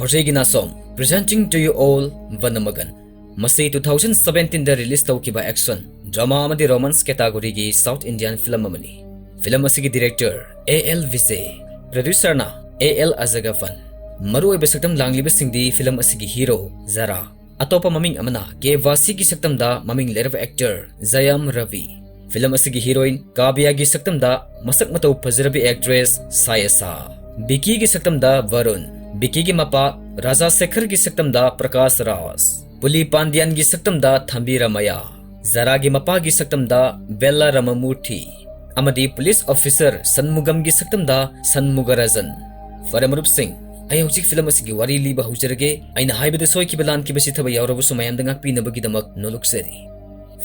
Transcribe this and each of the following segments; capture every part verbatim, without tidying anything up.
Hojai Ginasom, presenting to you all Vanamagan. ꯃꯁꯤ two thousand seventeen ꯗ release ꯇꯧꯈꯤꯕ action, drama ꯑꯃꯗꯤ romance category ꯒꯤ South Indian film ꯑꯃꯅꯤ꯫ Film ꯑꯁꯤꯒꯤ director A L Vijay, producer ꯅ A L Azhagappan꯫ ꯃꯔꯨꯑꯣꯏꯕ ꯁꯛꯇꯝ ꯂꯥꯡꯂꯤꯕꯁꯤꯡꯗꯤ film ꯑꯁꯤꯒꯤ hero ꯖꯔꯥ, ꯑꯇꯣꯞꯄ ꯃꯃꯤꯡ ꯑꯃꯅ ꯀꯦ ꯚꯥꯁꯤꯒꯤ ꯁꯛꯇꯝꯗ ꯃꯃꯤꯡ ꯂꯩꯔꯕ actor ꯖꯌꯥꯝ ꯔꯕꯤ, film ꯑꯁꯤꯒꯤ heroine ꯀꯥꯕꯤꯌꯥꯒꯤ ꯁꯛꯇꯝꯗ ꯃꯁꯛ ꯃꯇꯧ ꯐꯖꯔꯕꯤ actress ꯁꯥꯌꯦꯁꯥ, ꯕꯤꯀꯤꯒꯤ ꯁꯛꯇꯝꯗ ꯚꯔꯨꯟ, ꯕꯤꯀꯤꯒꯤ ꯃꯄꯥ ꯔꯥꯖꯥ ꯁꯦꯈꯔꯒꯤ ꯁꯛꯇꯝꯗ ꯄ꯭ꯔꯀꯥꯁ ꯔꯥꯖ, ꯄꯨꯂꯤ ꯄꯥꯟꯗꯤꯌꯥꯟꯒꯤ ꯁꯛꯇꯝꯗ ꯊꯝꯕꯤ ꯔꯥꯃꯌꯥ, ꯖꯔꯥꯒꯤ ꯃꯄꯥꯒꯤ ꯁꯛꯇꯝꯗ ꯕꯦꯜꯂꯥ ꯔꯥꯃꯃꯨꯔꯊꯤ, ꯑꯃꯗꯤ police officer ꯁꯟꯃꯨꯒꯝꯒꯤ ꯁꯛꯇꯝꯗ ꯁꯟꯃꯨꯒꯔꯥꯖꯟ꯫ ꯐꯔꯦ ꯃꯔꯨꯞꯁꯤꯡ, ꯑꯩ ꯍꯧꯖꯤꯛ film ꯑꯁꯤꯒꯤ ꯋꯥꯔꯤ ꯂꯤꯕ ꯍꯧꯖꯔꯒꯦ꯫ ꯑꯩꯅ ꯍꯥꯏꯕꯗ ꯁꯣꯏꯈꯤꯕ ꯂꯥꯟꯈꯤꯕ ꯁꯤꯊꯕ ꯌꯥꯎꯔꯕꯁꯨ ꯃꯌꯥꯝꯗ ꯉꯥꯛꯄꯤꯅꯕꯒꯤꯗꯃꯛ ꯅꯣꯂꯨꯛꯆꯔꯤ꯫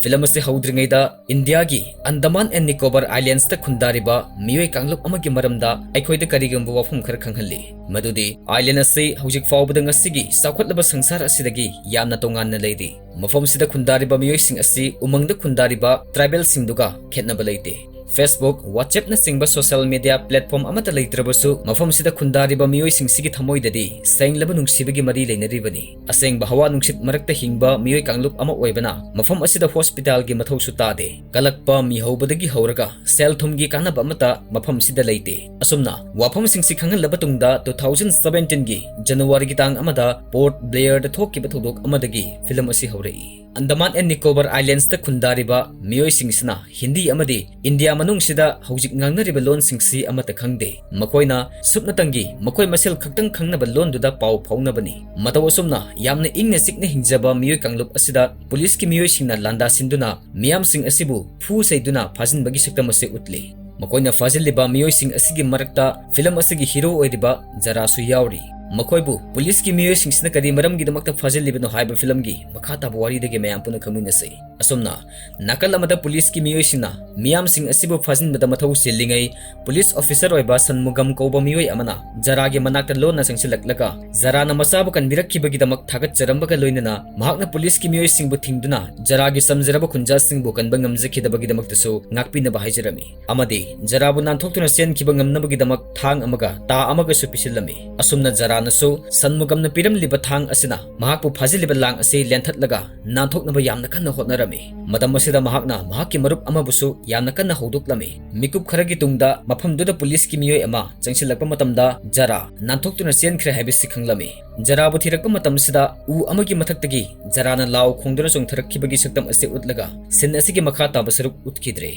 Film ꯑꯁꯤ ꯍꯧꯗ꯭ꯔꯤꯉꯩꯗ ꯏꯟꯗꯤꯌꯥꯒꯤ Andaman and Nicobar Islands ꯇ ꯈꯨꯟꯗꯥꯔꯤꯕ ꯃꯤꯑꯣꯏ ꯀꯥꯡꯂꯨꯞ ꯑꯃꯒꯤ ꯃꯔꯝꯗ ꯑꯩꯈꯣꯏꯗ ꯀꯔꯤꯒꯨꯝꯕ ꯋꯥꯐꯝ ꯈꯔ ꯈꯪꯍꯜꯂꯤ, ꯃꯗꯨꯗꯤ island ꯑꯁꯤ ꯍꯧꯖꯤꯛ ꯐꯥꯎꯕꯗ ꯉꯁꯤꯒꯤ ꯆꯥꯎꯈꯠꯂꯕ ꯁꯪꯁꯥꯔ ꯑꯁꯤꯗꯒꯤ ꯌꯥꯝꯅ ꯇꯣꯉꯥꯟꯅ ꯂꯩꯔꯤ꯫ ꯃꯐꯝꯁꯤꯗ ꯈꯨꯟꯗꯥꯔꯤꯕ ꯃꯤꯑꯣꯏꯁꯤꯡ ꯑꯁꯤ ꯎꯃꯪꯗ ꯈꯨꯟꯗꯥꯔꯤꯕ tribal ꯁꯤꯡꯗꯨꯒ ꯈꯦꯠꯅꯕ ꯂꯩꯇꯦ꯫ Facebook, WhatsApp ꯅꯆꯤꯡꯕ social media platform ꯑꯃꯠꯇ ꯂꯩꯇ꯭ꯔꯕꯁꯨ, ꯃꯐꯝꯁꯤꯗ ꯈꯨꯟꯗꯥꯔꯤꯕ ꯃꯤꯑꯣꯏꯁꯤꯡꯁꯤꯒꯤ ꯊꯃꯣꯏꯗꯗꯤ ꯁꯦꯡꯂꯕ ꯅꯨꯡꯁꯤꯕꯒꯤ ꯃꯔꯤ ꯂꯩꯅꯔꯤꯕꯅꯤ꯫ ꯑꯁꯦꯡꯕ ꯍꯋꯥ ꯅꯨꯡꯁꯤꯠ ꯃꯔꯛꯇ ꯍꯤꯡꯕ ꯃꯤꯑꯣꯏ ꯀꯥꯡꯂꯨꯞ ꯑꯃ ꯑꯣꯏꯕꯅ, ꯃꯐꯝ ꯑꯁꯤꯗ hospital ꯒꯤ ꯃꯊꯧꯁꯨ ꯇꯥꯗꯦ꯫ ꯀꯂꯛꯄ ꯃꯤꯍꯧꯕꯗꯒꯤ ꯍꯧꯔꯒ ꯁꯦꯜ ꯊꯨꯝꯒꯤ ꯀꯥꯟꯅꯕ ꯑꯃꯠꯇ ꯃꯐꯝꯁꯤꯗ ꯂꯩꯇꯦ꯫ ꯑꯁꯨꯝꯅ ꯋꯥꯐꯝꯁꯤꯡꯁꯤ ꯈꯪꯍꯜꯂꯕ ꯇꯨꯡꯗ, two thousand seventeen ꯒꯤ January ꯒꯤ ꯇꯥꯡ ꯑꯃꯗ Port Blair ꯗ ꯊꯣꯛꯈꯤꯕ ꯊꯧꯗꯣꯛ ꯑꯃꯗꯒꯤ film ꯑꯁꯤ ꯍꯧꯔꯛꯏ꯫ Andaman and Nicobar Islands ꯇ ꯈꯨꯟꯗꯥꯔꯤꯕ ꯃꯤꯑꯣꯏꯁꯤꯡꯁꯤꯅ ꯍꯤꯟꯗꯤ ꯑꯃꯗꯤ ꯏꯟꯗꯤꯌꯥ ꯃꯅꯨꯡꯁꯤꯗ ꯍꯧꯖꯤꯛ ꯉꯥꯡꯅꯔꯤꯕ ꯂꯣꯟꯁꯤꯡꯁꯤ ꯑꯃꯠꯇ ꯈꯪꯗꯦ꯫ ꯃꯈꯣꯏꯅ ꯁꯨꯞꯅꯇꯪꯒꯤ ꯃꯈꯣꯏ ꯃꯁꯦꯜ ꯈꯛꯇꯪ ꯈꯪꯅꯕ ꯂꯣꯟꯗꯨꯗ ꯄꯥꯎ ꯐꯥꯎꯅꯕꯅꯤ꯫ ꯃꯇꯧ ꯑꯁꯨꯝꯅ ꯌꯥꯝꯅ ꯏꯪꯅ ꯆꯤꯛꯅ ꯍꯤꯡꯖꯕ ꯃꯤꯑꯣꯏ ꯀꯥꯡꯂꯨꯞ ꯑꯁꯤꯗ police ꯀꯤ ꯃꯤꯑꯣꯏꯁꯤꯡꯅ ꯂꯥꯟꯗꯥꯁꯤꯟꯗꯨꯅ ꯃꯤꯌꯥꯝꯁꯤꯡ ꯑꯁꯤꯕꯨ ꯐꯨ ꯆꯩꯗꯨꯅ ꯐꯥꯖꯤꯟꯕꯒꯤ ꯁꯛꯇꯝ ꯑꯁꯤ ꯎꯠꯂꯤ꯫ ꯃꯈꯣꯏꯅ ꯐꯥꯖꯤꯜꯂꯤꯕ ꯃꯤꯑꯣꯏꯁꯤꯡ ꯑꯁꯤꯒꯤ ꯃꯔꯛꯇ film ꯑꯁꯤꯒꯤ hero ꯑꯣꯏꯔꯤꯕ ꯖꯔꯥꯁꯨ ꯌꯥꯎꯔꯤ꯫ ꯃꯈꯣꯏꯕꯨ police ꯀꯤ ꯃꯤꯑꯣꯏꯁꯤꯡꯁꯤꯅ ꯀꯔꯤ ꯃꯔꯝꯒꯤꯗꯃꯛꯇ ꯐꯥꯖꯤꯜꯂꯤꯕꯅꯣ ꯍꯥꯏꯕ film ꯒꯤ ꯃꯈꯥ ꯇꯥꯕ ꯋꯥꯔꯤꯗꯒꯤ ꯃꯌꯥꯝ ꯄꯨꯟꯅ ꯈꯪꯃꯤꯟꯅꯁꯤ꯫ ꯑꯁꯨꯝꯅ, ꯅꯥꯀꯜ ꯑꯃꯗ police ꯀꯤ ꯃꯤꯑꯣꯏꯁꯤꯡꯅ ꯃꯤꯌꯥꯝꯁꯤꯡ ꯑꯁꯤꯕꯨ ꯐꯥꯖꯤꯟꯕꯗ ꯃꯊꯧ ꯆꯤꯜꯂꯤꯉꯩ, police officer ꯑꯣꯏꯕ ꯁꯟꯃꯨꯒꯝ ꯀꯧꯕ ꯃꯤꯑꯣꯏ ꯑꯃꯅ ꯖꯔꯥꯒꯤ ꯃꯅꯥꯛꯇ ꯂꯣꯟꯅ ꯆꯪꯁꯤꯜꯂꯛꯂꯒ, ꯖꯔꯥꯅ ꯃꯆꯥꯕꯨ ꯀꯟꯕꯤꯔꯛꯈꯤꯕꯒꯤꯗꯃꯛ ꯊꯥꯒꯠꯆꯔꯝꯕꯒ ꯂꯣꯏꯅꯅ, ꯃꯍꯥꯛꯅ police ꯀꯤ ꯃꯤꯑꯣꯏꯁꯤꯡꯕꯨ ꯊꯤꯡꯗꯨꯅ ꯖꯔꯥꯒꯤ ꯆꯝꯖꯔꯕ ꯈꯨꯟꯖꯥꯁꯤꯡꯕꯨ ꯀꯟꯕ ꯉꯝꯖꯈꯤꯗꯕꯒꯤꯗꯃꯛꯇꯁꯨ ꯉꯥꯛꯄꯤꯅꯕ ꯍꯥꯏꯖꯔꯝꯃꯤ꯫ ꯑꯃꯗꯤ ꯖꯔꯥꯕꯨ ꯅꯥꯟꯊꯣꯛꯇꯨꯅ ꯆꯦꯟꯈꯤꯕ ꯉꯝꯅꯕꯒꯤꯗꯃꯛ ꯊꯥꯡ ꯑꯃꯒ ꯇꯥ ꯑꯃꯒꯁꯨ ꯄꯤꯁꯤꯜꯂꯝꯃꯤ꯫ ꯑꯁꯨꯝꯅ ꯖꯔꯥ ꯖꯔꯥꯅꯁꯨ ꯁꯟꯃꯨꯒꯝꯅ ꯄꯤꯔꯝꯂꯤꯕ ꯊꯥꯡ ꯑꯁꯤꯅ ꯃꯍꯥꯛꯄꯨ ꯐꯥꯖꯤꯜꯂꯤꯕ ꯂꯥꯡ ꯑꯁꯤ ꯂꯦꯟꯊꯠꯂꯒ ꯅꯥꯟꯊꯣꯛꯅꯕ ꯌꯥꯝꯅ ꯀꯟꯅ ꯍꯣꯠꯅꯔꯝꯃꯤ꯫ ꯃꯇꯝ ꯑꯁꯤꯗ ꯃꯍꯥꯛꯅ ꯃꯍꯥꯛꯀꯤ ꯃꯔꯨꯞ ꯑꯃꯕꯨꯁꯨ ꯌꯥꯝꯅ ꯀꯟꯅ ꯍꯧꯗꯣꯛꯂꯝꯃꯤ꯫ ꯃꯤꯀꯨꯞ ꯈꯔꯒꯤ ꯇꯨꯡꯗ ꯃꯐꯝꯗꯨꯗ ꯄꯨꯂꯤꯁꯀꯤ ꯃꯤꯑꯣꯏ ꯑꯃ ꯆꯪꯁꯤꯜꯂꯛꯄ ꯃꯇꯝꯗ ꯖꯔꯥ ꯅꯥꯟꯊꯣꯛꯇꯨꯅ ꯆꯦꯟꯈ꯭ꯔꯦ ꯍꯥꯏꯕꯁꯤ ꯈꯪꯂꯝꯃꯤ꯫ ꯖꯔꯥꯕꯨ ꯊꯤꯔꯛꯄ ꯃꯇꯝꯁꯤꯗ ꯎ ꯑꯃꯒꯤ ꯃꯊꯛꯇꯒꯤ ꯖꯔꯥꯅ ꯂꯥꯎ ꯈꯣꯡꯗꯨꯅ ꯆꯣꯡꯊꯔꯛꯈꯤꯕꯒꯤ ꯁꯛꯇꯝ ꯑꯁꯤ ꯎꯠꯂꯒ scene ꯑꯁꯤꯒꯤ ꯃꯈꯥ ꯇꯥꯕ ꯁꯔꯨꯛ ꯎꯠꯈꯤꯗ꯭ꯔꯦ꯫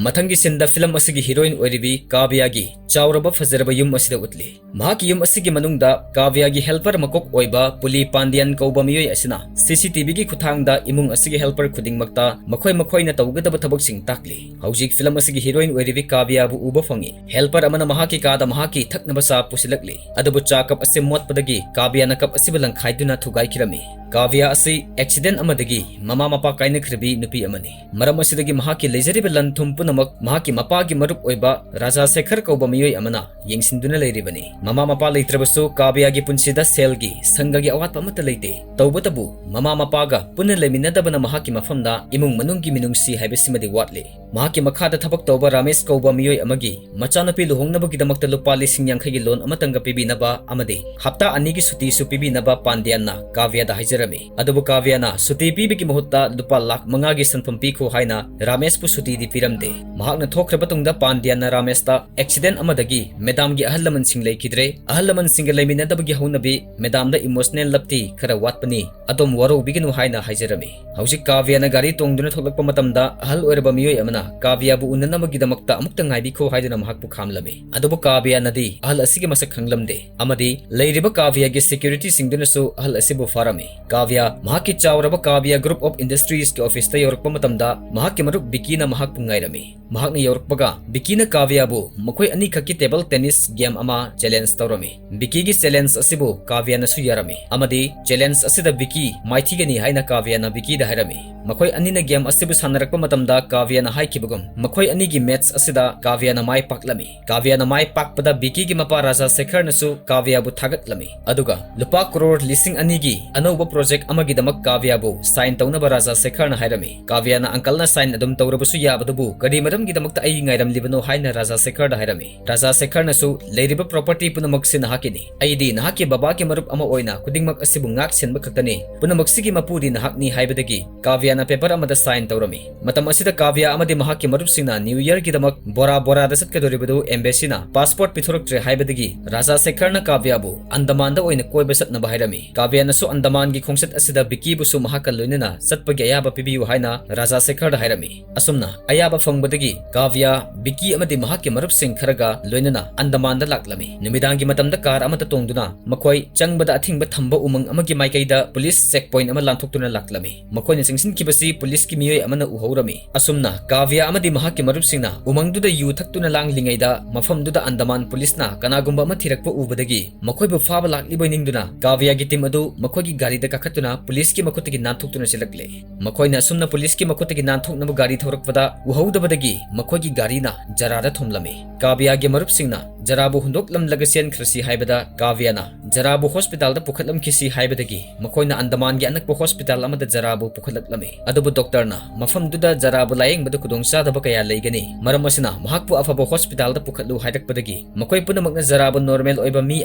ꯃꯊꯪꯒꯤ sceneꯗ film ꯑꯁꯤꯒꯤ heroine ꯑꯣꯏꯔꯤꯕꯤ ꯀꯥꯕ꯭ꯌꯥꯒꯤ ꯆꯥꯎꯔꯕ ꯐꯖꯔꯕ ꯌꯨꯝ ꯑꯁꯤꯗ ꯎꯠꯂꯤ꯫ ꯃꯍꯥꯛꯀꯤ ꯌꯨꯝ ꯑꯁꯤꯒꯤ ꯃꯅꯨꯡꯗ ꯀꯥꯕ꯭ꯌꯥꯒꯤ helper ꯃꯀꯣꯛ ꯑꯣꯏꯕ ꯄꯨꯂꯤ ꯄꯥꯟꯗꯤꯌꯟ ꯀꯧꯕ ꯃꯤꯑꯣꯏ ꯑꯁꯤꯅ CCTVꯒꯤ ꯈꯨꯠꯊꯥꯡꯗ ꯏꯃꯨꯡ ꯑꯁꯤꯒꯤ helper ꯈꯨꯗꯤꯡꯃꯛꯇ ꯃꯈꯣꯏ ꯃꯈꯣꯏꯅ ꯇꯧꯒꯗꯕ ꯊꯕꯛꯁꯤꯡ ꯇꯥꯛꯂꯤ꯫ ꯍꯧꯖꯤꯛ film ꯑꯁꯤꯒꯤ heroine ꯑꯣꯏꯔꯤꯕꯤ ꯀꯥꯕ꯭ꯌꯥꯕꯨ ꯎꯕ ꯐꯪꯉꯤ꯫ Helper ꯑꯃꯅ ꯃꯍꯥꯛꯀꯤ ꯀꯥꯗ ꯃꯍꯥꯛꯀꯤ ꯊꯛꯅꯕ ꯆꯥ ꯄꯨꯁꯤꯜꯂꯛꯂꯤ, ꯑꯗꯨꯕꯨ ꯆꯥ cup ꯑꯁꯤ ꯃꯣꯠꯄꯗꯒꯤ ꯀꯥꯕ꯭ꯌꯥꯅ cup ꯑꯁꯤꯕꯨ ꯂꯪꯈꯥꯏꯗꯨꯅ ꯊꯨꯒꯥꯏꯈꯤꯔꯝꯃꯤ꯫ ꯀꯥꯕ꯭ꯌꯥ ꯑꯁꯤ accident ꯑꯃꯗꯒꯤ ꯃꯃꯥ ꯃꯄꯥ ꯀꯥꯏꯅꯈ꯭ꯔꯕꯤ ꯅꯨꯄꯤ ꯑꯃꯅꯤ꯫ ꯃꯔꯝ ꯑꯁꯤꯗꯒꯤ ꯃꯍꯥꯛꯀꯤ ꯂꯩꯖꯔꯤꯕ ꯂꯟ ꯊꯨꯝ ꯄꯨꯝꯅꯃꯛ ꯃꯍꯥꯛꯀꯤ ꯃꯄꯥꯒꯤ ꯃꯔꯨꯞ ꯑꯣꯏꯕ ꯔꯥꯖꯥ ꯁꯦꯈꯔ ꯀꯧꯕ ꯃꯤꯑꯣꯏ ꯑꯃꯅ ꯌꯦꯡꯁꯤꯟꯗꯨꯅ ꯂꯩꯔꯤꯕꯅꯤ꯫ ꯃꯃꯥ ꯃꯄꯥ ꯂꯩꯇ꯭ꯔꯕꯁꯨ ꯀꯥꯕ꯭ꯌꯥꯒꯤ ꯄꯨꯟꯁꯤꯗ ꯁꯦꯜꯒꯤ, ꯁꯪꯒꯒꯤ ꯑꯋꯥꯠꯄ ꯑꯃꯠꯇ ꯂꯩꯇꯦ꯫ ꯇꯧꯕꯇꯕꯨ ꯃꯃꯥ ꯃꯄꯥꯒ ꯄꯨꯟꯅ ꯂꯩꯃꯤꯟꯅꯗꯕꯅ ꯃꯍꯥꯛꯀꯤ ꯃꯐꯝꯗ ꯏꯃꯨꯡ ꯃꯅꯨꯡꯒꯤ ꯃꯤꯅꯨꯡꯁꯤ ꯍꯥꯏꯕꯁꯤꯃꯗꯤ ꯋꯥꯠꯂꯤ꯫ ꯃꯍꯥꯛꯀꯤ ꯃꯈꯥꯗ ꯊꯕꯛ ꯇꯧꯕ ꯔꯥꯃꯦꯁ ꯀꯧꯕ ꯃꯤꯑꯣꯏ ꯑꯃꯒꯤ ꯃꯆꯥꯅꯨꯄꯤ ꯂꯨꯍꯣꯡꯅꯕꯒꯤꯗꯃꯛꯇ ꯂꯨꯄꯥ ꯂꯤꯁꯤꯡ ꯌꯥꯡꯈꯩꯒꯤ loan ꯑꯃꯇꯪꯒ ꯄꯤꯕꯤꯅꯕ ꯑꯃꯗꯤ ꯍꯞꯇꯥ ꯑꯅꯤꯒꯤ ꯁꯨꯇꯤꯁꯨ ꯄꯤꯕꯤꯅꯕ ꯄꯥꯟꯗ꯭ꯌꯥꯟꯅ ꯀꯥꯕ꯭ꯌꯥꯗ ꯍꯥꯏꯖꯔꯝꯃꯤ꯫ ꯑꯗꯨꯕꯨ ꯀꯥꯕ꯭ꯌꯥꯅ ꯁꯨꯇꯤ ꯄꯤꯕꯒꯤ ꯃꯍꯨꯠꯇ ꯂꯨꯄꯥ ꯂꯥꯈ ꯃꯉꯥꯒꯤ ꯁꯟꯐꯝ ꯄꯤꯈꯣ ꯍꯥꯏꯅ ꯔꯥꯃꯦꯁꯄꯨ ꯁꯨꯇꯤꯗꯤ ꯄꯤꯔꯝꯗꯦ꯫ ꯃꯍꯥꯛꯅ ꯊꯣꯛꯈ꯭ꯔꯕ ꯇꯨꯡꯗ ꯄꯥꯟꯗ꯭ꯌꯥꯟꯅ ꯔꯥꯃꯦꯁꯇ accident ꯑꯃꯗꯒꯤ ꯃꯦꯗꯥꯝꯒꯤ ꯑꯍꯜ ꯂꯃꯟꯁꯤꯡ ꯂꯩꯈꯤꯗ꯭ꯔꯦ, ꯑꯍꯜ ꯂꯃꯟꯁꯤꯡꯒ ꯂꯩꯃꯤꯟꯅꯗꯕꯒꯤ ꯍꯧꯅꯕꯤ ꯃꯦꯗꯥꯝꯗ emotional ꯂꯞꯇꯤ ꯈꯔ ꯋꯥꯠꯄꯅꯤ, ꯑꯗꯣꯝ ꯋꯥꯔꯧꯕꯤꯒꯅꯨ ꯍꯥꯏꯅ ꯍꯥꯏꯖꯔꯝꯃꯤ꯫ ꯍꯧꯖꯤꯛ ꯀꯥꯕ꯭ꯌꯥꯅ ꯒꯥꯔꯤ ꯇꯣꯡꯗꯨꯅ ꯊꯣꯛꯂꯛꯄ ꯃꯇꯝꯗ ꯑꯍꯜ ꯑꯣꯏꯔꯕ ꯃꯤꯑꯣꯏ ꯑꯃꯅ ꯀꯥꯕ꯭ꯌꯥꯕꯨ ꯎꯅꯅꯕꯒꯤꯗꯃꯛꯇ ꯑꯃꯨꯛꯇ ꯉꯥꯏꯕꯤꯈꯣ ꯍꯥꯏꯗꯨꯅ ꯃꯍꯥꯛꯄꯨ ꯈꯥꯝꯂꯝꯃꯤ꯫ ꯑꯗꯨꯕꯨ ꯀꯥꯕ꯭ꯌꯥꯅꯗꯤ ꯑꯍꯜ ꯑꯁꯤꯒꯤ ꯃꯁꯛ ꯈꯪꯂꯝꯗꯦ ꯑꯃꯗꯤ ꯂꯩꯔꯤꯕ ꯀꯥꯕ꯭ꯌꯥꯒꯤ securityꯁꯤꯡꯗꯨꯅꯁꯨ ꯑꯍꯜ ꯑꯁꯤꯕꯨ ꯐꯥꯔꯝꯃꯤ꯫ ꯀꯥꯕ꯭ꯌꯥ ꯃꯍꯥꯛꯀꯤ ꯆꯥꯎꯔꯕ ꯀꯥꯕ꯭ꯌꯥ Group of Industriesꯀꯤ officeꯇ ꯌꯧꯔꯛꯄ ꯃꯇꯝꯗ ꯃꯍꯥꯛꯀꯤ ꯃꯔꯨꯞ ꯕꯤꯀꯤꯅ ꯃꯍꯥꯛꯄꯨ ꯉꯥꯏꯔꯝꯃꯤ꯫ ꯃꯍꯥꯛꯅ ꯌꯧꯔꯛꯄꯒ ꯕꯤꯀꯤꯅ ꯀꯥꯕ꯭ꯌꯥꯕꯨ ꯃꯈꯣꯏ ꯑꯅꯤꯈꯛꯀꯤ table tennis game ꯑꯃ challenge ꯇꯧꯔꯝꯃꯤ꯫ ꯕꯤꯀꯤꯒꯤ challenge ꯑꯁꯤꯕꯨ ꯀꯥꯕ꯭ꯌꯥꯅꯁꯨ ꯌꯥꯔꯝꯃꯤ ꯑꯃꯗꯤ challenge ꯑꯁꯤꯗ ꯕꯤꯀꯤ ꯃꯥꯏꯊꯤꯒꯅꯤ ꯍꯥꯏꯅ ꯀꯥꯕ꯭ꯌꯥꯅ ꯕꯤꯀꯤꯗ ꯍꯥꯏꯔꯝꯃꯤ꯫ ꯃꯈꯣꯏ ꯑꯅꯤꯅ game ꯑꯁꯤꯕꯨ ꯁꯥꯟꯅꯔꯛꯄ ꯃꯇꯝꯗ ꯀꯥꯕ꯭ꯌꯥꯅ ꯍꯥꯏꯈꯤꯕꯒꯨꯝ ꯃꯈꯣꯏ ꯑꯅꯤꯒꯤ match ꯑꯁꯤꯗ ꯀꯥꯕ꯭ꯌꯥꯅ ꯃꯥꯏ ꯄꯥꯛꯂꯝꯃꯤ꯫ ꯀꯥꯕ꯭ꯌꯥꯅ ꯃꯥꯏ ꯄꯥꯛꯄꯗ ꯕꯤꯀꯤꯒꯤ ꯃꯄꯥ ꯔꯥꯖꯥ ꯁꯦꯈꯔꯅꯁꯨ ꯀꯥꯕ꯭ꯌꯥꯕꯨ ꯊꯥꯒꯠꯂꯝꯃꯤ꯫ ꯑꯗꯨꯒ ꯂꯨꯄꯥ ꯀ꯭ꯔꯣꯔ ꯂꯤꯁꯤꯡ ꯑꯅꯤꯒꯤ ꯑꯅꯧꯕ project ꯑꯃꯒꯤꯗꯃꯛ ꯀꯥꯕ꯭ꯌꯥꯕꯨ sign ꯇꯧꯅꯕ ꯔꯥꯖꯥ ꯁꯦꯈꯔꯅ ꯍꯥꯏꯔꯝꯃꯤ꯫ ꯀꯥꯕ꯭ꯌꯥꯅ uncle ꯅ sign ꯑꯗꯨꯝ ꯇꯧꯔꯕꯁꯨ ꯌꯥꯕꯗꯨꯕꯨ ꯀꯔꯤ ꯃꯔꯝꯒꯤꯗꯃꯛꯇ ꯑꯩ ꯉꯥꯏꯔꯝꯂꯤꯕꯅꯣ ꯍꯥꯏꯅ ꯔꯥꯖꯥ ꯁꯦꯈꯔꯗ ꯍꯥꯏꯔꯝꯃꯤ꯫ ꯔꯥꯖꯥ ꯁꯦꯈꯔꯅꯁꯨ "ꯂꯩꯔꯤꯕ property ꯄꯨꯝꯅꯃꯛꯁꯤ ꯅꯍꯥꯛꯀꯤꯅꯤ꯫ ꯑꯩꯗꯤ ꯅꯍꯥꯛꯀꯤ ꯕꯕꯥꯒꯤ ꯃꯔꯨꯞ ꯑꯃ ꯑꯣꯏꯅ ꯈꯨꯗꯤꯡꯃꯛ ꯑꯁꯤꯕꯨ ꯉꯥꯛ ꯁꯦꯟꯕ ꯈꯛꯇꯅꯤ꯫ ꯄꯨꯝꯅꯃꯛꯁꯤꯒꯤ ꯃꯄꯨꯗꯤ ꯅꯍꯥꯛꯅꯤ" ꯍꯥꯏꯕꯗꯒꯤ ꯀꯥꯕ꯭ꯌꯥꯅ paper ꯑꯃꯗ sign ꯇꯧꯔꯝꯃꯤ꯫ ꯃꯇꯝ ꯑꯁꯤꯗ ꯀꯥꯕ꯭ꯌꯥ ꯑꯃꯗꯤ ꯃꯍꯥꯛꯀꯤ ꯃꯔꯨꯞꯁꯤꯡꯅ New Year ꯒꯤꯗꯃꯛ ꯕꯣꯔꯥ ꯕꯣꯔꯥꯗ ꯆꯠꯀꯗꯧꯔꯤꯕꯗꯨ embassy ꯅ passport ꯄꯤꯊꯣꯔꯛꯇ꯭ꯔꯦ ꯍꯥꯏꯕꯗꯒꯤ ꯔꯥꯖꯥ ꯁꯦꯈꯔꯅ ꯀꯥꯕ꯭ꯌꯥꯕꯨ ꯑꯟꯗꯃꯥꯟꯗ ꯑꯣꯏꯅ ꯀꯣꯏꯕ ꯆꯠꯅꯕ ꯍꯥꯏꯔꯝꯃꯤ꯫ ꯀꯥꯕ꯭ꯌꯥꯅꯁꯨ ꯑꯟꯗꯃꯥꯟꯒꯤ ꯈꯣꯡꯆꯠ ꯑꯁꯤꯗ ꯕꯤꯀꯤꯕꯨꯁꯨ ꯃꯍꯥꯛꯀ ꯂꯣꯏꯅꯅ ꯆꯠꯄꯒꯤ ꯑꯌꯥꯕ ꯄꯤꯕꯤꯌꯨ ꯍꯥꯏꯅ ꯔꯥꯖꯥ ꯁꯦꯈꯔꯗ ꯍꯥꯏꯔꯝꯃꯤ꯫ ꯑꯁꯨꯝꯅ ꯑꯌꯥꯕ ꯐꯪꯕꯗꯒꯤ ꯀꯥꯕ꯭ꯌꯥ, ꯕꯤꯀꯤ ꯑꯃꯗꯤ ꯃꯍꯥꯛꯀꯤ ꯃꯔꯨꯞꯁꯤꯡ ꯈꯔꯒ ꯂꯣꯏꯅꯅ ꯑꯟꯗꯃꯥꯟꯗ ꯂꯥꯛꯂꯝꯃꯤ꯫ ꯅꯨꯃꯤꯗꯥꯡꯒꯤ ꯃꯇꯝꯗ car ꯑꯃꯗ ꯇꯣꯡꯗꯨꯅ ꯃꯈꯣꯏ ꯆꯪꯕꯗ ꯑꯊꯤꯡꯕ ꯊꯝꯕ ꯎꯃꯪ ꯑꯃꯒꯤ ꯃꯥꯏꯀꯩꯗ police check point ꯑꯃ ꯂꯥꯟꯊꯣꯛꯇꯨꯅ ꯂꯥꯛꯂꯝꯃꯤ꯫ ꯃꯈꯣꯏꯅ ꯆꯪꯁꯤꯟꯈꯤꯕꯁꯤ police ꯀꯤ ꯃꯤꯑꯣꯏ ꯑꯃꯅ ꯎꯍꯧꯔꯝꯃꯤ꯫ ꯑꯁꯨꯝꯅ ꯀꯥꯕ꯭ꯌꯥ ꯑꯃꯗꯤ ꯃꯍꯥꯛꯀꯤ ꯃꯔꯨꯞꯁꯤꯡꯅ ꯎꯃꯪꯗꯨꯗ ꯌꯨ ꯊꯛꯇꯨꯅ ꯂꯥꯡꯂꯤꯉꯩꯗ ꯃꯐꯝꯗꯨꯗ ꯑꯟꯗꯃꯥꯟ police ꯅ ꯀꯅꯥꯒꯨꯝꯕ ꯑꯃ ꯊꯤꯔꯛꯄ ꯎꯕꯗꯒꯤ ꯃꯈꯣꯏꯕꯨ ꯐꯥꯕ ꯂꯥꯛꯂꯤꯕꯣꯏ ꯅꯤꯡꯗꯨꯅ ꯀꯥꯕ꯭ꯌꯥꯒꯤ team ꯑꯗꯨ ꯃꯈꯣꯏꯒꯤ ꯒꯥꯔꯤꯗ ꯀꯥꯈꯠꯇꯨꯅ police ꯀꯤ ꯃꯈꯨꯠꯇꯒꯤ ꯅꯥꯟꯊꯣꯛꯇꯨꯅ ꯆꯦꯜꯂꯛꯂꯦ꯫ ꯃꯈꯣꯏꯅ ꯑꯁꯨꯝꯅ police ꯀꯤ ꯃꯈꯨꯠꯇꯒꯤ ꯅꯥꯟꯊꯣꯛꯅꯕ ꯒꯥꯔꯤ ꯊꯧꯔꯛꯄꯗ ꯎꯍꯧꯗꯕꯗꯒꯤ ꯃꯈꯣꯏꯒꯤ ꯒꯥꯔꯤꯅ ꯖꯔꯥꯗ ꯊꯣꯝꯂꯝꯃꯤ꯫ ꯀꯥꯕ꯭ꯌꯥꯒꯤ ꯃꯔꯨꯞꯁꯤꯡꯅ ꯖꯔꯥꯕꯨ ꯍꯨꯟꯗꯣꯛꯂꯝꯂꯒ ꯆꯦꯟꯈ꯭ꯔꯁꯤ ꯍꯥꯏꯕꯗ ꯀꯥꯕ꯭ꯌꯥꯅ ꯖꯔꯥꯕꯨ hospital ꯗ ꯄꯨꯈꯠꯂꯝꯈꯤꯁꯤ ꯍꯥꯏꯕꯗꯒꯤ ꯃꯈꯣꯏꯅ ꯑꯟꯗꯃꯥꯟꯒꯤ ꯑꯅꯛꯄ hospital ꯑꯃꯗ ꯖꯔꯥꯕꯨ ꯄꯨꯈꯠꯂꯛꯂꯝꯃꯤ꯫ ꯑꯗꯨꯕꯨ doctor ꯅ ꯃꯐꯝꯗꯨꯗ ꯖꯔꯥꯕꯨ ꯂꯥꯌꯦꯡꯕꯗ ꯈꯨꯗꯣꯡꯆꯥꯗꯕ ꯀꯌꯥ ꯂꯩꯒꯅꯤ, ꯃꯔꯝ ꯑꯁꯤꯅ ꯃꯍꯥꯛꯄꯨ ꯑꯐꯕ hospital ꯗ ꯄꯨꯈꯠꯂꯨ ꯍꯥꯏꯔꯛꯄꯗꯒꯤ ꯃꯈꯣꯏ ꯄꯨꯝꯅꯃꯛꯅ ꯖꯔꯥꯕꯨ normal ꯑꯣꯏꯕ ꯃꯤ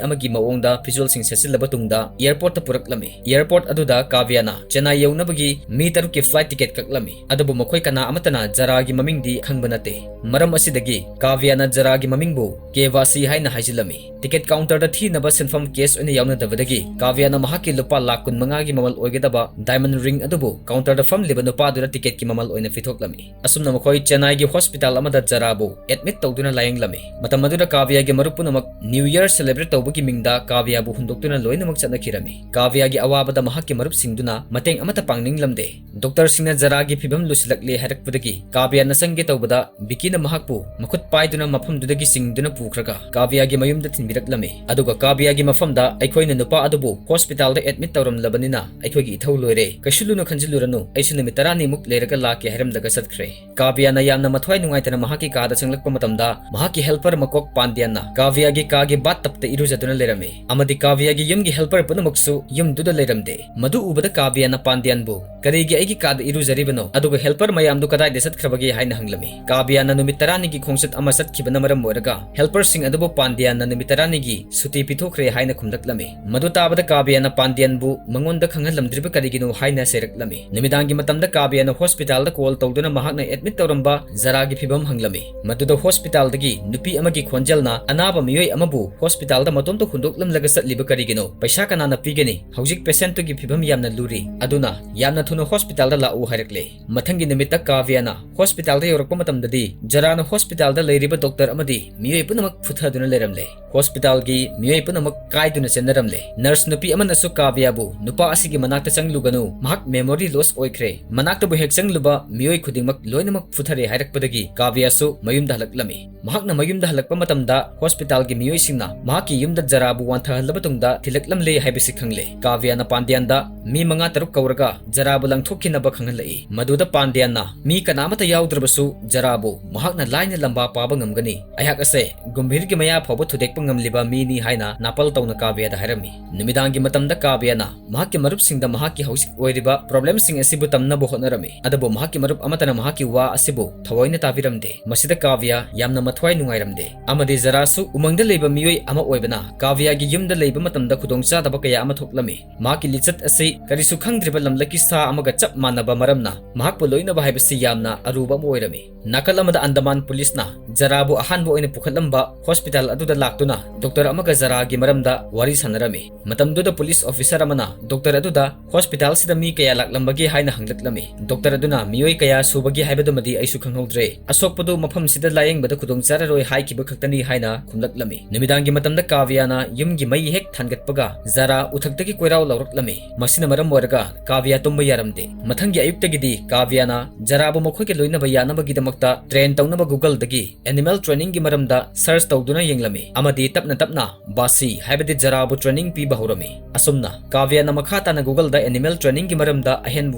ꯑꯃꯒꯤ ꯃꯑꯣꯡꯗ ꯐꯤꯖꯣꯜꯁꯤꯡ ꯁꯦꯠꯆꯤꯜꯂꯕ ꯇꯨꯡꯗ airport ꯇ ꯄꯨꯔꯛꯂꯝꯃꯤ꯫ Airport ꯑꯗꯨꯗ ꯀꯥꯕ꯭ꯌꯥꯅ ꯆꯦꯟꯅꯥꯏ ꯌꯧꯅꯕꯒꯤ ꯃꯤ ꯇꯔꯨꯛꯀꯤ flight ticket ꯀꯛꯂꯝꯃꯤ꯫ ꯑꯗꯨꯕꯨ ꯃꯈꯣꯏ ꯀꯅꯥ ꯑꯃꯠꯇꯅ ꯖꯔꯥꯒꯤ ꯃꯃꯤꯡꯗꯤ ꯈꯪꯕ ꯅꯠꯇꯦ꯫ ꯃꯔꯝ ꯑꯁꯤꯗꯒꯤ ꯀꯥꯕ꯭ꯌꯥꯅ ꯖꯔꯥꯒꯤ ꯃꯃꯤꯡꯕꯨ ꯀꯦ ꯕꯥꯁꯤ ꯍꯥꯏꯅ ꯍꯥꯏꯖꯤꯜꯂꯝꯃꯤ꯫ Ticket counter ꯗ ꯊꯤꯅꯕ ꯁꯦꯟꯐꯝ cash ꯑꯣꯏꯅ ꯌꯥꯎꯅꯗꯕꯗꯒꯤ ꯀꯥꯕ꯭ꯌꯥꯅ ꯃꯍꯥꯛꯀꯤ ꯂꯨꯄꯥ ꯂꯥꯈ ꯀꯨꯟꯃꯉꯥꯒꯤ ꯃꯃꯜ ꯑꯣꯏꯒꯗꯕ diamond ring ꯑꯗꯨꯕꯨ counter ꯗ ꯐꯝꯂꯤꯕ ꯅꯨꯄꯥꯗꯨꯗ ticket ꯀꯤ ꯃꯃꯜ ꯑꯣꯏꯅ ꯄꯤꯊꯣꯛꯂꯝꯃꯤ꯫ ꯑꯁꯨꯝꯅ ꯃꯈꯣꯏ ꯆꯦꯟꯅꯥꯏꯒꯤ hospital ꯑꯃꯗ ꯖꯔꯥꯕꯨ admit ꯇꯧꯗꯨꯅ ꯂꯥꯌꯦꯡꯂꯝꯃꯤ꯫ ꯃꯇꯝ ꯑꯗꯨꯗ ꯀꯥꯕ꯭ꯌꯥꯒꯤ ꯃꯔꯨꯞ ꯄꯨꯝꯅꯃꯛ New Year celebrate ꯇꯧꯕꯒꯤ ꯃꯤꯡꯗ ꯀꯥꯕ꯭ꯌꯥꯕꯨ ꯍꯨꯟꯗꯣꯛꯇꯨꯅ ꯂꯣꯏꯅꯃꯛ ꯆꯠꯅꯈꯤꯔꯝꯃꯤ꯫ ꯀꯥꯕ꯭ꯌꯥꯒꯤ ꯑꯋꯥꯕꯗ ꯃꯍꯥꯛꯀꯤ ꯃꯔꯨꯞꯁꯤꯡꯗꯨꯅ ꯃꯇꯦꯡ ꯑꯃꯠꯇ ꯄꯥꯡꯅꯤꯡꯂꯝꯗꯦ꯫ Doctor ꯁꯤꯡꯅ ꯖꯔꯥꯒꯤ ꯐꯤꯕꯝ ꯂꯨꯁꯤꯜꯂꯛꯂꯦ ꯍꯥꯏꯔꯛꯄꯗꯒꯤ ꯀꯥꯕ꯭ꯌꯥꯅ ꯆꯪꯒꯦ ꯇꯧꯕꯗ ꯕꯤꯀꯤꯅ ꯃꯍꯥꯛꯄꯨ ꯃꯈꯨꯠ ꯄꯥꯏꯗꯨꯅ ꯃꯐꯝꯗꯨꯗꯒꯤ ꯆꯤꯡꯗꯨꯅ ꯄꯨꯈ꯭ꯔꯒ ꯀꯥꯕ꯭ꯌꯥꯒꯤ ꯃꯌꯨꯝꯗ ꯊꯤꯟꯕꯤꯔꯛꯂꯝꯃꯤ꯫ ꯑꯗꯨꯒ ꯀꯥꯕ꯭ꯌꯥꯒꯤ ꯃꯐꯝꯗ "ꯑꯩꯈꯣꯏꯅ ꯅꯨꯄꯥ ꯑꯗꯨꯕꯨ hospital ꯗ admit ꯇꯧꯔꯝꯂꯕꯅꯤꯅ ꯑꯩꯈꯣꯏꯒꯤ ꯏꯊꯧ ꯂꯣꯏꯔꯦ꯫ ꯀꯩꯁꯨ ꯂꯨꯅ ꯈꯟꯖꯤꯜꯂꯨꯔꯅꯨ꯫ ꯑꯩꯁꯨ ꯅꯨꯃꯤꯠ ꯇꯔꯥꯅꯤꯃꯨꯛ ꯂꯩꯔꯒ ꯂꯥꯛꯀꯦ" ꯍꯥꯏꯔꯝꯂꯒ ꯆꯠꯈ꯭ꯔꯦ꯫ ꯀꯥꯕ꯭ꯌꯥꯅ ꯌꯥꯝꯅ ꯃꯊ꯭ꯋꯥꯏ ꯅꯨꯡꯉꯥꯏꯇꯅ ꯃꯍꯥꯛꯀꯤ ꯀꯥꯗ ꯆꯪꯂꯛꯄ ꯃꯇꯝꯗ ꯃꯍꯥꯛꯀꯤ helper ꯃꯀꯣꯛ ꯄꯥꯟꯗ꯭ꯌꯥꯟꯅ ꯀꯥꯕ꯭ꯌꯥꯒꯤ ꯀꯥꯒꯤ bathtub ꯇ ꯏꯔꯨꯖꯗꯨꯅ ꯂꯩꯔꯝꯃꯤ꯫ ꯑꯃꯗꯤ ꯀꯥꯕ꯭ꯌꯥꯒꯤ ꯌꯨꯝꯒꯤ helper ꯄꯨꯝꯅꯃꯛꯁꯨ ꯌꯨꯝꯗꯨꯗ ꯂꯩꯔꯝꯗꯦ꯫ ꯃꯗꯨ ꯎꯕꯗ ꯀꯥꯕ꯭ꯌꯥꯅ ꯄꯥꯟꯗ꯭ꯌꯥꯟꯕꯨ, "ꯀꯔꯤꯒꯤ ꯑꯩꯒꯤ ꯀꯥꯗ ꯏꯔꯨꯖꯔꯤꯕꯅꯣ? ꯑꯗꯨꯒ helper ꯃꯌꯥꯝꯗꯨ ꯀꯗꯥꯏꯗ ꯆꯠꯈ꯭ꯔꯕꯒꯦ?" ꯍꯥꯏꯅ ꯍꯪꯂꯝꯃꯤ꯫ ꯀꯥꯕ꯭ꯌꯥꯅ ꯅꯨꯃꯤꯠ ꯇꯔꯥꯅꯤꯒꯤ ꯈꯣꯡꯆꯠ ꯑꯃ ꯆꯠꯈꯤꯕꯅ ꯃꯔꯝ ꯑꯣꯏꯔꯒ helperꯁꯤꯡ ꯑꯗꯨꯕꯨ ꯄꯥꯟꯗ꯭ꯌꯥꯟꯅ ꯅꯨꯃꯤꯠ ꯇꯔꯥꯅꯤꯒꯤ ꯁꯨꯇꯤ ꯄꯤꯊꯣꯛꯈ꯭ꯔꯦ ꯍꯥꯏꯅ ꯈꯨꯝꯂꯛꯂꯝꯃꯤ꯫ ꯃꯗꯨ ꯇꯥꯕꯗ ꯀꯥꯕ꯭ꯌꯥꯅ ꯄꯥꯟꯗ꯭ꯌꯥꯟꯕꯨ ꯃꯉꯣꯟꯗ ꯈꯪꯍꯜꯂꯝꯗ꯭ꯔꯤꯕ ꯀꯔꯤꯒꯤꯅꯣ ꯍꯥꯏꯅ ꯆꯩꯔꯛꯂꯝꯃꯤ꯫ ꯅꯨꯃꯤꯗꯥꯡꯒꯤ ꯃꯇꯝꯗ ꯀꯥꯕ꯭ꯌꯥꯅ hospitalꯗ call ꯇꯧꯗꯨꯅ ꯃꯍꯥꯛꯅ admit ꯇꯧꯔꯝꯕ ꯖꯔꯥꯒꯤ ꯐꯤꯚꯝ ꯍꯪꯂꯝꯃꯤ꯫ ꯃꯗꯨꯗ hospitalꯗꯒꯤ ꯅꯨꯄꯤ ꯑꯃꯒꯤ ꯈꯣꯟꯖꯦꯜꯅ, "ꯑꯅꯥꯕ ꯃꯤꯑꯣꯏ ꯑꯃꯕꯨ hospitalꯗ ꯃꯇꯣꯝꯇ ꯍꯨꯟꯗꯣꯛꯂꯝꯂꯒ ꯆꯠꯂꯤꯕ ꯀꯔꯤꯒꯤꯅꯣ? ꯄꯩꯁꯥ ꯀꯅꯥꯅ ꯄꯤꯒꯅꯤ? ꯍꯧꯖꯤꯛ patientꯇꯨꯒꯤ ꯐꯤꯚꯝ ꯌꯥꯝꯅ ꯂꯨꯔꯤ, ꯑꯗꯨꯅ ꯌꯥꯝꯅ ꯊꯨꯅ hospitalꯗ ꯂꯥꯛꯎ" ꯍꯥꯏꯔꯛꯂꯦ꯫ ꯃꯊꯪꯒꯤ ꯅꯨꯃꯤꯠꯇ ꯀꯥꯕ꯭ꯌꯥꯅ hospitalꯗ ꯌꯧꯔꯛꯄ ꯃꯇꯝꯗꯗꯤ ꯖꯔꯥꯅ hospitalꯗ ꯂꯩꯔꯤꯕ doctor ꯑꯃꯗꯤ ꯃꯤꯑꯣꯏ ꯄꯨꯝꯅꯃꯛ ꯐꯨꯊꯗꯨꯅ ꯂꯩꯔꯝꯂꯦ꯫ Hospitalꯒꯤ ꯃꯤꯑꯣꯏ ꯄꯨꯝꯅꯃꯛ ꯀꯥꯏꯗꯨꯅ ꯆꯦꯟꯅꯔꯝꯂꯦ꯫ Nurse ꯅꯨꯄꯤ ꯑꯃꯅꯁꯨ ꯀꯥꯕ꯭ꯌꯥꯕꯨ, "ꯅꯨꯄꯥ ꯑꯁꯤꯒꯤ ꯃꯅꯥꯛꯇ ꯆꯪꯂꯨꯒꯅꯨ, ꯃꯍꯥꯛ memory loss ꯑꯣꯏꯈ꯭ꯔꯦ꯫ ꯃꯅꯥꯛꯇꯕꯨ ꯍꯦꯛ ꯆꯪꯂꯨꯕ ꯃꯤꯑꯣꯏ ꯈꯨꯗꯤꯡꯃꯛ ꯂꯣꯏꯅꯃꯛ ꯐꯨꯊꯔꯦ" ꯍꯥꯏꯔꯛꯄꯗꯒꯤ ꯀꯥꯕ꯭ꯌꯥꯁꯨ ꯃꯌꯨꯝꯗ ꯍꯜꯂꯛꯂꯝꯃꯤ꯫ ꯃꯍꯥꯛꯅ ꯃꯌꯨꯝꯗ ꯍꯜꯂꯛꯄ ꯃꯇꯝꯗ hospitalꯒꯤ ꯃꯤꯑꯣꯏꯁꯤꯡꯅ ꯃꯍꯥꯛꯀꯤ ꯌꯨꯝꯗ ꯖꯔꯥꯕꯨ ꯋꯥꯟꯊꯍꯜꯂꯕ ꯇꯨꯡꯗ ꯊꯤꯜꯂꯛꯂꯝꯂꯦ ꯍꯥꯏꯕꯁꯤ ꯈꯪꯂꯦ꯫ ꯀꯥꯕ꯭ꯌꯥꯅ ꯄꯥꯟꯗ꯭ꯌꯥꯟꯗ ꯃꯤ ꯃꯉꯥ ꯇꯔꯨꯛ ꯀꯧꯔꯒ ꯖꯔꯥꯕꯨ ꯂꯪꯊꯣꯛꯈꯤꯅꯕ ꯈꯪꯍꯜꯂꯛꯏ꯫ ꯃꯗꯨꯗ ꯄꯥꯟꯗ꯭ꯌꯥꯟꯅ, "ꯃꯤ ꯀꯅꯥꯃꯠꯇ ꯌꯥꯎꯗ꯭ꯔꯕꯁꯨ ꯖꯔꯥꯕꯨ ꯃꯍꯥꯛꯅ ꯂꯥꯏꯅ ꯂꯝꯕꯥ ꯄꯥꯕ ꯉꯝꯒꯅꯤ꯫ ꯑꯩꯍꯥꯛ ꯑꯁꯦ ꯒꯨꯝꯚꯤꯔꯒꯤ ꯃꯌꯥ ꯐꯥꯎꯕ ꯊꯨꯗꯦꯛꯄ ꯉꯝꯂꯤꯕ ꯃꯤꯅꯤ" ꯍꯥꯏꯅ ꯅꯥꯄꯜ ꯇꯧꯅ ꯀꯥꯕ꯭ꯌꯥꯗ ꯍꯥꯏꯔꯝꯃꯤ꯫ ꯅꯨꯃꯤꯗꯥꯡꯒꯤ ꯃꯇꯝꯗ ꯀꯥꯕ꯭ꯌꯥꯅ ꯃꯍꯥꯛꯀꯤ ꯃꯔꯨꯞꯁꯤꯡꯗ ꯃꯍꯥꯛꯀꯤ ꯍꯧꯖꯤꯛ ꯑꯣꯏꯔꯤꯕ problemꯁꯤꯡ ꯑꯁꯤꯕꯨ ꯇꯝꯅꯕ ꯍꯣꯠꯅꯔꯝꯃꯤ꯫ ꯑꯗꯨꯕꯨ ꯃꯍꯥꯛꯀꯤ ꯃꯔꯨꯞ ꯑꯃꯠꯇꯅ ꯃꯍꯥꯛꯀꯤ ꯋꯥ ꯑꯁꯤꯕꯨ ꯊꯑꯣꯏꯅ ꯇꯥꯕꯤꯔꯝꯗꯦ꯫ ꯃꯁꯤꯗ ꯀꯥꯕ꯭ꯌꯥ ꯌꯥꯝꯅ ꯃꯊ꯭ꯋꯥꯏ ꯅꯨꯡꯉꯥꯏꯔꯝꯗꯦ꯫ ꯑꯃꯗꯤ ꯖꯔꯥꯁꯨ ꯎꯃꯪꯗ ꯂꯩꯕ ꯃꯤꯑꯣꯏ ꯑꯃ ꯑꯣꯏꯕꯅ ꯀꯥꯕ꯭ꯌꯥꯒꯤ ꯌꯨꯝꯗ ꯂꯩꯕ ꯃꯇꯝꯗ ꯈꯨꯗꯣꯡꯆꯥꯗꯕ ꯀꯌꯥ ꯑꯃ ꯊꯣꯛꯂꯝꯃꯤ꯫ ꯃꯍꯥꯛꯀꯤ ꯂꯤꯆꯠ ꯑꯁꯤ ꯀꯔꯤꯁꯨ ꯈꯪꯗ꯭ꯔꯤꯕ ꯂꯝꯂꯛꯀꯤ ꯁꯥ ꯑꯃꯒ ꯆꯞ ꯃꯥꯟꯅꯕ ꯃꯔꯝꯅ ꯃꯍꯥꯛꯄꯨ ꯂꯣꯏꯅꯕ ꯍꯥꯏꯕꯁꯤ ꯌꯥꯝꯅ ꯑꯔꯨꯕ ꯑꯃ ꯑꯣꯏꯔꯝꯃꯤ꯫ ꯅꯥꯀꯜ ꯑꯃꯗ ꯑꯟꯗꯃꯥꯟ ꯄꯨꯂꯤꯁꯅ ꯖꯔꯥꯕꯨ ꯑꯍꯥꯟꯕ ꯑꯣꯏꯅ ꯄꯨꯈꯠꯂꯝꯕ hospital ꯑꯗꯨꯗ ꯂꯥꯛꯇꯨꯅ doctor ꯑꯃꯒ ꯖꯔꯥꯒꯤ ꯃꯔꯝꯗ ꯋꯥꯔꯤ ꯁꯥꯟꯅꯔꯝꯃꯤ꯫ ꯃꯇꯝꯗꯨꯗ police officer ꯑꯃꯅ doctor ꯑꯗꯨꯗ hospitalꯁꯤꯗ ꯃꯤ ꯀꯌꯥ ꯂꯥꯛꯂꯝꯕꯒꯦ ꯍꯥꯏꯅ ꯍꯪꯂꯛꯂꯝꯃꯤ꯫ Doctor ꯑꯗꯨꯅ ꯃꯤꯑꯣꯏ ꯀꯌꯥ ꯁꯨꯕꯒꯦ ꯍꯥꯏꯕꯗꯨꯃꯗꯤ ꯑꯩꯁꯨ ꯈꯪꯍꯧꯗ꯭ꯔꯦ꯫ ꯑꯁꯣꯛꯄꯗꯨ ꯃꯐꯝꯁꯤꯗ ꯂꯥꯌꯦꯡꯕꯗ ꯈꯨꯗꯣꯡꯆꯥꯔꯔꯣꯏ ꯍꯥꯏꯈꯤꯕ ꯈꯛꯇꯅꯤ ꯍꯥꯏꯅ ꯈꯨꯝꯂꯛꯂꯝꯃꯤ꯫ ꯅꯨꯃꯤꯗꯥꯡꯒꯤ ꯃꯇꯝꯗ ꯀꯥꯕ꯭ꯌꯥꯅ ꯌꯨꯝꯒꯤ ꯃꯩ ꯍꯦꯛ ꯊꯥꯟꯒꯠꯄꯒ ꯖꯔꯥ ꯎꯊꯛꯇꯒꯤ ꯀꯣꯏꯔꯥꯎ ꯂꯥꯎꯔꯛꯂꯝꯃꯤ꯫ ꯃꯁꯤꯅ ꯃꯔꯝ ꯑꯣꯏꯔꯒ ꯀꯥꯕ꯭ꯌꯥ ꯇꯨꯝꯕ ꯌꯥꯔꯝꯗꯦ꯫ ꯃꯊꯪꯒꯤ ꯑꯌꯨꯛꯇꯒꯤꯗꯤ ꯀꯥꯕ꯭ꯌꯥꯅ ꯖꯔꯥꯕꯨ ꯃꯈꯣꯏꯒ ꯂꯣꯏꯅꯕ ꯌꯥꯅꯕꯒꯤꯗꯃꯛꯇ train ꯇꯧꯅꯕ Googleꯗꯒꯤ animal trainingꯒꯤ ꯃꯔꯝꯗ search ꯇꯧꯗꯨꯅ ꯌꯦꯡꯂꯝꯃꯤ ꯑꯃꯗꯤ ꯇꯞꯅ ꯇꯞꯅ ꯕꯥꯁꯤ, ꯍꯥꯏꯕꯗꯤ ꯖꯔꯥꯕꯨ training ꯄꯤꯕ ꯍꯧꯔꯝꯃꯤ꯫ ꯑꯁꯨꯝꯅ ꯀꯥꯕ꯭ꯌꯥꯅ ꯃꯈꯥ ꯇꯥꯅ Googleꯗ animal trainingꯒꯤ ꯃꯔꯝꯗ ꯑꯍꯦꯟꯕ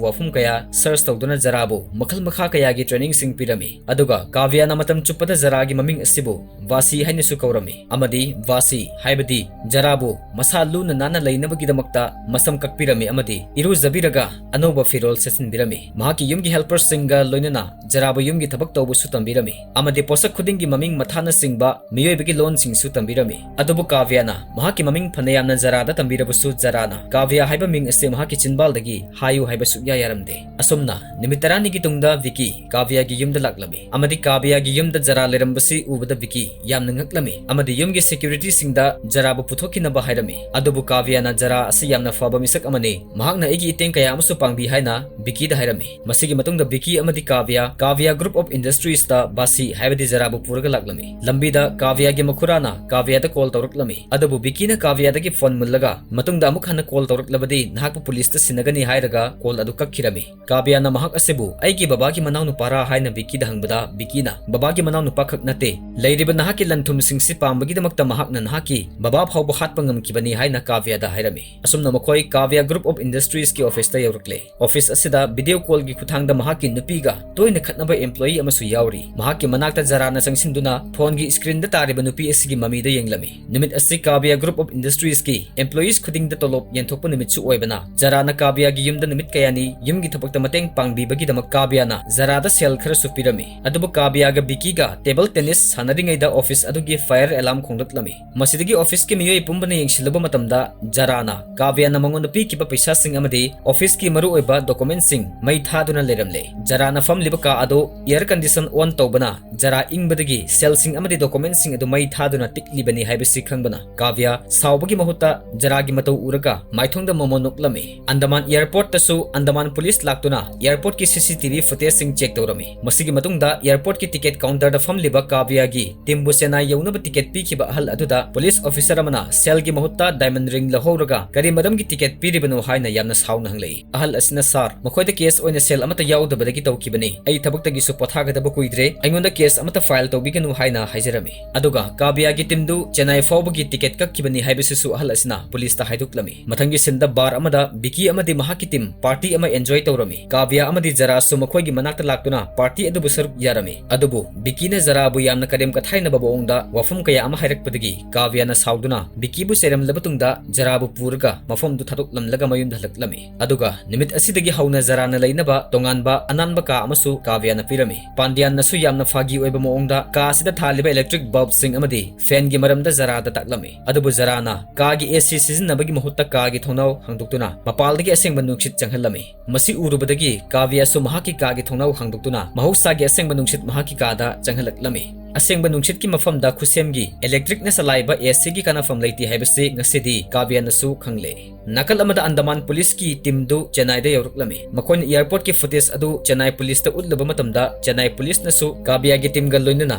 ꯋꯥꯐꯝ ꯀꯌꯥ search ꯇꯧꯗꯨꯅ ꯖꯔꯥꯕꯨ ꯃꯈꯜ ꯃꯈꯥ ꯀꯌꯥꯒꯤ trainingꯁꯤꯡ ꯄꯤꯔꯝꯃꯤ꯫ ꯑꯗꯨꯒ ꯀꯥꯕ꯭ꯌꯥꯅ ꯃꯇꯝ ꯆꯨꯞꯄꯗ ꯖꯔꯥꯒꯤ ꯃꯃꯤꯡ ꯑꯁꯤꯕꯨ ꯕꯥꯁꯤ ꯍꯥꯏꯅꯁꯨ ꯀꯧꯔꯝꯃꯤ ꯑꯃꯗꯤ ꯕꯥꯁꯤ, ꯍꯥꯏꯕꯗꯤ ꯖꯔꯥꯕꯨ ꯃꯁꯥ ꯂꯨꯅ ꯅꯥꯟꯅ ꯂꯩꯅꯕꯒꯤꯗꯃꯛꯇ ꯃꯁꯝ ꯀꯛ ꯄꯤꯔꯝꯃꯤ ꯑꯃꯗꯤ ꯏꯔꯨꯖꯕꯤꯔꯒ ꯑꯅꯧꯕ ꯐꯤꯔꯣꯜ ꯁꯦꯠꯆꯤꯟꯕꯤꯔꯝꯃꯤ꯫ ꯃꯍꯥꯛꯀꯤ ꯌꯨꯝꯒꯤ helperꯁꯤꯡꯒ ꯂꯣꯏꯅꯅ ꯖꯔꯥꯕꯨ ꯌꯨꯝꯒꯤ ꯊꯕꯛ ꯇꯧꯕꯁꯨ ꯇꯝꯕꯤꯔꯝꯃꯤ ꯑꯃꯗꯤ ꯄꯣꯠꯁꯛ ꯈꯨꯗꯤꯡꯒꯤ ꯃꯃꯤꯡ ꯃꯊꯥꯅꯆꯤꯡꯕ ꯃꯤꯑꯣꯏꯕꯒꯤ ꯂꯣꯟꯁꯤꯡꯁꯨ ꯇꯝꯕꯤꯔꯝꯃꯤ꯫ ꯑꯗꯨꯕꯨ ꯀꯥꯕ꯭ꯌꯥꯅ ꯃꯍꯥꯛꯀꯤ ꯃꯃꯤꯡ ꯐꯅ ꯌꯥꯝꯅ ꯖꯔꯥꯗ ꯇꯝꯕꯤꯔꯕꯁꯨ ꯖꯔꯥꯅ ꯀꯥꯕ꯭ꯌꯥ ꯍꯥꯏꯕ ꯃꯤꯡ ꯑꯁꯤ ꯃꯍꯥꯛꯀꯤ ꯆꯤꯟꯕꯥꯜꯗꯒꯤ ꯍꯥꯏꯌꯨ ꯍꯥꯏꯕ ꯁꯨꯛꯌꯥ ꯌꯥꯔꯝꯗꯦ꯫ ꯑꯁꯨꯝꯅ ꯅꯨꯃꯤꯠ ꯇꯔꯥꯅꯤꯒꯤ ꯇꯨꯡꯗ ꯚꯤꯀꯤ ꯀꯥꯕ꯭ꯌꯥꯒꯤ ꯌꯨꯝꯗ ꯂꯥꯛꯂꯝꯃꯤ ꯑꯃꯗꯤ ꯀꯥꯕ꯭ꯌꯥꯒꯤ ꯌꯨꯝꯗ ꯖꯔꯥ ꯂꯩꯔꯝꯕꯁꯤ ꯎꯕꯗ ꯚꯤꯀꯤ ꯌꯥꯝꯅ ꯉꯛꯂꯝꯃꯤ ꯑꯃꯗꯤ ꯌꯨꯝꯒꯤ securityꯁꯤꯡꯗ ꯖꯔꯥꯕꯨ ꯄꯨꯊꯣꯛꯈꯤꯅꯕ ꯍꯥꯏꯔꯝꯃꯤ꯫ ꯑꯗꯨꯕꯨ ꯀꯥꯕ꯭ꯌꯥꯅ ꯖꯔꯥ ꯑꯁꯤ ꯌꯥꯝꯅ ꯐꯕ ꯃꯤꯁꯛ ꯑꯃꯅꯤ, ꯃꯍꯥꯛꯅ ꯑꯩꯒꯤ ꯏꯇꯦꯡ ꯀꯌꯥ ꯑꯃꯁꯨ ꯄꯥꯡꯕꯤ ꯍꯥꯏꯅ ꯚꯤꯀꯤꯗ ꯍꯥꯏꯔꯝꯃꯤ꯫ ꯃꯁꯤꯒꯤ ꯃꯇꯨꯡꯗ ꯚꯤꯀꯤ ꯑꯃꯗꯤ ꯀꯥꯕ꯭ꯌꯥ ꯀꯥꯕ꯭ꯌꯥ Group of Industriesꯇ ꯕꯥꯁꯤ ꯍꯥꯏꯕꯗꯤ ꯖꯔꯥꯕꯨ ꯄꯨꯔꯒ ꯂꯥꯛꯂꯝꯃꯤ꯫ ꯂꯝꯕꯤꯗ ꯀꯥꯕ꯭ꯌꯥꯒꯤ ꯃꯈꯨꯔꯥꯅ ꯀꯥꯕ꯭ꯌꯥꯗ call ꯇꯧꯔꯛꯂꯝꯃꯤ꯫ ꯑꯗꯨꯕꯨ ꯚꯤꯀꯤꯅ ꯀꯥꯕ꯭ꯌꯥꯗꯒꯤ phone ꯃꯨꯜꯂꯒ ꯃꯇꯨꯡꯗ ꯑꯃꯨꯛ ꯍꯟꯅ call ꯇꯧꯔꯛꯂꯕꯗꯤ ꯅꯍꯥꯛꯄꯨ policeꯇ ꯁꯤꯟꯅꯒꯅꯤ ꯍꯥꯏꯔꯒ call ꯑꯗꯨ ꯀꯛꯈꯤꯔꯝꯃꯤ꯫ ꯀꯥꯕ꯭ꯌꯥꯅ ꯃꯍꯥꯛ ꯑꯁꯤꯕꯨ ꯑꯩꯒꯤ ꯕꯕꯥꯒꯤ ꯃꯅꯥꯎꯅꯨꯄꯥꯔꯥ ꯍꯥꯏꯅ ꯚꯤꯀꯤꯗ ꯍꯪꯕꯗ ꯚꯤꯀꯤꯅ ꯕꯕꯥꯒꯤ ꯃꯅꯥꯎꯅꯨꯄꯥ ꯈꯛ ꯅꯠꯇꯦ, ꯂꯩꯔꯤꯕ ꯅꯍꯥꯛꯀꯤ ꯂꯟ ꯊꯨꯝꯁꯤꯡꯁꯤ ꯄꯥꯝꯕꯒꯤꯗꯃꯛꯇ ꯃꯍꯥꯛꯅ ꯅꯍꯥꯛꯀꯤ ꯕꯕꯥ ꯐꯥꯎꯕ ꯍꯥꯠꯄ ꯉꯝꯈꯤꯕꯅꯤ ꯍꯥꯏꯅ ꯀꯥꯕ꯭ꯌꯥꯗ ꯍꯥꯏꯔꯝꯃꯤ꯫ ꯑꯁꯨꯝꯅ ꯃꯈꯣꯏ ꯀꯥꯕ꯭ꯌꯥ Group of Industriesꯀꯤ officeꯇ ꯌꯧꯔꯛꯂꯦ꯫ Office ꯑꯁꯤꯗ video callꯒꯤ ꯈꯨꯠꯊꯥꯡꯗ ꯃꯍꯥꯛꯀꯤ ꯅꯨꯄꯤꯒ ꯇꯣꯏꯅ ꯈꯠꯅꯕ employee ꯑꯃꯁꯨ ꯌꯥꯎꯔꯤ꯫ ꯃꯍꯥꯛꯀꯤ ꯃꯅꯥꯛꯇ ꯖꯔꯥꯅ ꯆꯪꯁꯤꯟꯗꯨꯅ phoneꯒꯤ screenꯗ ꯇꯥꯔꯤꯕ ꯅꯨꯄꯤ ꯑꯁꯤꯒꯤ ꯃꯃꯤꯗ ꯌꯦꯡꯂꯝꯃꯤ꯫ ꯅꯨꯃꯤꯠ ꯑꯁꯤ ꯀꯥꯕ꯭ꯌꯥ Group of Industriesꯀꯤ employees ꯈꯨꯗꯤꯡꯗ ꯇꯣꯂꯣꯞ ꯌꯦꯟꯊꯣꯛꯄ ꯅꯨꯃꯤꯠꯁꯨ ꯑꯣꯏꯕꯅ ꯖꯔꯥꯅ ꯀꯥꯕ꯭ꯌꯥꯒꯤ ꯌꯨꯝꯗ ꯅꯨꯃꯤꯠ ꯀꯌꯥꯅꯤ ꯌꯨꯝꯒꯤ ꯊꯕꯛꯇ ꯃꯇꯦꯡ ꯄꯥꯡꯕꯤꯕꯒꯤꯗꯃꯛ ꯀꯥꯕ꯭ꯌꯥꯅ ꯖꯔꯥꯗ ꯁꯦꯜ ꯈꯔꯁꯨ ꯄꯤꯔꯝꯃꯤ꯫ ꯑꯗꯨꯕꯨ ꯀꯥꯕ꯭ꯌꯥꯒ ꯚꯤꯀꯤꯒ table tennis ꯁꯥꯟꯅꯔꯤꯉꯩꯗ office ꯑꯗꯨꯒꯤ fire alarm ꯈꯣꯡꯂꯛꯂꯝꯃꯤ꯫ ꯃꯁꯤꯗꯒꯤ officeꯀꯤ ꯃꯤꯑꯣꯏ ꯄꯨꯝꯕꯅ ꯌꯦꯡꯁꯤꯜꯂꯨꯕ ꯃꯇꯝꯗ ꯖꯔꯥꯅ ꯀꯥꯕ꯭ꯌꯥꯅ ꯃꯉꯣꯟꯗ ꯄꯤꯈꯤꯕ ꯄꯩꯁꯥꯁꯤꯡ ꯑꯃꯗꯤ officeꯀꯤ ꯃꯔꯨꯑꯣꯏꯕ documentꯁꯤꯡ ꯃꯩ ꯊꯥꯗꯨꯅ ꯂꯩꯔꯝꯂꯦ꯫ ꯖꯔꯥꯅ ꯐꯝꯂꯤꯕ ꯀꯥ ꯑꯗꯨ air condition on ꯇꯧꯕꯅ ꯖꯔꯥ ꯏꯪꯕꯗꯒꯤ ꯁꯦꯜꯁꯤꯡ ꯑꯃꯗꯤ documentꯁꯤꯡ ꯑꯗꯨ ꯃꯩ ꯊꯥꯗꯨꯅ ꯇꯤꯛꯂꯤꯕꯅꯤ ꯍꯥꯏꯕꯁꯤ ꯈꯪꯕꯅ ꯀꯥꯕ꯭ꯌꯥ ꯁꯥꯎꯕꯒꯤ ꯃꯍꯨꯠꯇ ꯖꯔꯥꯒꯤ ꯃꯇꯧ ꯎꯔꯒ ꯃꯥꯏꯊꯣꯡꯗ ꯃꯣꯃꯣꯟ ꯅꯣꯛꯂꯝꯃꯤ꯫ ꯑꯟꯗꯃꯥꯟ airportꯇꯁꯨ ꯑꯟꯗꯃꯥꯟ police ꯂꯥꯛꯇꯨꯅ airportꯀꯤ CCTV footageꯁꯤꯡ check ꯇꯧꯔꯝꯃꯤ꯫ ꯃꯁꯤꯒꯤ ꯃꯇꯨꯡꯗ airportꯀꯤ ticket counterꯗ ꯐꯝꯂꯤꯕ ꯀꯥꯕ꯭ꯌꯥꯒꯤ teamꯕꯨ ꯆꯦꯟꯅꯥꯏ ꯌꯧꯅꯕ ticket ꯄꯤꯈꯤꯕ ꯑꯍꯜ ꯑꯗꯨꯗ police officer ꯑꯃꯅ ꯁꯦꯜꯒꯤ ꯃꯍꯨꯠꯇ diamond ring ꯂꯧꯍꯧꯔꯒ ꯀꯔꯤ ꯃꯔꯝꯒꯤ ticket ꯄꯤꯔꯤꯕꯅꯣ ꯍꯥꯏꯅ ꯌꯥꯝꯅ ꯁꯥꯎꯅ ꯍꯪꯂꯛꯏ꯫ ꯑꯍꯜ ꯑꯁꯤꯅ, "Sir, ꯃꯈꯣꯏꯗ case ꯑꯣꯏꯅ ꯁꯦꯜ ꯑꯃꯠꯇ ꯌꯥꯎꯗꯕꯗꯒꯤ ꯇꯧꯈꯤꯕꯅꯤ꯫ ꯑꯩ ꯊꯕꯛꯇꯒꯤꯁꯨ ꯄꯣꯊꯥꯒꯗꯕ ꯀꯨꯏꯗ꯭ꯔꯦ꯫ ꯑꯩꯉꯣꯟꯗ case ꯑꯃꯠꯇ file ꯇꯧꯕꯤꯒꯅꯨ" ꯍꯥꯏꯅ ꯍꯥꯏꯖꯔꯝꯃꯤ꯫ ꯑꯗꯨꯒ ꯀꯥꯕ꯭ꯌꯥꯒꯤ teamꯗꯨ ꯆꯦꯟꯅꯥꯏ ꯐꯥꯎꯕꯒꯤ ticket ꯀꯛꯈꯤꯕꯅꯤ ꯍꯥꯏꯕꯁꯤꯁꯨ ꯑꯍꯜ ꯑꯁꯤꯅ policeꯇ ꯍꯥꯏꯗꯣꯛꯂꯝꯃꯤ꯫ ꯃꯊꯪꯒꯤ sceneꯗ bar ꯑꯃꯗ ꯚꯤꯀꯤ ꯑꯃꯗꯤ ꯃꯍꯥꯛꯀꯤ team party ꯑꯃ enjoy ꯇꯧꯔꯝꯃꯤ꯫ ꯀꯥꯕ꯭ꯌꯥ ꯑꯃꯗꯤ ꯖꯔꯥꯁꯨ ꯃꯈꯣꯏꯒꯤ ꯃꯅꯥꯛꯇ ꯂꯥꯛꯇꯨꯅ party ꯑꯗꯨꯕꯨ ꯁꯔꯨꯛ ꯌꯥꯔꯝꯃꯤ꯫ ꯑꯗꯨꯕꯨ ꯚꯤꯀꯤꯅ ꯖꯔꯥꯕꯨ ꯌꯥꯝꯅ ꯀꯔꯦꯝ ꯀꯊꯥꯏꯅꯕ ꯃꯑꯣꯡꯗ ꯋꯥꯐꯝ ꯀꯌꯥ ꯑꯃ ꯍꯥꯏꯔꯛꯄꯗꯒꯤ ꯀꯥꯕ꯭ꯌꯥꯅ ꯁꯥꯎꯗꯨꯅ ꯚꯤꯀꯤꯕꯨ ꯆꯩꯔꯝꯂꯕ ꯇꯨꯡꯗ ꯖꯔꯥꯕꯨ ꯄꯨꯔꯒ ꯃꯐꯝꯗꯨ ꯊꯥꯗꯣꯛ ꯂꯝꯂꯒ ꯃꯌꯨꯝꯗ ꯍꯜꯂꯛꯂꯝꯃꯤ꯫ ꯑꯗꯨꯒ ꯅꯨꯃꯤꯠ ꯑꯁꯤꯗꯒꯤ ꯍꯧꯅ ꯖꯔꯥꯅ ꯂꯩꯅꯕ ꯇꯣꯉꯥꯟꯕ ꯑꯅꯥꯟꯕ ꯀꯥ ꯑꯃꯁꯨ ꯀꯥꯕ꯭ꯌꯥꯅ ꯄꯤꯔꯝꯃꯤ꯫ ꯄꯥꯟꯗ꯭ꯌꯥꯟꯅꯁꯨ ꯌꯥꯝꯅ ꯐꯥꯒꯤ ꯑꯣꯏꯕ ꯃꯑꯣꯡꯗ ꯀꯥ ꯑꯁꯤꯗ ꯊꯥꯜꯂꯤꯕ electric bulbꯁꯤꯡ ꯑꯃꯗꯤ fanꯒꯤ ꯃꯔꯝꯗ ꯖꯔꯥꯗ ꯇꯥꯛꯂꯝꯃꯤ꯫ ꯑꯗꯨꯕꯨ ꯖꯔꯥꯅ ꯀꯥꯒꯤ AC ꯁꯤꯖꯤꯟꯅꯕꯒꯤ ꯃꯍꯨꯠꯇ ꯀꯥꯒꯤ ꯊꯣꯡꯅꯥꯎ ꯍꯥꯡꯗꯣꯛꯇꯨꯅ ꯃꯄꯥꯜꯗꯒꯤ ꯑꯁꯦꯡꯕ ꯅꯨꯡꯁꯤꯠ ꯆꯪꯍꯜꯂꯝꯃꯤ꯫ ꯃꯁꯤ ꯎꯔꯨꯕꯗꯒꯤ ꯀꯥꯕ꯭ꯌꯥꯁꯨ ꯃꯍꯥꯛꯀꯤ ꯀꯥꯒꯤ ꯊꯣꯡꯅꯥꯎ ꯍꯥꯡꯗꯣꯛꯇꯨꯅ ꯃꯍꯧꯁꯥꯒꯤ ꯑꯁꯦꯡꯕ ꯅꯨꯡꯁꯤꯠ ꯃꯍꯥꯛꯀꯤ ꯀꯥꯗ ꯆꯪꯍꯜꯂꯛꯂꯝꯃꯤ꯫ ꯑꯁꯦꯡꯕ ꯅꯨꯡꯁꯤꯠꯀꯤ ꯃꯐꯝꯗ ꯈꯨꯠꯁꯦꯝꯒꯤ electricꯅ ꯆꯂꯥꯏꯕ ACꯒꯤ ꯀꯥꯟꯅꯐꯝ ꯂꯩꯇꯦ ꯍꯥꯏꯕꯁꯤ ꯉꯁꯤꯗꯤ ꯀꯥꯕ꯭ꯌꯥꯅꯁꯨ ꯈꯪꯂꯦ꯫ ꯅꯥꯀꯜ ꯑꯃꯗ ꯑꯟꯗꯃꯥꯟ ꯄꯨꯂꯤꯁꯀꯤ teamꯗꯨ ꯆꯦꯟꯅꯥꯏꯗ ꯌꯧꯔꯛꯂꯝꯃꯤ꯫ ꯃꯈꯣꯏꯅ airportꯀꯤ footageꯑꯗꯨ ꯆꯦꯟꯅꯥꯏ ꯄꯨꯂꯤꯁꯇ ꯎꯠꯂꯨꯕ ꯃꯇꯝꯗ ꯆꯦꯟꯅꯥꯏ ꯄꯨꯂꯤꯁꯅꯁꯨ ꯀꯥꯕ꯭ꯌꯥꯒꯤ teamꯒ ꯂꯣꯏꯅꯅ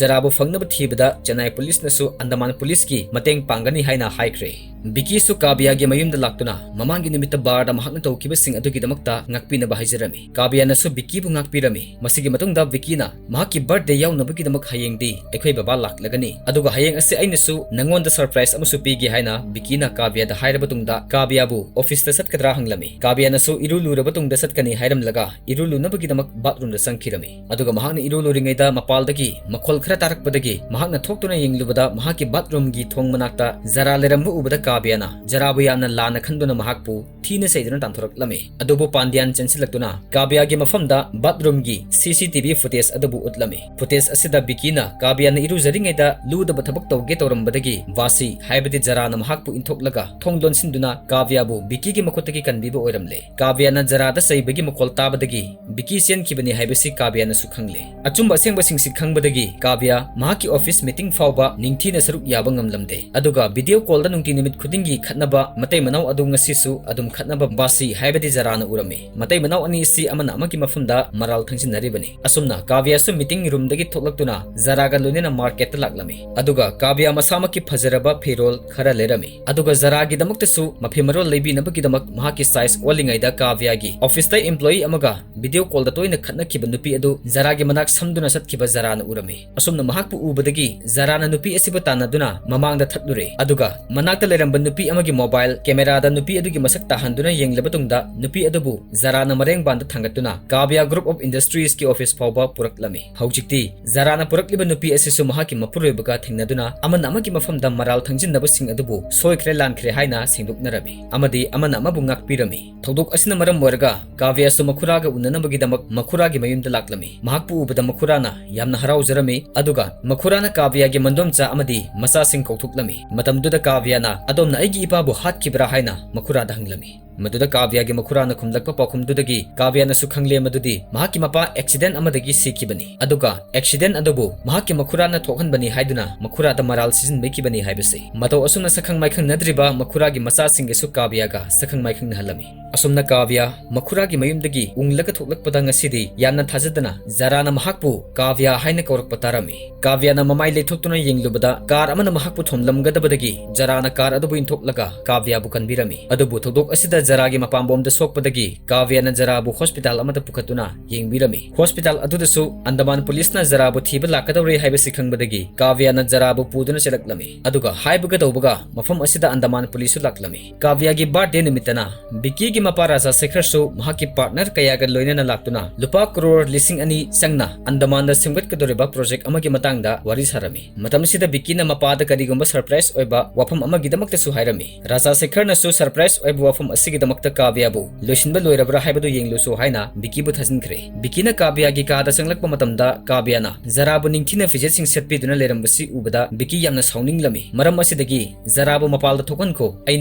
ꯖꯔꯥꯕꯨ ꯐꯪꯅꯕ ꯊꯤꯕꯗ ꯆꯦꯟꯅꯥꯏ ꯄꯨꯂꯤꯁꯅꯁꯨ ꯑꯟꯗꯃꯥꯟ ꯄꯨꯂꯤꯁꯀꯤ ꯃꯇꯦꯡ ꯄꯥꯡꯒꯅꯤ ꯍꯥꯏꯅ ꯍꯥꯏꯈ꯭ꯔꯦ꯫ ꯕꯤꯀꯤꯁꯨ ꯀꯥꯕ꯭ꯌꯥꯒꯤ ꯃꯌꯨꯝꯗ ꯂꯥꯛꯇꯨꯅ ꯃꯃꯥꯡꯒꯤ ꯅꯨꯃꯤꯠꯇ barꯗ ꯃꯍꯥꯛꯅ ꯇꯧꯈꯤꯕꯁꯤꯡ ꯑꯗꯨꯒꯤꯗꯃꯛꯇ ꯉꯥꯛꯄꯤꯅꯕ ꯍꯥꯏꯖꯔꯝꯃꯤ꯫ ꯀꯥꯕ꯭ꯌꯥꯅꯁꯨ ꯕꯤꯀꯤꯕꯨ ꯉꯥꯛꯄꯤꯔꯝꯃꯤ꯫ ꯃꯁꯤꯒꯤ ꯃꯇꯨꯡꯗ ꯕꯤꯀꯤꯅ ꯃꯍꯥꯛꯀꯤ birthday ꯌꯥꯎꯅꯕꯒꯤꯗꯃꯛ ꯍꯌꯦꯡꯗꯤ ꯑꯩꯈꯣꯏ ꯕꯕꯥ ꯂꯥꯛꯂꯒꯅꯤ, ꯑꯗꯨꯒ ꯍꯌꯦꯡ ꯑꯁꯤ ꯑꯩꯅꯁꯨ ꯅꯉꯣꯟꯗ surprise ꯑꯃꯁꯨ ꯄꯤꯒꯦ ꯍꯥꯏꯅ ꯕꯤꯀꯤꯅ ꯀꯥꯕ꯭ꯌꯥꯗ ꯍꯥꯏꯔꯕ ꯇꯨꯡꯗ ꯀꯥꯕ꯭ꯌꯥꯕꯨ officeꯇ ꯆꯠꯀꯗ꯭ꯔꯥ ꯍꯪꯂꯝꯃꯤ꯫ ꯀꯥꯕ꯭ꯌꯥꯅꯁꯨ ꯏꯔꯨ ꯂꯨꯔꯕ ꯇꯨꯡꯗ ꯆꯠꯀꯅꯤ ꯍꯥꯏꯔꯝꯂꯒ ꯏꯔꯨ ꯂꯨꯅꯕꯒꯤꯗꯃꯛ bathroomꯗ ꯆꯪꯈꯤꯔꯝꯃꯤ꯫ ꯑꯗꯨꯒ ꯃꯍꯥꯛꯅ ꯏꯔꯨ ꯂꯨꯔꯤꯉꯩꯗ ꯃꯄꯥꯜꯗꯒꯤ ꯃꯈꯣꯜ ꯈꯔ ꯇꯥꯔꯛꯄꯗꯒꯤ ꯃꯍꯥꯛꯅ ꯊꯣꯛꯇꯨꯅ ꯌꯦꯡꯂꯨꯕꯗ ꯃꯍꯥꯛꯀꯤ bathroomꯒꯤ ꯊꯣꯡ ꯃꯅꯥꯛꯇ ꯖꯔꯥ ꯂꯩꯔꯝꯕ ꯎꯕꯗ ꯀꯥꯕ꯭ꯌꯥꯅ ꯖꯔꯥꯕꯨ ꯌꯥꯝꯅ ꯂꯥꯟꯅ ꯈꯟꯗꯨꯅ ꯃꯍꯥꯛꯄꯨ ꯊꯤꯅ ꯆꯩꯗꯨꯅ ꯇꯥꯟꯊꯣꯔꯛꯂꯝꯃꯤ꯫ ꯑꯗꯨꯕꯨ ꯄꯥꯟꯗ꯭ꯌꯥꯟ ꯆꯦꯟꯁꯤꯜꯂꯛꯇꯨꯅ ꯀꯥꯕ꯭ꯌꯥꯒꯤ ꯃꯐꯝꯗ bathroomꯒꯤ CCTV footage ꯑꯗꯨꯕꯨ ꯎꯠꯂꯝꯃꯤ꯫ Footage ꯑꯁꯤꯗ ꯕꯤꯀꯤꯅ ꯀꯥꯕ꯭ꯌꯥꯅ ꯏꯔꯨꯖꯔꯤꯉꯩꯗ ꯂꯨꯗꯕ ꯊꯕꯛ ꯇꯧꯒꯦ ꯇꯧꯔꯝꯕꯗꯒꯤ ꯕꯥꯁꯤ ꯍꯥꯏꯕꯗꯤ ꯖꯔꯥꯅ ꯃꯍꯥꯛꯄꯨ ꯏꯟꯊꯣꯛꯂꯒ ꯊꯣꯡ ꯂꯣꯟꯁꯤꯟꯗꯨꯅ ꯀꯥꯕ꯭ꯌꯥꯕꯨ ꯕꯤꯀꯤꯒꯤ ꯃꯈꯨꯠꯇꯒꯤ ꯀꯟꯕꯤꯕ ꯑꯣꯏꯔꯝꯂꯦ꯫ ꯀꯥꯕ꯭ꯌꯥꯅ ꯖꯔꯥꯗ ꯆꯩꯕꯒꯤ ꯃꯈꯣꯜ ꯇꯥꯕꯗꯒꯤ ꯕꯤꯀꯤ ꯆꯦꯟꯈꯤꯕꯅꯤ ꯍꯥꯏꯕꯁꯤ ꯀꯥꯕ꯭ꯌꯥꯅꯁꯨ ꯈꯪꯂꯦ꯫ ꯑꯆꯨꯝꯕ ꯑꯁꯦꯡꯕꯁꯤꯡꯁꯤ ꯈꯪꯕꯗꯒꯤ ꯀꯥꯕ꯭ꯌꯥ ꯃꯍꯥꯛꯀꯤ office meeting ꯐꯥꯎꯕ ꯅꯤꯡꯊꯤꯅ ꯁꯔꯨꯛ ꯌꯥꯕ ꯉꯝꯂꯝꯗꯦ꯫ ꯑꯗꯨꯒ video callꯗ ꯅꯨꯡꯇꯤ ꯅꯨꯃꯤꯠ ꯈꯨꯗꯤꯡꯒꯤ ꯈꯠꯅꯕ ꯃꯇꯩ ꯃꯅꯥꯎ ꯑꯗꯨ ꯉꯁꯤꯁꯨ ꯑꯗꯨꯝ ꯈꯠꯅꯕ ꯕꯥꯁꯤ ꯍꯥꯏꯕꯗꯤ ꯖꯔꯥꯅ ꯎꯔꯝꯃꯤ꯫ ꯃꯇꯩ ꯃꯅꯥꯎ ꯑꯅꯤ ꯑꯁꯤ ꯑꯃꯅ ꯑꯃꯒꯤ ꯃꯐꯝꯗ ꯃꯔꯥꯜ ꯊꯪꯖꯤꯟꯅꯔꯤꯕꯅꯤ꯫ ꯑꯁꯨꯝꯅ ꯀꯥꯕ꯭ꯌꯥꯁꯨ meeting roomꯗꯒꯤ ꯊꯣꯛꯂꯛꯇꯨꯅ ꯖꯔꯥꯒ ꯂꯣꯏꯅꯅ marketꯇ ꯂꯥꯛꯂꯝꯃꯤ꯫ ꯑꯗꯨꯒ ꯀꯥꯕ꯭ꯌꯥ ꯃꯁꯥꯃꯛꯀꯤ ꯐꯖꯔꯕ ꯐꯤꯔꯣꯜ ꯈꯔ ꯂꯩꯔꯝꯃꯤ꯫ ꯑꯗꯨꯒ ꯖꯔꯥꯒꯤꯗꯃꯛꯇꯁꯨ ꯃꯐꯤ ꯃꯔꯣꯜ ꯂꯩꯕꯤꯅꯕꯒꯤꯗꯃꯛ ꯃꯍꯥꯛꯀꯤ size ꯑꯣꯜꯂꯤꯉꯩꯗ ꯀꯥꯕ꯭ꯌꯥꯒꯤ officeꯇ employee ꯑꯃꯒ video callꯗ ꯇꯣꯏꯅ ꯈꯠꯅꯈꯤꯕ ꯅꯨꯄꯤ ꯑꯗꯨ ꯖꯔꯥꯒꯤ ꯃꯅꯥꯛ ꯁꯝꯗꯨꯅ ꯆꯠꯈꯤꯕ ꯖꯔꯥꯅ ꯎꯔꯝꯃꯤ꯫ ꯑꯁꯨꯝꯅ ꯃꯍꯥꯛꯄꯨ ꯎꯕꯗꯒꯤ ꯖꯔꯥꯅ ꯅꯨꯄꯤ ꯑꯁꯤꯕꯨ ꯇꯥꯟꯅꯗꯨꯅ ꯃꯃꯥꯡꯗ ꯊꯠꯂꯨꯔꯦ꯫ ꯑꯗꯨꯒ ꯃꯅꯥꯛꯇ ꯂꯩꯔꯝꯕ ꯅꯨꯄꯤ ꯑꯃꯒꯤ mobile cameraꯗ ꯅꯨꯄꯤ ꯑꯗꯨꯒꯤ ꯃꯁꯛ ꯇꯥꯍꯟ ꯍꯟꯗꯨꯅ ꯌꯦꯡꯂꯕ ꯇꯨꯡꯗ ꯅꯨꯄꯤ ꯑꯗꯨꯕꯨ ꯖꯔꯥꯅ ꯃꯔꯦꯡꯕꯥꯟꯗ ꯊꯥꯡꯒꯠꯇꯨꯅ ꯀꯥꯕ꯭ꯌꯥ Group of Industries ꯀꯤ office ꯐꯥꯎꯕ ꯄꯨꯔꯛꯂꯝꯃꯤ꯫ ꯍꯧꯖꯤꯛꯇꯤ ꯖꯔꯥꯅ ꯄꯨꯔꯛꯂꯤꯕ ꯅꯨꯄꯤ ꯑꯁꯤꯁꯨ ꯃꯍꯥꯛꯀꯤ ꯃꯄꯨꯔꯣꯏꯕꯒ ꯊꯦꯡꯅꯗꯨꯅ ꯑꯃꯅ ꯑꯃꯒꯤ ꯃꯐꯝꯗ ꯃꯔꯥꯜ ꯊꯪꯖꯤꯟꯅꯕꯁꯤꯡ ꯑꯗꯨꯕꯨ ꯁꯣꯏꯈ꯭ꯔꯦ ꯂꯥꯟꯈ꯭ꯔꯦ ꯍꯥꯏꯅ ꯁꯦꯡꯗꯣꯛꯅꯔꯝꯃꯤ ꯑꯃꯗꯤ ꯑꯃꯅ ꯑꯃꯕꯨ ꯉꯥꯛꯄꯤꯔꯝꯃꯤ꯫ ꯊꯧꯗꯣꯛ ꯑꯁꯤꯅ ꯃꯔꯝ ꯑꯣꯏꯔꯒ ꯀꯥꯕ꯭ꯌꯥꯁꯨ ꯃꯈꯨꯔꯥꯒ ꯎꯅꯅꯕꯒꯤꯗꯃꯛ ꯃꯈꯨꯔꯥꯒꯤ ꯃꯌꯨꯝꯗ ꯂꯥꯛꯂꯝꯃꯤ꯫ ꯃꯍꯥꯛꯄꯨ ꯎꯕꯗ ꯃꯈꯨꯔꯥꯅ ꯌꯥꯝꯅ ꯍꯔꯥꯎꯖꯔꯝꯃꯤ, ꯑꯗꯨꯒ ꯃꯈꯨꯔꯥꯅ ꯀꯥꯕ꯭ꯌꯥꯒꯤ ꯃꯟꯗꯣꯝꯆꯥ ꯑꯃꯗꯤ ꯃꯆꯥꯁꯤꯡ ꯀꯧꯊꯣꯛꯂꯝꯃꯤ꯫ ꯃꯇꯝꯗꯨꯗ ꯀꯥꯕ꯭ꯌꯥꯅ, "ꯑꯗꯣꯝꯅ ꯑꯩꯒꯤ ꯏꯄꯥꯕꯨ ꯍꯥꯠꯈꯤꯕ꯭ꯔꯥ?" ꯍꯥꯏꯅ ꯃꯈꯨꯔꯥꯗ ꯍꯪꯂꯝꯃꯤ꯫ ꯃꯗꯨꯗ ꯀꯥꯕ꯭ꯌꯥꯒꯤ ꯃꯈꯨꯔꯥꯅ ꯈꯨꯝꯂꯛꯄ ꯄꯥꯎꯈꯨꯝꯗꯨꯗꯒꯤ ꯀꯥꯕ꯭ꯌꯥꯅꯁꯨ ꯈꯪꯂꯦ ꯃꯗꯨꯗꯤ ꯃꯍꯥꯛꯀꯤ ꯃꯄꯥ accident ꯑꯃꯗꯒꯤ ꯁꯤꯈꯤꯕꯅꯤ, ꯑꯗꯨꯒ accident ꯑꯗꯨꯕꯨ ꯃꯍꯥꯛꯀꯤ ꯃꯈꯨꯔꯥꯅ ꯊꯣꯛꯍꯟꯕꯅꯤ ꯍꯥꯏꯗꯨꯅ ꯃꯈꯨꯔꯥꯗ ꯃꯔꯥꯜ ꯁꯤꯖꯤꯟꯕꯤꯈꯤꯕꯅꯤ ꯍꯥꯏꯕꯁꯤ꯫ ꯃꯇꯧ ꯑꯁꯨꯝꯅ ꯁꯛꯈꯪ ꯃꯥꯏꯈꯪꯅꯗ꯭ꯔꯤꯕ ꯃꯈꯨꯔꯥꯒꯤ ꯃꯆꯥꯁꯤꯡꯒꯁꯨ ꯀꯥꯕ꯭ꯌꯥꯒ ꯁꯛꯈꯪ ꯃꯥꯏꯈꯪꯅꯍꯜꯂꯝꯃꯤ꯫ ꯑꯁꯨꯝꯅ ꯀꯥꯕ꯭ꯌꯥ ꯃꯈꯨꯔꯥꯒꯤ ꯃꯌꯨꯝꯗꯒꯤ ꯎꯪꯂꯒ ꯊꯣꯛꯂꯛꯄꯗ ꯉꯁꯤꯗꯤ ꯌꯥꯝꯅ ꯊꯥꯖꯗꯅ ꯖꯔꯥꯅ ꯃꯍꯥꯛꯄꯨ ꯀꯥꯕ꯭ꯌꯥ ꯍꯥꯏꯅ ꯀꯧꯔꯛꯄ ꯇꯥꯔꯝꯃꯤ꯫ ꯀꯥꯕ꯭ꯌꯥꯅ ꯃꯃꯥꯏ ꯂꯩꯊꯣꯛꯇꯨꯅ ꯌꯦꯡꯂꯨꯕꯗ car ꯑꯃꯅ ꯃꯍꯥꯛꯄꯨ ꯊꯣꯝꯂꯝꯒꯗꯕꯗꯒꯤ ꯖꯔꯥꯅ car ꯑꯗꯨꯕꯨ ꯏꯟꯊꯣꯛꯂꯒ ꯀꯥꯕ꯭ꯌꯥꯕꯨ ꯀꯟꯕꯤꯔꯝꯃꯤ꯫ ꯑꯗꯨꯕꯨ ꯊꯧꯗꯣꯛ ꯑꯁꯤꯗ ꯖꯔꯥꯒꯤ ꯃꯄꯥꯝꯕꯣꯝꯗ ꯁꯣꯛꯄꯗꯒꯤ ꯀꯥꯕ꯭ꯌꯥꯅ ꯖꯔꯥꯕꯨ hospital ꯑꯃꯗ ꯄꯨꯈꯠꯇꯨꯅ ꯌꯦꯡꯕꯤꯔꯝꯃꯤ꯫ Hospital ꯑꯗꯨꯗꯁꯨ ꯑꯟꯗꯃꯥꯟ policeꯅ ꯖꯔꯥꯕꯨ ꯊꯤꯕ ꯂꯥꯛꯀꯗꯧꯔꯦ ꯍꯥꯏꯕꯁꯤ ꯈꯪꯕꯗꯒꯤ ꯀꯥꯕ꯭ꯌꯥꯅ ꯖꯔꯥꯕꯨ ꯄꯨꯗꯨꯅ ꯆꯦꯜꯂꯛꯂꯝꯃꯤ꯫ ꯑꯗꯨꯒ ꯍꯥꯏꯕꯒ ꯇꯧꯕꯒ ꯃꯐꯝ ꯑꯁꯤꯗ ꯑꯟꯗꯃꯥꯟ policeꯁꯨ ꯂꯥꯛꯂꯝꯃꯤ꯫ ꯀꯥꯕ꯭ꯌꯥꯒꯤ birthday ꯅꯨꯃꯤꯠꯇꯅ ꯕꯤꯀꯤꯒꯤ ꯃꯄꯥ ꯔꯥꯖꯥ ꯁꯦꯈꯔꯁꯨ ꯃꯍꯥꯛꯀꯤ partner ꯀꯌꯥꯒ ꯂꯣꯏꯅꯅ ꯂꯥꯛꯇꯨꯅ ꯂꯨꯄꯥ ꯀ꯭ꯔꯣꯔ ꯂꯤꯁꯤꯡ ꯑꯅꯤ ꯆꯪꯅ ꯑꯟꯗꯃꯥꯟꯗ ꯁꯦꯝꯒꯠꯀꯗꯧꯔꯤꯕ project ꯑꯃꯒꯤ ꯃꯇꯥꯡꯗ ꯋꯥꯔꯤ ꯁꯥꯔꯝꯃꯤ꯫ ꯃꯇꯝꯁꯤꯗ ꯕꯤꯀꯤꯅ ꯃꯄꯥꯗ ꯀꯔꯤꯒꯨꯝꯕ surprise ꯑꯣꯏꯕ ꯋꯥꯐꯝ ꯑꯃꯒꯤꯗꯃꯛꯇꯁꯨ ꯍꯥꯏꯔꯝꯃꯤ꯫ ꯔꯥꯖꯥ ꯁꯦꯈꯔꯅꯁꯨ surprise ꯑꯣꯏꯕ ꯋꯥꯐꯝ ꯑꯁꯤꯒꯤꯗꯃꯛꯇ ꯀꯥꯕ꯭ꯌꯥꯕꯨ ꯂꯣꯏꯁꯤꯟꯕ ꯂꯣꯏꯔꯕ꯭ꯔꯥ ꯍꯥꯏꯕꯗꯨ ꯌꯦꯡꯂꯨꯁꯨ ꯍꯥꯏꯅ ꯕꯤꯀꯤꯕꯨ ꯊꯥꯖꯤꯟꯈ꯭ꯔꯦ꯫ ꯕꯤꯀꯤꯅ ꯀꯥꯕ꯭ꯌꯥꯒꯤ ꯀꯥꯗ ꯆꯪꯂꯛꯄ ꯃꯇꯝꯗ ꯀꯥꯕ꯭ꯌꯥꯅ ꯖꯔꯥꯕꯨ ꯅꯤꯡꯊꯤꯅ ꯐꯤꯖꯦꯠꯁꯤꯡ ꯁꯦꯠꯄꯤꯗꯨꯅ ꯂꯩꯔꯝꯕꯁꯤ ꯎꯕꯗ ꯕꯤꯀꯤ ꯌꯥꯝꯅ ꯁꯥꯎꯅꯤꯡꯂꯝꯃꯤ꯫ ꯃꯔꯝ ꯑꯁꯤꯗꯒꯤ ꯖꯔꯥꯕꯨ ꯃꯄꯥꯜꯗ ꯊꯣꯛꯍꯟꯈꯣ, ꯑꯩ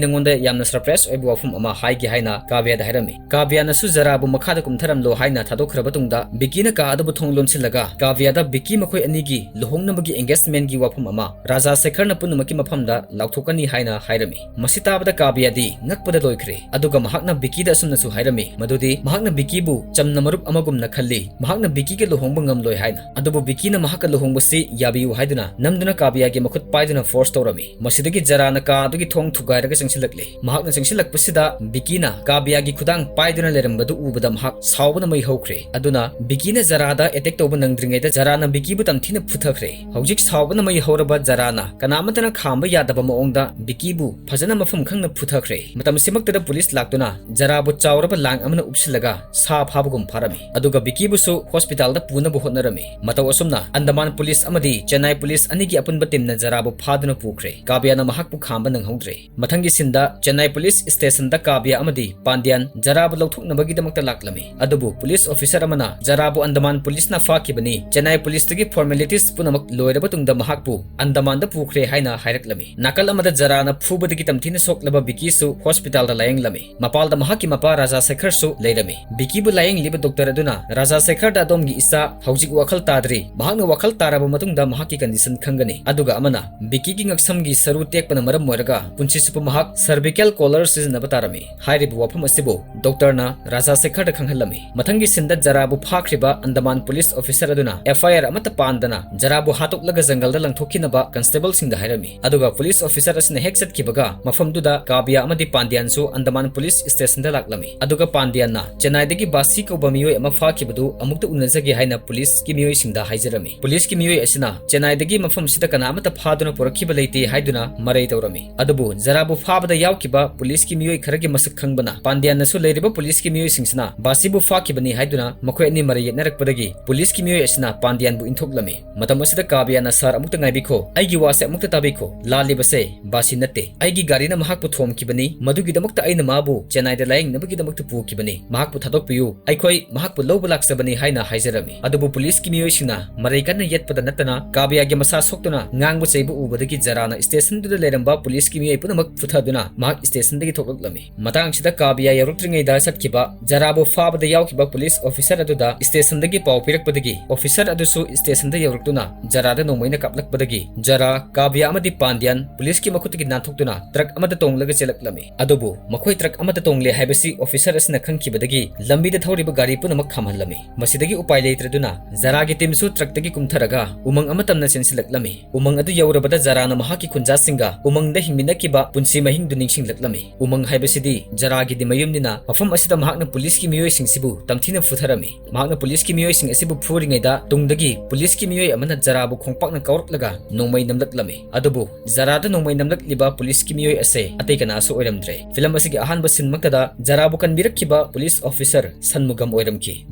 ꯅꯉꯣꯟꯗ ꯌꯥꯝꯅ surprise ꯑꯣꯏꯕ ꯋꯥꯐꯝ ꯑꯃ ꯍꯥꯏꯒꯦ ꯍꯥꯏꯅ ꯀꯥꯕ꯭ꯌꯥꯗ ꯍꯥꯏꯔꯝꯃꯤ꯫ ꯀꯥꯕ꯭ꯌꯥꯅꯁꯨ ꯖꯔꯥꯕꯨ ꯃꯈꯥꯗ ꯀꯨꯝꯊꯔꯝꯂꯣ ꯍꯥꯏꯅ ꯊꯥꯗꯣꯛꯈ꯭ꯔꯕ ꯇꯨꯡꯗ ꯕꯤꯀꯤꯅ ꯀꯥ ꯑꯗꯨꯕꯨ ꯊꯣꯡ ꯂꯣꯟꯁꯤꯜꯂꯒ ꯀꯥꯕ꯭ꯌꯥꯗ ꯕꯤꯀꯤ ꯃꯈꯣꯏ ꯑꯅꯤꯒꯤ ꯂꯨꯍꯣꯡꯅꯕꯒꯤ engagementꯒꯤ ꯋꯥꯐꯝ ꯑꯃ ꯔꯥꯖꯥ ꯁꯦꯈꯔꯅ ꯄꯨꯝꯅꯃꯛꯀꯤ ꯃꯐꯝꯗ ꯂꯥꯎꯊꯣꯛꯀꯅꯤ ꯍꯥꯏꯅ ꯍꯥꯏꯔꯝꯃꯤ꯫ ꯃꯁꯤ ꯇꯥꯕꯗ ꯀꯥꯕ꯭ꯌꯥꯗꯤ ꯉꯛꯄꯗ ꯂꯣꯏꯈ꯭ꯔꯦ꯫ ꯑꯗꯨꯒ ꯃꯍꯥꯛꯅ ꯕꯤꯀꯤꯗ ꯑꯁꯨꯝꯅꯁꯨ ꯍꯥꯏꯔꯝꯃꯤ, ꯃꯗꯨꯗꯤ ꯃꯍꯥꯛꯅ ꯕꯤꯀꯤꯕꯨ ꯆꯝꯅ ꯃꯔꯨꯞ ꯑꯃꯒꯨꯝꯅ ꯈꯜꯂꯤ, ꯃꯍꯥꯛꯅ ꯕꯤꯀꯤꯒ ꯂꯨꯍꯣꯡꯕ ꯉꯝꯂꯣꯏ ꯍꯥꯏꯅ꯫ ꯑꯗꯨꯕꯨ ꯕꯤꯀꯤꯅ ꯃꯍꯥꯛꯀ ꯂꯨꯍꯣꯡꯕꯁꯤ ꯌꯥꯕꯤꯌꯨ ꯍꯥꯏꯗꯨꯅ ꯅꯝꯗꯨꯅ ꯀꯥꯕ꯭ꯌꯥꯒꯤ ꯃꯈꯨꯠ ꯄꯥꯏꯗꯨꯅ force ꯇꯧꯔꯝꯃꯤ꯫ ꯃꯁꯤꯗꯒꯤ ꯖꯔꯥꯅ ꯀꯥ ꯑꯗꯨꯒꯤ ꯊꯣꯡ ꯊꯨꯒꯥꯏꯔꯒ ꯆꯪꯁꯤꯜꯂꯛꯂꯦ꯫ ꯃꯍꯥꯛꯅ ꯆꯪꯁꯤꯜꯂꯛꯄꯁꯤꯗ ꯕꯤꯀꯤꯅ ꯀꯥꯕ꯭ꯌꯥꯒꯤ ꯈꯨꯗꯥꯡ ꯄꯥꯏꯗꯨꯅ ꯂꯩꯔꯝꯕꯗꯨ ꯎꯕꯗ ꯃꯍꯥꯛ ꯁꯥꯎꯕꯅ ꯃꯩ ꯍꯧꯈ꯭ꯔꯦ꯫ ꯑꯗꯨꯅ ꯕꯤꯀꯤꯅ ꯖꯔꯥꯗ attack ꯇꯧꯕ ꯅꯪꯗ꯭ꯔꯤꯉꯩꯗ ꯖꯔꯥꯅ ꯕꯤꯀꯤꯕꯨ ꯇꯝꯊꯤꯅ ꯐꯨꯊꯈ꯭ꯔꯦ꯫ ꯍꯧꯖꯤꯛ ꯁꯥꯎꯕꯅ ꯃꯩ ꯍꯧꯔꯕ ꯖꯔꯥꯅ ꯀꯅꯥꯃꯠꯇꯅ ꯈꯥꯝꯕ ꯌꯥꯗꯕ ꯃꯑꯣꯡꯗ ꯕꯤꯀꯤꯕꯨ ꯐꯖꯅ ꯃꯐꯝ ꯈꯪꯅ ꯐꯨꯊꯈ꯭ꯔꯦ꯫ ꯃꯇꯝꯁꯤꯃꯛꯇꯗ police ꯂꯥꯛꯇꯨꯅ ꯖꯔꯥꯕꯨ ꯆꯥꯎꯔꯕ ꯂꯥꯡ ꯑꯃꯅ ꯎꯞꯁꯤꯜꯂꯒ ꯁꯥ ꯐꯥꯕꯒꯨꯝ ꯐꯥꯔꯝꯃꯤ꯫ ꯑꯗꯨꯒ ꯕꯤꯀꯤꯕꯨꯁꯨ ꯍꯣꯁꯄꯤꯇꯥꯜꯗ ꯄꯨꯅꯕ ꯍꯣꯠꯅꯔꯝꯃꯤ꯫ ꯃꯇꯧ ꯑꯁꯨꯝꯅ ꯑꯟꯗꯃꯥꯟ ꯄꯨꯂꯤꯁ ꯑꯃꯗꯤ ꯆꯦꯟꯅꯥꯏ ꯄꯨꯂꯤꯁ ꯑꯅꯤꯒꯤ ꯑꯄꯨꯟꯕ ꯇꯤꯝꯅ ꯖꯔꯥꯕꯨ ꯐꯥꯗꯨꯅ ꯄꯨꯈ꯭ꯔꯦ꯫ ꯀꯥꯕꯤꯌꯥꯅ ꯃꯍꯥꯛꯄꯨ ꯈꯥꯝꯕ ꯅꯪꯍꯧꯗ꯭ꯔꯦ꯫ ꯃꯊꯪꯒꯤ ꯁꯤꯟꯗ ꯆꯦꯟꯅꯥꯏ ꯄꯨꯂꯤꯁ ꯁ꯭ꯇꯦꯁꯟꯗ ꯀꯥꯕꯤꯌꯥ ꯑꯃꯗꯤ ꯄꯥꯟꯗ꯭ꯌꯥꯟ ꯖꯔꯥꯕꯨ ꯂꯧꯊꯣꯛꯅꯕꯒꯤꯗꯃꯛꯇ ꯂꯥꯛꯂꯝꯃꯤ꯫ ꯑꯗꯨꯕꯨ ꯄꯨꯂꯤꯁ ꯑꯣꯐꯤꯁꯔ ꯑꯃꯅ ꯖꯔꯥꯕꯨ ꯑꯟꯗꯃꯥꯟ ꯄꯨꯂꯤꯁꯅ ꯐꯥꯈꯤꯕꯅꯤ, ꯆꯦꯟꯅꯥꯏ ꯄꯨꯂꯤꯁꯇꯒꯤ ꯐꯣꯔꯃꯦꯂꯤꯇꯤꯁ ꯄꯨꯝꯅꯃꯛ ꯂꯣꯏꯔꯕ ꯇꯨꯡꯗ ꯃꯍꯥꯛꯄꯨ ꯑꯟꯗꯃꯥꯟꯗ ꯄꯨꯈ꯭ꯔꯦ ꯍꯥꯏꯅ ꯍꯥꯏꯔꯛꯂꯝꯃꯤ꯫ ꯅꯥꯀꯜ ꯑꯃꯗ ꯖꯔꯥꯅ ꯐꯨꯕꯗꯒꯤ ꯇꯝꯊꯤꯅ ꯁꯣꯛꯂꯕ ꯕꯤꯀꯤꯁꯨ ꯍꯣꯁꯄꯤꯇꯥꯜꯗ ꯂꯥꯌꯦꯡꯂꯝꯃꯤ꯫ ꯃꯄꯥꯜꯗ ꯃꯍꯥꯛꯀꯤ ꯃꯄꯥ ꯔꯥꯖꯥ ꯁꯦꯈꯔꯁꯨ ꯂꯩꯔꯝꯃꯤ꯫ ꯕꯤꯀꯤꯕꯨ ꯂꯥꯌꯦꯡꯂꯤꯕ ꯗꯣꯛꯇꯔ ꯑꯗꯨꯅ, "ꯔꯥꯖꯥ ꯁꯦꯈꯔꯗ ꯑꯗꯣꯝꯒꯤ ꯏꯆꯥ ꯍꯧꯖꯤꯛ ꯋꯥꯈꯜ ꯇꯥꯗ꯭ꯔꯤ꯫ ꯃꯍꯥꯛꯅ ꯋꯥꯈꯜ ꯇꯥꯔꯕ ꯃꯇꯨꯡꯗ ꯃꯍꯥꯛꯀꯤ ꯀꯟꯗꯤꯁꯟ ꯈꯪꯒꯅꯤ꯫" ꯑꯗꯨꯒ ꯑꯃꯅ, ꯕꯤꯀꯤꯒꯤ ꯉꯛꯁꯝꯒꯤ ꯁꯔꯨ ꯇꯦꯛꯄꯅ ꯃꯔꯝ ꯑꯣꯏꯔꯒ ꯄꯨꯟꯁꯤ ꯆꯨꯞꯄ ꯃꯍꯥꯛ ꯁꯔꯚꯤꯀꯦꯜ ꯀꯣꯂꯔ ꯁꯤꯖꯤꯟꯅꯕ ꯇꯥꯔꯝꯃꯤ꯫ ꯍꯥꯏꯔꯤꯕ ꯋꯥꯐꯝ ꯑꯁꯤꯕꯨ ꯗꯣꯛꯇꯔꯅ ꯔꯥꯖꯥ ꯁꯦꯈꯔꯗ ꯈꯪꯍꯜꯂꯝꯃꯤ꯫ ꯃꯊꯪꯒꯤ ꯁꯤꯟꯗ ꯖꯔꯥꯕꯨ ꯐꯥꯈ꯭ꯔꯤꯕ ꯑꯟꯗꯃꯥꯟ ꯄꯨꯂꯤꯁ ꯑꯣꯐꯤꯁꯔ ꯑꯗꯨꯅ ꯑꯦꯐ ꯑꯥꯏ ꯑꯥꯔ ꯑꯃꯠꯇ ꯄꯥꯟꯗꯅ ꯖꯔꯥꯕꯨ ꯍꯥꯠꯇꯣꯛꯂꯒ ꯖꯪꯒꯜꯗ ꯂꯪꯊꯣꯛꯈꯤꯅꯕ ꯀꯟꯁꯇꯦꯕꯜꯁꯤꯡꯗ ꯍꯥꯏꯔꯝꯃꯤ꯫ ꯑꯗꯨꯒ ꯄꯨꯂꯤꯁ ꯑꯣꯐꯤꯁꯔ ꯑꯁꯤꯅ ꯍꯦꯛ ꯆꯠꯈꯤꯕꯒ ꯃꯐꯝꯗꯨꯗ ꯀꯥꯕꯤꯌꯥ ꯑꯃꯗꯤ ꯄꯥꯟꯗ꯭ꯌꯥꯟꯁꯨ ꯑꯟꯗꯃꯥꯟ ꯄꯨꯂꯤꯁ ꯁ꯭ꯇꯦꯁꯟꯗ ꯂꯥꯛꯂꯝꯃꯤ꯫ ꯑꯗꯨꯒ ꯄꯥꯟꯗ꯭ꯌꯥꯟꯅ ꯆꯦꯟꯅꯥꯏꯗꯒꯤ ꯕꯥꯁꯤ ꯀꯧꯕ ꯃꯤꯑꯣꯏ ꯑꯃ ꯐꯥꯈꯤꯕꯗꯨ ꯑꯃꯨꯛꯇ ꯎꯅꯖꯒꯦ ꯍꯥꯏꯅ ꯄꯨꯂꯤꯁꯀꯤ ꯃꯤꯑꯣꯏꯁꯤꯡꯗ ꯍꯥꯏꯖꯔꯝꯃꯤ꯫ ꯄꯨꯂꯤꯁꯀꯤ ꯃꯤꯑꯣꯏ ꯑꯁꯤꯅ ꯆꯦꯟꯅꯥꯏꯗꯒꯤ ꯃꯐꯝꯁꯤꯗ ꯀꯅꯥ ꯑꯃꯠꯇ ꯐꯥꯗꯨꯅ ꯄꯨꯔꯛꯈꯤꯕ ꯂꯩꯇꯦ ꯍꯥꯏꯗꯨꯅ ꯃꯔꯩ ꯇꯧꯔꯝꯃꯤ꯫ ꯑꯗꯨꯕꯨ ꯖꯔꯥꯕꯨ ꯐꯥꯕꯗ ꯌꯥꯎꯈꯤꯕ ꯄꯨꯂꯤꯁꯀꯤ ꯃꯤꯑꯣꯏ ꯈꯔꯒꯤ ꯃꯁꯛ ꯈꯪꯕꯅ ꯄꯥꯟꯗ꯭ꯌꯥꯟꯅꯁꯨ ꯂꯩꯔꯤꯕ ꯄꯨꯂꯤꯁꯀꯤ ꯃꯤꯑꯣꯏꯁꯤꯡꯁꯤꯅ ꯕꯥꯁꯤꯕꯨ ꯐꯥꯈꯤꯕꯅꯤ ꯍꯥꯏꯗꯨꯅ ꯃꯈꯣꯏ ꯑꯅꯤ ꯃꯔꯩ ꯌꯦꯠꯅꯔꯛꯄꯗꯒꯤ ꯄꯨꯂꯤꯁꯀꯤ ꯃꯤꯑꯣꯏ ꯑꯁꯤꯅ ꯄꯥꯟꯗ꯭ꯌꯥꯟꯕꯨ ꯏꯟꯊꯣꯛꯂꯝꯃꯤ꯫ ꯃꯇꯝ ꯑꯁꯤꯗ ꯀꯥꯕꯤꯌꯥꯅ, "ꯁꯥꯔ, ꯑꯃꯨꯛꯇ ꯉꯥꯏꯕꯤꯈꯣ, ꯑꯩꯒꯤ ꯋꯥꯁꯦ ꯑꯃꯨꯛꯇ ꯇꯥꯕꯤꯈꯣ꯫ ꯂꯥꯜꯂꯤꯕꯁꯦ ꯕꯥꯁꯤ ꯅꯠꯇꯦ꯫ ꯑꯩꯒꯤ ꯒꯥꯔꯤꯅ ꯃꯍꯥꯛꯄꯨ ꯊꯣꯝꯈꯤꯕꯅꯤ, ꯃꯗꯨꯒꯤꯗꯃꯛꯇ ꯑꯩꯅ ꯃꯥꯕꯨ ꯆꯦꯟꯅꯥꯏꯗ ꯂꯥꯌꯦꯡꯅꯕꯒꯤꯗꯃꯛꯇ ꯄꯨꯈꯤꯕꯅꯤ꯫ ꯃꯍꯥꯛꯄꯨ ꯊꯥꯗꯣꯛꯄꯤꯌꯨ, ꯑꯩꯈꯣꯏ ꯃꯍꯥꯛꯄꯨ ꯂꯧꯕ ꯂꯥꯛꯆꯕꯅꯤ" ꯍꯥꯏꯅ ꯍꯥꯏꯖꯔꯝꯃꯤ꯫ ꯑꯗꯨꯕꯨ ꯄꯨꯂꯤꯁꯀꯤ ꯃꯤꯑꯣꯏꯁꯤꯡꯅ ꯃꯔꯩ ꯀꯟꯅ ꯌꯦꯠꯄꯗ ꯅꯠꯇꯅ ꯀꯥꯕꯤꯌꯥꯒꯤ ꯃꯁꯥ ꯁꯣꯛꯇꯨꯅ ꯉꯥꯡꯕ ꯆꯩꯕ ꯎꯕꯗꯒꯤ ꯖꯔꯥꯅ ꯁ꯭ꯇꯦꯁꯟꯗꯨꯗ ꯂꯩꯔꯝꯕ ꯄꯨꯂꯤꯁꯀꯤ ꯃꯤꯑꯣꯏ ꯄꯨꯝꯅꯃꯛ ꯐꯨꯊꯗꯨꯅ ꯃꯍꯥꯛ ꯁ꯭ꯇꯦꯁꯟꯗꯒꯤ ꯊꯣꯛꯂꯛꯂꯝꯃꯤ꯫ ꯃꯇꯥꯡꯁꯤꯗ ꯀꯥꯕꯤꯌꯥ ꯌꯧꯔꯛꯇ꯭ꯔꯤꯉꯩꯗ ꯆꯠꯈꯤꯕ ꯖꯔꯥꯕꯨ ꯐꯥꯕꯗ ꯌꯥꯎꯈꯤꯕ ꯄꯨꯂꯤꯁ ꯑꯣꯐꯤꯁꯔ ꯑꯗꯨꯗ ꯁ꯭ꯇꯦꯁꯟꯗꯒꯤ ꯄꯥꯎ ꯄꯤꯔꯛꯄꯗꯒꯤ ꯑꯣꯐꯤꯁꯔ ꯑꯗꯨꯁꯨ ꯁ꯭ꯇꯦꯁꯟꯗ ꯌꯧꯔꯛꯇꯨꯅ ꯖꯔꯥꯗ ꯅꯣꯡꯃꯩꯅ ꯀꯥꯞꯂꯛꯄꯗꯒꯤ ꯖꯔꯥ, ꯀꯥꯕꯤꯌꯥ ꯑꯃꯗꯤ ꯄꯥꯟꯗ꯭ꯌꯥꯟ ꯄꯨꯂꯤꯁꯀꯤ ꯃꯈꯨꯠꯇꯒꯤ ꯅꯥꯟꯊꯣꯛꯇꯨꯅ ꯇ꯭ꯔꯛ ꯑꯃꯗ ꯇꯣꯡꯂꯒ ꯆꯦꯜꯂꯛꯂꯝꯃꯤ꯫ ꯑꯗꯨꯕꯨ ꯃꯈꯣꯏ ꯇ꯭ꯔꯛ ꯑꯃꯗ ꯇꯣꯡꯂꯦ ꯍꯥꯏꯕꯁꯤ ꯑꯣꯐꯤꯁꯔ ꯑꯁꯤꯅ ꯈꯪꯈꯤꯕꯗꯒꯤ ꯂꯝꯕꯤꯗ ꯊꯧꯔꯤꯕ ꯒꯥꯔꯤ ꯄꯨꯝꯅꯃꯛ ꯈꯥꯝꯍꯜꯂꯝꯃꯤ꯫ ꯃꯁꯤꯗꯒꯤ ꯎꯄꯥꯏ ꯂꯩꯇ꯭ꯔꯗꯨꯅ ꯖꯔꯥꯒꯤ ꯇꯤꯝꯁꯨ ꯇ꯭ꯔꯛꯇꯒꯤ ꯀꯨꯝꯊꯔꯒ ꯎꯃꯪ ꯑꯃ ꯇꯝꯅ ꯆꯦꯟꯁꯤꯜꯂꯛꯂꯝꯃꯤ꯫ ꯎꯃꯪ ꯑꯗꯨ ꯌꯧꯔꯕꯗ ꯖꯔꯥꯅ ꯃꯍꯥꯛꯀꯤ ꯈꯨꯟꯖꯥꯁꯤꯡꯒ ꯎꯃꯪꯗ ꯍꯤꯡꯃꯤꯟꯅꯈꯤꯕ ꯄꯨꯟꯁꯤ ꯃꯍꯤꯡꯗꯨ ꯅꯤꯡꯁꯤꯡꯂꯛꯂꯝꯃꯤ꯫ ꯎꯃꯪ ꯍꯥꯏꯕꯁꯤꯗꯤ ꯖꯔꯥꯒꯤꯗꯤ ꯃꯌꯨꯝꯅꯤꯅ ꯃꯐꯝ ꯑꯁꯤꯗ ꯃꯍꯥꯛꯅ ꯄꯨꯂꯤꯁꯀꯤ ꯃꯤꯑꯣꯏꯁꯤꯡꯁꯤꯕꯨ ꯇꯝꯊꯤꯅ ꯐꯨꯊꯔꯝꯃꯤ꯫ ꯃꯍꯥꯛꯅ ꯄꯨꯂꯤꯁꯀꯤ ꯃꯤꯑꯣꯏꯁꯤꯡ ꯑꯁꯤꯕꯨ ꯐꯨꯔꯤꯉꯩꯗ ꯇꯨꯡꯗꯒꯤ ꯄꯨꯂꯤꯁꯀꯤ ꯃꯤꯑꯣꯏ ꯑꯃꯅ ꯖꯔꯥꯕꯨ ꯈꯣꯡꯄꯥꯛꯅ ꯀꯥꯎꯔꯛꯂꯒ ꯅꯣꯡꯃꯩ ꯅꯝꯂꯛꯂꯝꯃꯤ꯫ ꯑꯗꯨꯕꯨ ꯖꯔꯥꯗ ꯅꯣꯡꯃꯩ ꯅꯝꯂꯛꯂꯤꯕ ꯄꯨꯂꯤꯁꯀꯤ ꯃꯤꯑꯣꯏ ꯑꯁꯦ ꯑꯇꯩ ꯀꯅꯥꯁꯨ ꯑꯣꯏꯔꯝꯗ꯭ꯔꯦ꯫ ꯐꯤꯂꯝ ꯑꯁꯤꯒꯤ ꯑꯍꯥꯟꯕ ꯑꯍꯥꯟꯕ ꯁꯤꯟꯃꯛꯇꯗ ꯖꯔꯥꯕꯨ ꯀꯟꯕꯤꯔꯛꯈꯤꯕ police officer ꯁꯟꯃꯨꯒꯝ ꯑꯣꯏꯔꯝꯈꯤ꯫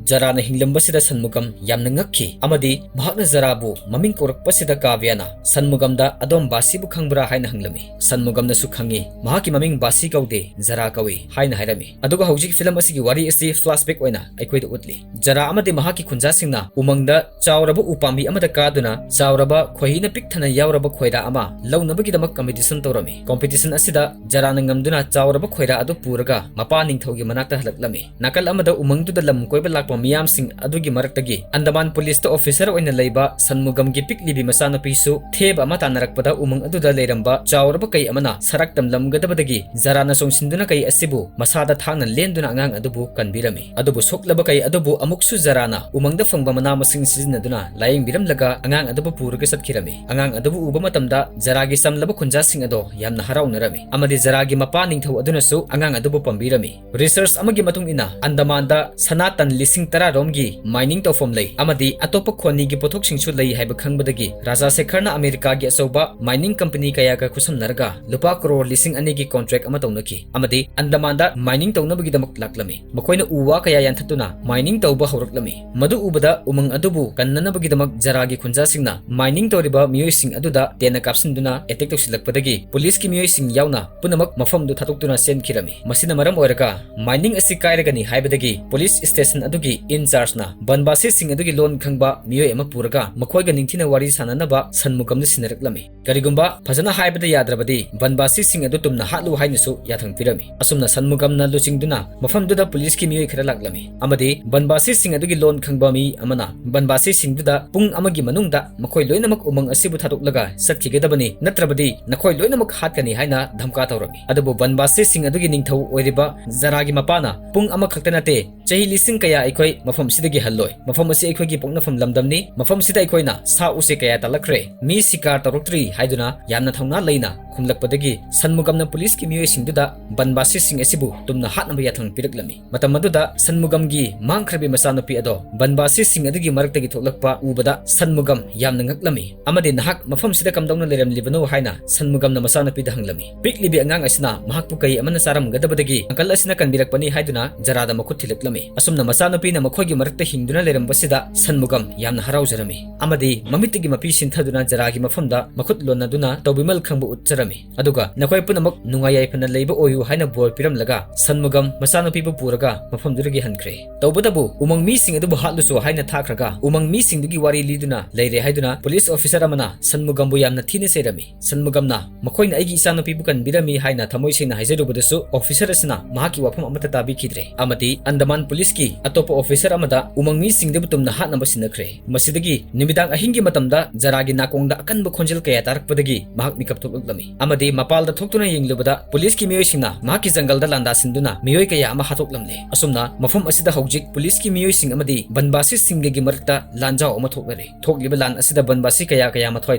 ꯖꯔꯥꯅ ꯍꯤꯡꯂꯝꯕꯁꯤꯗ ꯁꯟꯃꯨꯒꯝ ꯌꯥꯝꯅ ꯉꯛꯈꯤ ꯑꯃꯗꯤ ꯃꯍꯥꯛꯅ ꯖꯔꯥꯕꯨ ꯃꯃꯤꯡ ꯀꯧꯔꯛꯄꯁꯤꯗ ꯀꯥꯕ꯭ꯌꯥꯅ ꯁꯟꯃꯨꯒꯝꯗ "ꯑꯗꯣꯝ ꯕꯥꯁꯤꯕꯨ ꯈꯪꯕ꯭ꯔꯥ?" ꯍꯥꯏꯅ ꯍꯪꯂꯝꯃꯤ꯫ ꯁꯟꯃꯨꯒꯝꯅꯁꯨ "ꯈꯪꯉꯤ, ꯃꯍꯥꯛꯀꯤ ꯃꯃꯤꯡ ꯕꯥꯁꯤ ꯀꯧꯗꯦ, ꯖꯔꯥ ꯀꯧꯏ" ꯍꯥꯏꯅ ꯍꯥꯏꯔꯝꯃꯤ꯫ ꯑꯗꯨꯒ ꯍꯧꯖꯤꯛ film ꯑꯁꯤꯒꯤ ꯋꯥꯔꯤ ꯑꯁꯤ flashback ꯑꯣꯏꯅ ꯑꯩꯈꯣꯏꯗ ꯎꯠꯂꯤ꯫ ꯖꯔꯥ ꯑꯃꯗꯤ ꯃꯍꯥꯛꯀꯤ ꯈꯨꯟꯖꯥꯁꯤꯡꯅ ꯎꯃꯪꯗ ꯆꯥꯎꯔꯕ ꯎꯄꯥꯝꯕꯤ ꯑꯃꯗ ꯀꯥꯗꯨꯅ ꯆꯥꯎꯔꯕ ꯈꯣꯏꯍꯤꯅ ꯄꯤꯛ ꯊꯟꯅ ꯌꯥꯎꯔꯕ ꯈꯣꯏꯔꯥ ꯑꯃ ꯂꯧꯅꯕꯒꯤꯗꯃꯛ competition ꯇꯧꯔꯝꯃꯤ꯫ Competition ꯑꯁꯤꯗ ꯖꯔꯥꯅ ꯉꯝꯗꯨꯅ ꯆꯥꯎꯔꯕ ꯈꯣꯏꯔꯥ ꯑꯗꯨ ꯄꯨꯔꯒ ꯃꯄꯥ ꯅꯤꯡꯊꯧꯒꯤ ꯃꯅꯥꯛꯇ ꯍꯜꯂꯛꯂꯝꯃꯤ꯫ ꯅꯥꯀꯜ ꯑꯃꯗ ꯎꯃꯪꯗꯨꯗ ꯂꯝ ꯀꯣꯏꯕ ꯂꯥꯛꯄ ꯃꯤꯌꯥꯝꯁꯤꯡ ꯑꯗꯨꯒꯤ ꯃꯔꯛꯇꯒꯤ ꯑꯟꯗꯃꯥꯟ police ꯇ officer ꯑꯣꯏꯅ ꯂꯩꯕ ꯁꯟꯃꯨꯒꯝꯒꯤ ꯄꯤꯛꯂꯤꯕꯤ ꯃꯆꯥꯅꯨꯄꯤꯁꯨ ꯊꯦꯕ ꯑꯃ ꯇꯥꯟꯅꯔꯛꯄꯗ ꯎꯃꯪ ꯑꯗꯨꯗ ꯂꯩꯔꯝꯕ ꯆꯥꯎꯔꯕ ꯀꯩ ꯑꯃꯅ ꯁꯔꯥꯛ ꯇꯝꯂꯝꯒꯗꯕꯗꯒꯤ ꯖꯔꯥꯅ ꯆꯣꯡꯁꯤꯟꯗꯨꯅ ꯀꯩ ꯑꯁꯤꯕꯨ ꯃꯁꯥꯗ ꯊꯥꯡꯅ ꯂꯦꯟꯗꯨꯅ ꯑꯉꯥꯡ ꯑꯗꯨꯕꯨ ꯀꯟꯕꯤꯔꯝꯃꯤ꯫ ꯑꯗꯨꯕꯨ ꯁꯣꯛꯂꯕ ꯀꯩ ꯑꯗꯨꯕꯨ ꯑꯃꯨꯛꯁꯨ ꯖꯔꯥꯅ ꯎꯃꯪꯗ ꯐꯪꯕ ꯃꯅꯥ ꯃꯁꯤꯡ ꯁꯤꯖꯤꯟꯅꯗꯨꯅ ꯂꯥꯌꯦꯡꯕꯤꯔꯝꯂꯒ ꯑꯉꯥꯡ ꯑꯗꯨꯕꯨ ꯄꯨꯔꯒ ꯆꯠꯈꯤꯔꯝꯃꯤ꯫ ꯑꯉꯥꯡ ꯑꯗꯨꯕꯨ ꯎꯕ ꯃꯇꯝꯗ ꯖꯔꯥꯒꯤ ꯆꯝꯂꯕ ꯈꯨꯟꯖꯥꯁꯤꯡ ꯑꯗꯣ ꯌꯥꯝꯅ ꯍꯔꯥꯎꯅꯔꯝꯃꯤ ꯑꯃꯗꯤ ꯖꯔꯥꯒꯤ ꯃꯄꯥ ꯅꯤꯡꯊꯧ ꯑꯗꯨꯅꯁꯨ ꯑꯉꯥꯡ ꯑꯗꯨꯕꯨ ꯄꯥꯝꯕꯤꯔꯝꯃꯤ꯫ Research ꯑꯃꯒꯤ ꯃꯇꯨꯡ ꯏꯟꯅ, ꯑꯟꯗꯃꯥꯟꯗ ꯁꯅꯥ ꯇꯟ ꯂꯤꯁꯤꯡ ꯇꯔꯥ ꯔꯣꯝꯒꯤ mining ꯇꯧꯐꯝ ꯂꯩ ꯑꯃꯗꯤ ꯑꯇꯣꯞꯄ ꯈꯣꯅꯤꯒꯤ ꯄꯣꯠꯊꯣꯛꯁꯤꯡꯁꯨ ꯂꯩ ꯍꯥꯏꯕ ꯈꯪꯕꯗꯒꯤ ꯔꯥꯖꯥ ꯁꯦꯈꯔꯅ ꯑꯃꯦꯔꯤꯀꯥꯒꯤ ꯑꯆꯧꯕ mining company ꯀꯌꯥꯒ ꯈꯨꯠꯁꯝꯅꯔꯒ ꯂꯨꯄꯥ ꯀ꯭ꯔꯣꯔ ꯂꯤꯁꯤꯡ ꯑꯅꯤꯒꯤ contract ꯑꯃ ꯇꯧꯅꯈꯤ ꯑꯃꯗꯤ ꯑꯟꯗꯃꯥꯟꯗ mining ꯇꯧꯅꯕꯒꯤꯗꯃꯛ ꯂꯥꯛꯂꯝꯃꯤ꯫ ꯃꯈꯣꯏꯅ ꯎ ꯋꯥ ꯀꯌꯥ ꯌꯥꯟꯊꯠꯇꯨꯅ mining ꯇꯧꯕ ꯍꯧꯔꯛꯂꯝꯃꯤ꯫ ꯃꯗꯨ ꯎꯕꯗ ꯎꯃꯪ ꯑꯗꯨꯕꯨ ꯀꯟꯅꯅꯕꯒꯤꯗꯃꯛ ꯖꯔꯥꯒꯤ ꯈꯨꯟꯖꯥꯁꯤꯡꯅ mining ꯇꯧꯔꯤꯕ ꯃꯤꯑꯣꯏꯁꯤꯡ ꯑꯗꯨꯗ ꯇꯦꯟꯅ ꯀꯥꯞꯁꯤꯟꯗꯨꯅ attack ꯇꯧꯁꯤꯜꯂꯛꯄꯗꯒꯤ police ꯀꯤ ꯃꯤꯑꯣꯏꯁꯤꯡ ꯌꯥꯎꯅ ꯄꯨꯝꯅꯃꯛ ꯃꯐꯝꯗꯨ ꯊꯥꯗꯣꯛꯇꯨꯅ ꯆꯦꯟꯈꯤꯔꯝꯃꯤ꯫ ꯃꯁꯤꯅ ꯃꯔꯝ ꯑꯣꯏꯔꯒ mining ꯑꯁꯤ ꯀꯥꯏꯔꯒꯅꯤ ꯍꯥꯏꯕꯗꯒꯤ police station ꯑꯗꯨꯒꯤ in charge ꯅ ꯕꯟꯕꯥꯁꯤꯁꯤꯡ ꯑꯗꯨꯒꯤ ꯂꯣꯟ ꯈꯪꯕ ꯃꯤꯑꯣꯏ ꯑꯃ ꯄꯨꯔꯒ ꯃꯈꯣꯏꯒ ꯅꯤꯡꯊꯤꯅ ꯋꯥꯔꯤ ꯁꯥꯅꯅꯕ ꯁꯟꯃꯨꯒꯝꯗ ꯁꯤꯟꯅꯔꯛꯂꯝꯃꯤ꯫ ꯀꯔꯤꯒꯨꯝꯕ ꯐꯖꯅ ꯍꯥꯏꯕꯗ ꯌꯥꯗ꯭ꯔꯕꯗꯤ ꯕꯟꯕꯥꯁꯤꯁꯤꯡ ꯑꯗꯨ ꯇꯨꯝꯅ ꯍꯥꯠꯂꯨ ꯍꯥꯏꯅꯁꯨ ꯌꯥꯊꯪ ꯄꯤꯔꯝꯃꯤ꯫ ꯑꯁꯨꯝꯅ ꯁꯟꯃꯨꯒꯝꯅ ꯂꯨꯆꯤꯡꯗꯨꯅ ꯃꯐꯝꯗꯨꯗ police ꯀꯤ ꯃꯤꯑꯣꯏ ꯈꯔ ꯂꯥꯛꯂꯝꯃꯤ ꯑꯃꯗꯤ ꯕꯟꯕꯥꯁꯤꯁꯤꯡ ꯑꯗꯨꯒꯤ ꯂꯣꯟ ꯈꯪꯕ ꯃꯤ ꯑꯃꯅ ꯕꯟꯕꯥꯁꯤꯁꯤꯡꯗꯨꯗ ꯄꯨꯡ ꯑꯃꯒꯤ ꯃꯅꯨꯡꯗ ꯃꯈꯣꯏ ꯂꯣꯏꯅꯃꯛ ꯎꯃꯪ ꯑꯁꯤꯕꯨ ꯊꯥꯗꯣꯛꯂꯒ ꯆꯠꯈꯤꯒꯗꯕꯅꯤ, ꯅꯠꯇ꯭ꯔꯕꯗꯤ ꯅꯈꯣꯏ ꯂꯣꯏꯅꯃꯛ ꯍꯥꯠꯀꯅꯤ ꯍꯥꯏꯅ ꯙꯝꯀꯥ ꯇꯧꯔꯝꯃꯤ꯫ ꯑꯗꯨꯕꯨ ꯕꯟꯕꯥꯁꯤꯁꯤꯡ ꯑꯗꯨꯒꯤ ꯅꯤꯡꯊꯧ ꯑꯣꯏꯔꯤꯕ ꯖꯔꯥꯒꯤ ꯃꯄꯥꯅ ꯄꯨꯡ ꯑꯃꯈꯛꯇ ꯅꯠꯇꯦ, ꯆꯍꯤ ꯂꯤꯁꯤꯡ ꯀꯌꯥ ꯑꯩꯈꯣꯏ ꯃꯐꯝꯁꯤꯗꯒꯤ ꯍꯜꯂꯣꯏ꯫ ꯃꯐꯝ ꯑꯁꯤ ꯑꯩꯈꯣꯏꯒꯤ ꯄꯣꯛꯅꯐꯝ ꯂꯝꯗꯝꯅꯤ꯫ ꯃꯐꯝꯁꯤꯗ ꯑꯩꯈꯣꯏꯅ ꯁꯥ ꯎꯆꯦꯛ ꯀꯌꯥ ꯇꯥꯜꯂꯛꯈ꯭ꯔꯦ꯫ ꯃꯤ ꯁꯤꯀꯥꯔ ꯇꯧꯔꯛꯇ꯭ꯔꯤ ꯍꯥꯏꯗꯨꯅ ꯌꯥꯝꯅ ꯊꯧꯅꯥ ꯂꯩꯅ ꯈꯨꯝꯂꯛꯄꯗꯒꯤ ꯁꯟꯃꯨꯒꯝꯅ police ꯀꯤ ꯃꯤꯑꯣꯏꯁꯤꯡꯗꯨꯗ ꯕꯟꯕꯥꯁꯤꯁꯤꯡ ꯑꯁꯤꯕꯨ ꯇꯨꯝꯅ ꯍꯥꯠꯅꯕ ꯌꯥꯊꯪ ꯄꯤꯔꯛꯂꯝꯃꯤ꯫ ꯃꯇꯝ ꯑꯗꯨꯗ ꯁꯟꯃꯨꯒꯝꯒꯤ ꯃꯥꯡꯈ꯭ꯔꯕꯤ ꯃꯆꯥꯅꯨꯄꯤ ꯑꯗꯣ ꯕꯟꯕꯥꯁꯤꯁꯤꯡ ꯑꯗꯨꯒꯤ ꯃꯔꯛꯇꯒꯤ ꯊꯣꯛꯂꯛꯄ ꯎꯕꯗ ꯁꯟꯃꯨꯒꯝ ꯌꯥꯝꯅ ꯉꯛꯂꯝꯃꯤ ꯑꯃꯗꯤ "ꯅꯍꯥꯛ ꯃꯐꯝꯁꯤꯗ ꯀꯝꯗꯧꯅ ꯂꯩꯔꯝꯂꯤꯕꯅꯣ?" ꯍꯥꯏꯅ ꯁꯟꯃꯨꯒꯝꯅ ꯃꯆꯥꯅꯨꯄꯤꯗ ꯍꯪꯂꯝꯃꯤ꯫ ꯄꯤꯛꯂꯤꯕꯤ ꯑꯉꯥꯡ ꯑꯁꯤꯅ ꯃꯍꯥꯛꯄꯨ ꯀꯩ ꯑꯃꯅ ꯆꯥꯔꯝ ꯐꯪꯒꯗꯕꯗꯒꯤ uncle ꯑꯁꯤꯅ ꯀꯟꯕꯤꯔꯛꯄꯅꯤ ꯍꯥꯏꯗꯨꯅ ꯖꯔꯥꯗ ꯃꯈꯨꯠ ꯊꯤꯜꯂꯛꯂꯝꯃꯤ꯫ ꯑꯁꯨꯝꯅ ꯃꯆꯥꯅꯨꯄꯤꯅ ꯃꯈꯣꯏꯒꯤ ꯃꯔꯛꯇ ꯍꯤꯡꯗꯨꯅ ꯂꯩꯔꯝꯕꯁꯤꯗ ꯁꯟꯃꯨꯒꯝ ꯌꯥꯝꯅ ꯍꯔꯥꯎꯖꯔꯝꯃꯤ ꯑꯃꯗꯤ ꯃꯃꯤꯠꯇꯒꯤ ꯃꯄꯤ ꯁꯤꯟꯊꯗꯨꯅ ꯖꯔꯥꯒꯤ ꯃꯐꯝꯗ ꯃꯈꯨꯠ ꯂꯣꯟꯅꯗꯨꯅ ꯇꯧꯕꯤꯃꯜ ꯈꯪꯕ ꯎꯠꯆꯔꯝꯃꯤ꯫ ꯑꯗꯨꯒ ꯅꯈꯣꯏ ꯄꯨꯝꯅꯃꯛ ꯅꯨꯡꯉꯥꯏ ꯌꯥꯏꯐꯅ ꯂꯩꯕ ꯑꯣꯏꯌꯨ ꯍꯥꯏꯅ ꯕꯣꯔ ꯄꯤꯔꯝꯂꯒ ꯁꯟꯃꯨꯒꯝ ꯃꯆꯥꯅꯨꯄꯤꯕꯨ ꯄꯨꯔꯒ ꯃꯐꯝꯗꯨꯗꯒꯤ ꯍꯟꯈ꯭ꯔꯦ꯫ ꯇꯧꯕꯇꯕꯨ ꯎꯃꯪ ꯃꯤꯁꯤꯡ ꯑꯗꯨꯕꯨ ꯍꯥꯠꯂꯨꯆꯣ ꯍꯥꯏꯅ ꯊꯥꯈ꯭ꯔꯒ ꯎꯃꯪ ꯃꯤꯁꯤꯡꯗꯨꯒꯤ ꯋꯥꯔꯤ ꯂꯤꯗꯨꯅ ꯂꯩꯔꯦ ꯍꯥꯏꯗꯨꯅ ꯄꯨꯂꯤꯁ ꯑꯣꯐꯤꯁꯔ ꯑꯃꯅ ꯁꯟꯃꯨꯒꯝꯕꯨ ꯌꯥꯝꯅ ꯊꯤꯅ ꯆꯩꯔꯝꯃꯤ꯫ ꯁꯟꯃꯨꯒꯝꯅ ꯃꯈꯣꯏꯅ ꯑꯩꯒꯤ ꯏꯆꯥꯅꯨꯄꯤꯕꯨ ꯀꯟꯕꯤꯔꯝꯃꯤ ꯍꯥꯏꯅ ꯊꯃꯣꯏ ꯁꯦꯡꯅ ꯍꯥꯏꯖꯔꯨꯕꯗꯁꯨ ꯑꯣꯐꯤꯁꯔ ꯑꯁꯤꯅ ꯃꯍꯥꯛꯀꯤ ꯋꯥꯐꯝ ꯑꯃꯠꯇ ꯇꯥꯕꯤꯈꯤꯗ꯭ꯔꯦ ꯑꯃꯗꯤ ꯑꯟꯗꯃꯥꯟ ꯄꯨꯂꯤꯁꯀꯤ ꯑꯇꯣꯞꯄ ꯑꯣꯐꯤꯁꯔ ꯑꯃꯗ ꯎꯃꯪ ꯃꯤꯁꯤꯡꯗꯨꯕꯨ ꯇꯨꯝꯅ ꯍꯥꯠꯅꯕ ꯁꯤꯟꯅꯈ꯭ꯔꯦ꯫ ꯃꯁꯤꯗꯒꯤ ꯅꯨꯃꯤꯗꯥꯡ ꯑꯍꯤꯡꯒꯤ ꯃꯇꯝꯗ ꯖꯔꯥꯒꯤ ꯅꯥꯀꯣꯡꯗ ꯑꯀꯟꯕ ꯈꯣꯟꯖꯦꯜ ꯀꯌꯥ ꯇꯥꯔꯛꯄꯗꯒꯤ ꯃꯍꯥꯛ ꯃꯤꯀꯞ ꯊꯣꯛꯂꯛꯂꯝꯃꯤ ꯑꯃꯗꯤ ꯃꯄꯥꯜꯗ ꯊꯣꯛꯇꯨꯅ ꯌꯦꯡꯂꯨꯕꯗ ꯄꯨꯂꯤꯁꯀꯤ ꯃꯤꯑꯣꯏꯁꯤꯡꯅ ꯃꯍꯥꯛꯀꯤ ꯖꯪꯒꯜꯗ ꯂꯥꯟꯗꯥꯁꯤꯟꯗꯨꯅ ꯃꯤꯑꯣꯏ ꯀꯌꯥ ꯑꯃ ꯍꯥꯠꯇꯣꯛꯂꯝꯂꯦ꯫ ꯑꯁꯨꯝꯅ ꯃꯐꯝ ꯑꯁꯤꯗ ꯍꯧꯖꯤꯛ ꯄꯨꯂꯤꯁꯀꯤ ꯃꯤꯑꯣꯏꯁꯤꯡ ꯑꯃꯗꯤ ꯕꯟꯕꯥꯁꯤꯁꯤꯡꯒꯒꯤ ꯃꯔꯛꯇ ꯂꯥꯟꯖꯥꯎ ꯑꯃ ꯊꯣꯛꯅꯔꯦ꯫ ꯊꯣꯛꯂꯤꯕ ꯂꯥꯟ ꯑꯁꯤꯗ ꯕꯟꯕꯥꯁꯤ ꯀꯌꯥ ꯀꯌꯥ ꯃꯊ꯭ꯋꯥꯏ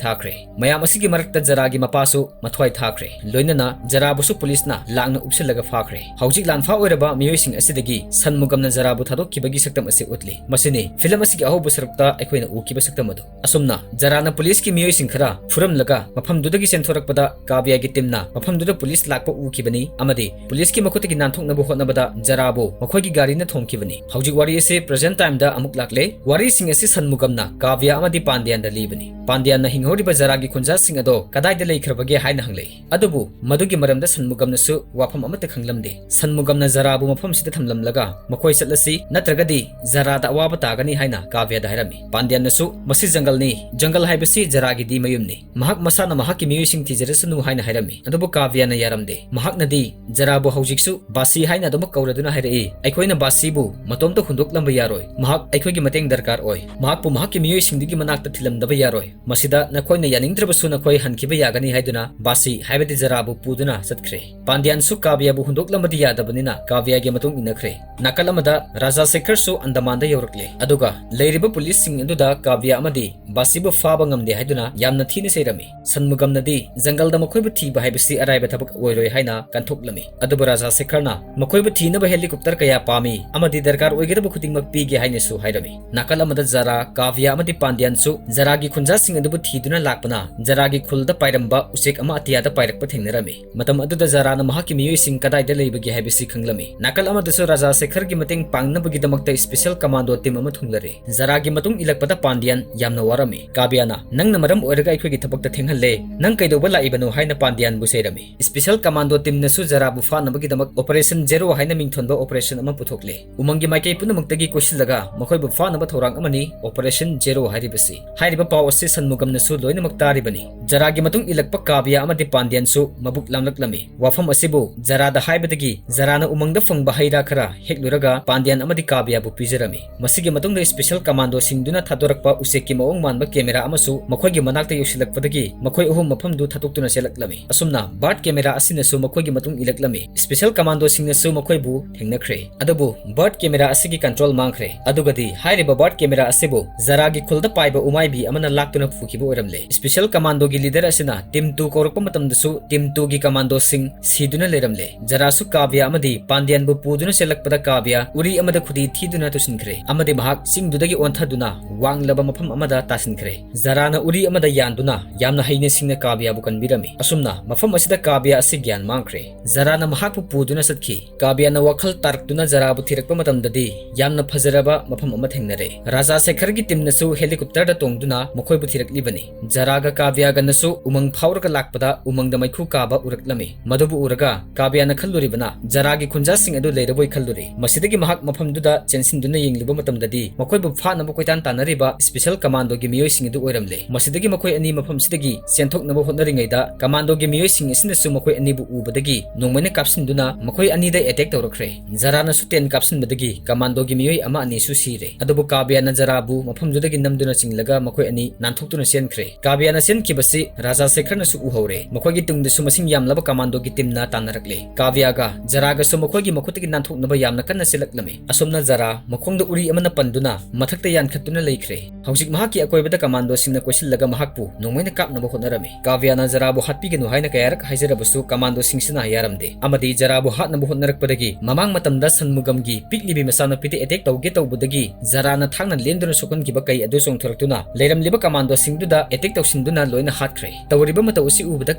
ꯊꯥꯈ꯭ꯔꯦ꯫ ꯃꯌꯥꯝ ꯑꯁꯤꯒꯤ ꯃꯔꯛꯇ ꯖꯔꯥꯒꯤ ꯃꯄꯥꯁꯨ ꯃꯊ꯭ꯋꯥꯏ ꯊꯥꯈ꯭ꯔꯦ꯫ ꯂꯣꯏꯅꯅ ꯖꯔꯥꯕꯨꯁꯨ ꯄꯨꯂꯤꯁꯅ ꯂꯥꯡꯅ ꯎꯞꯁꯤꯜꯂꯒ ꯐꯥꯈ꯭ꯔꯦ꯫ ꯍꯧꯖꯤꯛ ꯂꯥꯟꯐꯥ ꯑꯣꯏꯔꯕ ꯃꯤꯑꯣꯏꯁꯤꯡ ꯑꯁꯤꯗꯒꯤ ꯁꯟꯃꯨꯒꯝꯅ ꯖꯔꯥꯕꯨ ꯊꯥꯗꯣꯛꯈꯤꯕꯒꯤ ꯁꯛꯇꯝ ꯑꯁꯤ ꯎꯠꯂꯤ꯫ ꯃꯁꯤꯅꯤ ꯐꯤꯂꯝ ꯑꯁꯤꯒꯤ ꯑꯍꯧꯕ ꯁꯔꯨꯛꯇ ꯑꯩꯈꯣꯏꯅ ꯎꯈꯤꯕ ꯁꯛꯇꯝ ꯑꯗꯨ꯫ ꯑꯁꯨꯝꯅ ꯖꯔꯥꯅ ꯄꯨꯂꯤꯁꯀꯤ ꯃꯤꯑꯣꯏꯁꯤꯡ ꯈꯔ ꯐꯨꯔꯝꯂꯒ ꯃꯐꯝꯗꯨꯗꯒꯤ ꯆꯦꯟꯊꯣꯔꯛꯄꯗ ꯀꯥꯕꯤꯌꯥꯒꯤ ꯇꯤꯝꯅ ꯃꯐꯝꯗꯨꯗ ꯄꯨꯂꯤꯁ ꯂꯥꯛꯄ ꯎꯈꯤꯕꯅꯤ ꯑꯃꯗꯤ ꯄꯨꯂꯤꯁꯀꯤ ꯃꯈꯨꯠꯇꯒꯤ ꯅꯥꯟꯊꯣꯛꯅꯕ ꯍꯣꯠꯅꯕꯗ ꯖꯔꯥꯕꯨ ꯃꯈꯣꯏꯒꯤ ꯒꯥꯔꯤꯅ ꯊꯣꯝꯈꯤꯕꯅꯤ꯫ ꯍꯧꯖꯤꯛ ꯋꯥꯔꯤ ꯑꯁꯤ present time ꯗ ꯑꯃꯨꯛ ꯂꯥꯛꯂꯦ꯫ ꯋꯥꯔꯤꯁꯤꯡ ꯑꯁꯤ ꯁꯟꯃꯨꯒꯝꯅ ꯀꯥꯕꯤꯌꯥ ꯑꯃꯗꯤ ꯄꯥꯟꯗ꯭ꯌꯥꯟꯗ ꯂꯤꯕꯅꯤ꯫ ꯄꯥꯟꯗ꯭ꯌꯥꯟꯅ ꯍꯤꯡꯍꯧꯔꯤꯕ ꯖꯔꯥꯒꯤ ꯈꯨꯟꯖꯥꯁꯤꯡ ꯑꯗꯣ ꯀꯗꯥꯏꯗ ꯂꯩꯈ꯭ꯔꯕꯒꯦ ꯍꯥꯏꯅ ꯍꯪꯂꯛꯏ꯫ ꯑꯗꯨꯕꯨ ꯃꯗꯨꯒꯤ ꯃꯔꯝꯗ ꯁꯟꯃꯨꯒꯝꯅꯁꯨ ꯋꯥꯐꯝ ꯑꯃꯠꯇ ꯈꯪꯂꯝꯗꯦ꯫ ꯁꯟꯃꯨꯒꯝꯅ ꯖꯔꯥꯕꯨ ꯃꯐꯝꯁꯤꯗ ꯊꯝꯂꯝꯂꯒ ꯃꯈꯣꯏ ꯆꯠꯂꯁꯤ, ꯅꯠꯇ꯭ꯔꯒꯗꯤ ꯖꯔꯥꯗ ꯑꯋꯥꯕ ꯇꯥꯒꯅꯤ ꯍꯥꯏꯅ ꯀꯥꯕꯤꯌꯥꯗ ꯍꯥꯏꯔꯝꯃꯤ꯫ ꯄꯥꯟꯗ꯭ꯌꯥꯟꯅꯁꯨ ꯃꯁꯤ ꯖꯪꯒꯜꯅꯤ, ꯖꯪꯒꯜ ꯍꯥꯏꯕꯁꯤ ꯖꯔꯥꯒꯤꯗꯤ ꯃꯌꯨꯝꯅꯤ꯫ ꯃꯍꯥꯛ ꯃꯁꯥꯅ ꯃꯍꯥꯛꯀꯤ ꯃꯤꯑꯣꯏꯁꯤꯡ ꯊꯤꯖꯔꯁꯅꯨ ꯍꯥꯏꯅ ꯍꯥꯏꯔꯝꯃꯤ꯫ ꯑꯗꯨꯕꯨ ꯀꯥꯕꯤꯌꯥꯅ ꯌꯥꯔꯝꯗꯦ꯫ ꯃꯍꯥꯛꯅꯗꯤ ꯖꯔꯥꯕꯨ ꯍꯧꯖꯤꯛꯁꯨ ꯕꯥꯁꯤ ꯍꯥꯏꯅ ꯑꯗꯨꯃꯛ ꯀꯧꯔꯗꯨꯅ ꯍꯥꯏꯔꯛꯏ꯫ ꯑꯩꯈꯣꯏꯅ ꯕꯥꯁꯤꯕꯨ ꯃꯇꯣꯝꯇ ꯍꯨꯟꯗꯣꯛꯂꯝꯕ ꯌꯥꯔꯣꯏ꯫ ꯃꯍꯥꯛ ꯑꯩꯈꯣꯏꯒꯤ ꯃꯇꯦꯡ ꯗꯔꯀꯥꯔ ꯑꯣꯏ꯫ ꯃꯍꯥꯛꯄꯨ ꯃꯍꯥꯛꯀꯤ ꯃꯤꯑꯣꯏꯁꯤꯡꯗꯨꯒꯤ ꯃꯅꯥꯛꯇ ꯊꯤꯜꯂꯝꯗꯕ ꯌꯥꯔꯣꯏ꯫ ꯃꯁꯤꯗ ꯅꯈꯣꯏꯅ ꯌꯥꯅꯤꯡꯗ꯭ꯔꯕꯁꯨ ꯅꯈꯣꯏ ꯍꯟꯈꯤꯕ ꯌꯥꯒꯅꯤ ꯍꯥꯏꯗꯨꯅ ꯕꯥꯁꯤ ꯍꯥꯏꯕꯗꯤ ꯖꯔꯥꯕꯨ ꯄꯨꯗꯨꯅ ꯆꯠꯈ꯭ꯔꯦ꯫ ꯄꯥꯟꯗ꯭ꯌꯥꯟꯁꯨ ꯀꯥꯕꯤꯌꯥꯕꯨ ꯍꯨꯟꯗꯣꯛꯂꯝꯕꯗꯤ ꯌꯥꯗꯕꯅꯤꯅ ꯀꯥꯕꯤꯌꯥꯒꯤ ꯃꯇꯨꯡ ꯏꯟꯅꯈ꯭ꯔꯦ꯫ ꯅꯥꯀꯜ ꯑꯃꯗ ꯔꯥꯖꯥ ꯁꯦꯈꯔꯁꯨ ꯑꯟꯗꯃꯥꯟꯗ ꯌꯧꯔꯛꯂꯦ꯫ ꯑꯗꯨꯒ ꯂꯩꯔꯤꯕ ꯄꯨꯂꯤꯁꯁꯤꯡ ꯑꯗꯨꯗ ꯀꯥꯕꯤꯌꯥ ꯑꯃꯗꯤ ꯕꯥꯁꯤꯕꯨ ꯐꯥꯕ ꯉꯝꯗꯦ ꯍꯥꯏꯗꯨꯅ ꯌꯥꯝꯅ ꯊꯤꯅ ꯆꯩꯔꯝꯃꯤ꯫ ꯁꯟꯃꯨꯒꯝꯅꯗꯤ ꯖꯪꯒꯜꯗ ꯃꯈꯣꯏꯕꯨ ꯊꯤꯕ ꯍꯥꯏꯕꯁꯤ ꯑꯔꯥꯏꯕ ꯊꯕꯛ ꯑꯣꯏꯔꯣꯏ ꯍꯥꯏꯅ ꯀꯟꯊꯣꯛꯂꯝꯃꯤ꯫ ꯑꯗꯨꯕꯨ ꯔꯥꯖꯥ ꯁꯦꯈꯔꯅ ꯃꯈꯣꯏꯕꯨ ꯊꯤꯅꯕ helicopter ꯀꯌꯥ ꯄꯥꯝꯃꯤ ꯑꯃꯗꯤ ꯗꯔꯀꯥꯔ ꯑꯣꯏꯒꯗꯕ ꯈꯨꯗꯤꯡꯃꯛ ꯄꯤꯒꯦ ꯍꯥꯏꯅꯁꯨ ꯍꯥꯏꯔꯝꯃꯤ꯫ ꯅꯥꯀꯜ ꯑꯃꯗ ꯖꯔꯥ, ꯀꯥꯕꯤꯌꯥ ꯑꯃꯗꯤ ꯄꯥꯟꯗ꯭ꯌꯥꯟꯁꯨ ꯖꯔꯥꯒꯤ ꯈꯨꯟꯖꯥꯁꯤꯡ ꯑꯗꯨꯕꯨ ꯊꯤꯗꯨꯅ ꯂꯥꯛꯄꯅ ꯖꯔꯥꯒꯤ ꯈꯨꯜꯗ ꯄꯥꯏꯔꯝꯕ ꯎꯆꯦꯛ ꯑꯃ ꯑꯇꯤꯌꯥꯗ ꯄꯥꯏꯔꯛꯄ ꯊꯦꯡꯅꯔꯝꯃꯤ꯫ ꯃꯇꯝ ꯑꯗꯨꯗ ꯖꯔꯥꯅ ꯃꯍꯥꯛꯀꯤ ꯃꯤꯑꯣꯏꯁꯤꯡ ꯀꯗꯥꯏꯗ ꯂꯩꯕꯒꯦ ꯍꯥꯏꯕꯁꯤ ꯈꯪꯂꯝꯃꯤ꯫ ꯅꯥꯀꯜ ꯑꯃꯗꯁꯨ ꯔꯥꯖꯥ ꯁꯦꯈꯔꯒꯤ ꯃꯇꯦꯡ ꯄꯥꯡꯅꯕꯒꯤꯗꯃꯛꯇ special commando team ꯑꯃ ꯊꯨꯡꯂꯔꯦ꯫ ꯖꯔꯥꯒꯤ ꯃꯇꯨꯡ ꯏꯜꯂꯛꯄꯗ ꯄꯥꯟꯗꯤꯌꯥꯟ ꯌꯥꯝꯅ ꯋꯥꯔꯝꯃꯤ꯫ "ꯀꯥꯕꯤꯌꯥꯅ, ꯅꯪꯅ ꯃꯔꯝ ꯑꯣꯏꯔꯒ ꯑꯩꯈꯣꯏꯒꯤ ꯊꯕꯛꯇ ꯊꯦꯡꯍꯜꯂꯦ꯫ ꯅꯪ ꯀꯩꯗꯧꯕ ꯂꯥꯛꯏꯕꯅꯣ?" ꯍꯥꯏꯅ ꯄꯥꯟꯗꯤꯌꯥꯟꯕꯨ ꯆꯩꯔꯝꯃꯤ꯫ Special commando teamꯅꯁꯨ ꯖꯔꯥꯕꯨ ꯐꯥꯅꯕꯒꯤꯗꯃꯛ Operation Zero ꯍꯥꯏꯅ ꯃꯤꯡꯊꯣꯟꯕ operation ꯑꯃ ꯄꯨꯊꯣꯛꯂꯦ꯫ ꯎꯃꯪꯒꯤ ꯃꯥꯏꯀꯩ ꯄꯨꯝꯅꯃꯛꯇꯒꯤ ꯀꯣꯏꯁꯤꯜꯂꯒ ꯃꯈꯣꯏꯕꯨ ꯐꯥꯅꯕ ꯊꯧꯔꯥꯡ ꯑꯃꯅꯤ Operation Zero ꯍꯥꯏꯔꯤꯕꯁꯤ꯫ ꯍꯥꯏꯔꯤꯕ ꯄꯥꯎ ꯑꯁꯤ ꯁꯟꯃꯨꯒꯝꯅꯁꯨ ꯂꯣꯏꯅꯃꯛ ꯇꯥꯔꯤꯕꯅꯤ꯫ ꯖꯔꯥꯒꯤ ꯃꯇꯨꯡ ꯏꯜꯂꯛꯄ ꯀꯥꯕꯤꯌꯥ ꯑꯃꯗꯤ ꯄꯥꯟꯗꯤꯌꯥꯟꯁꯨ ꯃꯕꯨꯛ ꯂꯥꯝꯂꯛꯂꯝꯃꯤ꯫ ꯋꯥꯐꯝ ꯑꯁꯤꯕꯨ ꯖꯔꯥꯗ ꯍꯥꯏꯕꯗꯒꯤ ꯖꯔꯥꯅ ꯎꯃꯪꯗ ꯐꯪꯕ ꯍꯩ ꯔꯥ ꯈꯔ ꯍꯦꯛꯂꯨꯔꯒ ꯄꯥꯟꯗꯤꯌꯥꯟ ꯑꯃꯗꯤ ꯀꯥꯕꯤꯌꯥꯕꯨ ꯄꯤꯖꯔꯝꯃꯤ꯫ ꯃꯁꯤꯒꯤ ꯃꯇꯨꯡꯗ special commandoꯁꯤꯡꯗꯨꯅ ꯊꯥꯗꯣꯔꯛꯄ ꯎꯆꯦꯛꯀꯤ ꯃꯑꯣꯡ ꯃꯥꯟꯕ camera ꯑꯃꯁꯨ ꯃꯈꯣꯏꯒꯤ ꯃꯅꯥꯛꯇ ꯌꯧꯁꯤꯜꯂꯛꯄꯗꯒꯤ ꯃꯈꯣꯏ ꯑꯍꯨꯝ ꯃꯐꯝꯗꯨ ꯊꯥꯗꯣꯛꯇꯨꯅ ꯆꯦꯜꯂꯛꯂꯝꯃꯤ꯫ ꯑꯁꯨꯝꯅ bird camera ꯑꯁꯤꯅꯁꯨ ꯃꯈꯣꯏꯒꯤ ꯃꯇꯨꯡ ꯏꯜꯂꯛꯂꯝꯃꯤ꯫ Special commandoꯁꯤꯡꯅꯁꯨ ꯃꯈꯣꯏꯕꯨ ꯊꯦꯡꯅꯈ꯭ꯔꯦ꯫ ꯑꯗꯨꯕꯨ bird camera ꯑꯁꯤꯒꯤ control ꯃꯥꯡꯈ꯭ꯔꯦ꯫ ꯑꯗꯨꯒꯗꯤ ꯍꯥꯏꯔꯤꯕ bird camera ꯑꯁꯤꯕꯨ ꯖꯔꯥꯒꯤ ꯈꯨꯜꯗ ꯄꯥꯏꯕ ꯎꯃꯥꯏꯕꯤ ꯑꯃꯅ ꯂꯥꯛꯇꯨꯅ ꯄꯨꯈꯤꯕ ꯑꯣꯏꯔꯝꯂꯦ꯫ Special commandoꯒꯤ leader ꯑꯁꯤꯅ team two ꯀꯧꯔꯛꯄ ꯃꯇꯝꯗꯁꯨ team twoꯒꯤ commandoꯁꯤꯡ ꯁꯤꯗꯨꯅ ꯂꯩꯔꯝꯂꯦ꯫ ꯖꯔꯥꯁꯨ ꯀꯥꯕꯤꯌꯥ ꯑꯃꯗꯤ ꯄꯥꯟꯗꯤꯌꯥꯟꯕꯨ ꯄꯨꯗꯨꯅ ꯆꯦꯜꯂꯛꯄꯗ ꯀꯥꯕꯤꯌꯥ ꯎꯔꯤ ꯑꯃꯗ ꯈꯨꯗꯤ ꯊꯤꯗꯨꯅ ꯇꯨꯁꯤꯟꯈ꯭ꯔꯦ ꯑꯃꯗꯤ ꯃꯍꯥꯛ ꯆꯤꯡꯗꯨꯗꯒꯤ ꯑꯣꯟꯊꯗꯨꯅ ꯋꯥꯡꯂꯕ ꯃꯐꯝ ꯑꯃꯗ ꯇꯥꯁꯤꯟꯈ꯭ꯔꯦ꯫ ꯖꯔꯥꯅ ꯎꯔꯤ ꯑꯃꯗ ꯌꯥꯟꯗꯨꯅ ꯌꯥꯝꯅ ꯍꯩꯅ ꯁꯤꯡꯅ ꯀꯥꯕꯤꯌꯥꯕꯨ ꯀꯟꯕꯤꯔꯝꯃꯤ꯫ ꯑꯁꯨꯝꯅ ꯃꯐꯝ ꯑꯁꯤꯗ ꯀꯥꯕꯤꯌꯥ ꯑꯁꯤ ꯒ꯭ꯌꯥꯟ ꯃꯥꯡꯈ꯭ꯔꯦ꯫ ꯖꯔꯥꯅ ꯃꯍꯥꯛꯄꯨ ꯄꯨꯗꯨꯅ ꯆꯠꯈꯤ꯫ ꯀꯥꯕꯤꯌꯥꯅ ꯋꯥꯈꯜ ꯇꯥꯔꯛꯇꯨꯅ ꯖꯔꯥꯕꯨ ꯊꯤꯔꯛꯄ ꯃꯇꯝꯗꯗꯤ ꯌꯥꯝꯅ ꯐꯖꯔꯕ ꯃꯐꯝ ꯑꯃ ꯊꯦꯡꯅꯔꯦ꯫ ꯔꯥꯖꯥ ꯁꯦꯈꯔꯒꯤ teamꯅꯁꯨ helicopterꯗ ꯇꯣꯡꯗꯨꯅ ꯃꯈꯣꯏꯕꯨ ꯊꯤꯔꯛꯂꯤꯕꯅꯤ꯫ ꯖꯔꯥꯒ ꯀꯥꯕꯤꯌꯥꯒꯅꯁꯨ ꯎꯃꯪ ꯐꯥꯎꯔꯒ ꯂꯥꯛꯄꯗ ꯎꯃꯪꯗ ꯃꯩꯈꯨ ꯀꯥꯕ ꯎꯔꯛꯂꯝꯃꯤ꯫ ꯃꯗꯨꯕꯨ ꯎꯔꯒ ꯀꯥꯕꯤꯌꯥꯅ ꯈꯜꯂꯨꯔꯤꯕꯅ ꯖꯔꯥꯒꯤ ꯈꯨꯟꯖꯥꯁꯤꯡ ꯑꯗꯨ ꯂꯩꯔꯕꯣꯏ ꯈꯜꯂꯨꯔꯦ꯫ ꯃꯁꯤꯗꯒꯤ ꯃꯍꯥꯛ ꯃꯐꯝꯗꯨꯗ ꯆꯦꯟꯁꯤꯟꯗꯨꯅ ꯌꯦꯡꯂꯨꯕ ꯃꯇꯝꯗꯗꯤ ꯃꯈꯣꯏꯕꯨ ꯐꯥꯅꯕ ꯀꯣꯏꯇꯥꯟ ꯇꯥꯟꯅꯔꯤꯕ special commandoꯒꯤ ꯃꯤꯑꯣꯏꯁꯤꯡ ꯑꯗꯨ ꯑꯣꯏꯔꯝꯂꯦ꯫ ꯃꯁꯤꯗꯒꯤ ꯃꯈꯣꯏ ꯑꯅꯤ ꯃꯐꯝꯁꯤꯗꯒꯤ ꯆꯦꯟꯊꯣꯛꯅꯕ ꯍꯣꯠꯅꯔꯤꯉꯩꯗ commandoꯒꯤ ꯃꯤꯑꯣꯏꯁꯤꯡ ꯑꯁꯤꯅꯁꯨ ꯃꯈꯣꯏ ꯑꯅꯤꯕꯨ ꯎꯕꯗꯒꯤ ꯅꯣꯡꯃꯩꯅ ꯀꯥꯞꯁꯤꯟꯗꯨꯅ ꯃꯈꯣꯏ ꯑꯅꯤꯗ attack ꯇꯧꯔꯛꯈ꯭ꯔꯦ꯫ ꯖꯔꯥꯅꯁꯨ ten ꯀꯥꯞꯁꯤꯟꯕꯗꯒꯤ commandoꯒꯤ ꯃꯤꯑꯣꯏ ꯑꯃ ꯑꯅꯤꯁꯨ ꯁꯤꯔꯦ꯫ ꯑꯗꯨꯕꯨ ꯀꯥꯕꯤꯌꯥꯅ ꯖꯔꯥꯕꯨ ꯃꯐꯝꯗꯨꯗꯒꯤ ꯅꯝꯗꯨꯅ ꯆꯤꯡꯂꯒ ꯃꯈꯣꯏ ꯑꯅꯤ ꯅꯥꯟꯊꯣꯛꯇꯨꯅ ꯆꯦꯟꯈ꯭ꯔꯦ꯫ ꯀꯥꯕꯤꯌꯥꯅ ꯆꯦꯟꯈꯤꯕꯁꯤ ꯔꯥꯖꯥ ꯁꯦꯈꯔꯅꯁꯨ ꯎꯍꯧꯔꯦ꯫ ꯃꯈꯣꯏꯒꯤ ꯇꯨꯡꯗꯁꯨ ꯃꯁꯤꯡ ꯌꯥꯝꯂꯕ commandoꯒꯤ teamꯅ ꯇꯥꯟꯅꯔꯛꯂꯦ꯫ ꯀꯥꯕꯤꯌꯥꯒ ꯖꯔꯥꯒꯁꯨ ꯃꯈꯣꯏꯒꯤ ꯃꯈꯨꯠꯇꯒꯤ ꯅꯥꯟꯊꯣꯛꯅꯕ ꯌꯥꯝꯅ ꯀꯟꯅ ꯆꯦꯜꯂꯛꯂꯝꯃꯤ꯫ ꯑꯁꯨꯝꯅ ꯖꯔꯥ ꯃꯈꯣꯡꯗ ꯎꯔꯤ ꯑꯃꯅ ꯄꯟꯗꯨꯅ ꯃꯊꯛꯇ ꯌꯥꯟꯈꯠꯇꯨꯅ ꯂꯩꯈ꯭ꯔꯦ꯫ ꯍꯧꯖꯤꯛ ꯃꯍꯥꯛꯀꯤ ꯑꯀꯣꯏꯕꯗ commandoꯁꯤꯡꯅ ꯀꯣꯏꯁꯤꯜꯂꯒ ꯃꯍꯥꯛꯄꯨ ꯅꯣꯡꯃꯩꯅ ꯀꯥꯞꯅꯕ ꯍꯣꯠꯅꯔꯝꯃꯤ꯫ ꯀꯥꯕꯤꯌꯥꯅ ꯖꯔꯥꯕꯨ ꯍꯥꯠꯄꯤꯒꯅꯨ ꯍꯥꯏꯅ ꯀꯌꯥꯔꯛ ꯍꯥꯏꯖꯔꯕꯁꯨ commandoꯁꯤꯡꯁꯤꯅ ꯌꯥꯔꯝꯗꯦ ꯑꯃꯗꯤ ꯖꯔꯥꯕꯨ ꯍꯥꯠꯅꯕ ꯍꯣꯠꯅꯔꯛꯄꯗꯒꯤ ꯃꯃꯥꯡ ꯃꯇꯝꯗ ꯁꯟꯃꯨꯒꯝꯒꯤ ꯄꯤꯛꯂꯤꯕꯤ ꯃꯆꯥꯅꯨꯄꯤꯗ attack ꯇꯧꯒꯦ ꯇꯧꯕꯗꯒꯤ ꯖꯔꯥꯅ ꯊꯥꯡꯅ ꯂꯦꯟꯗꯨꯅ ꯁꯣꯛꯍꯟꯈꯤꯕ ꯀꯩ ꯑꯗꯨ ꯆꯣꯡꯊꯣꯔꯛꯇꯨꯅ ꯂꯩꯔꯝꯂꯤꯕ commandoꯁꯤꯡꯗꯨꯗ attack ꯇꯧꯁꯤꯟꯗꯨꯅ ꯂꯣꯏꯅ ꯍꯥꯠꯈ꯭ꯔꯦ꯫ ꯇꯧꯔꯤꯕ ꯃꯇꯧ ꯑꯁꯤ ꯎꯕꯗ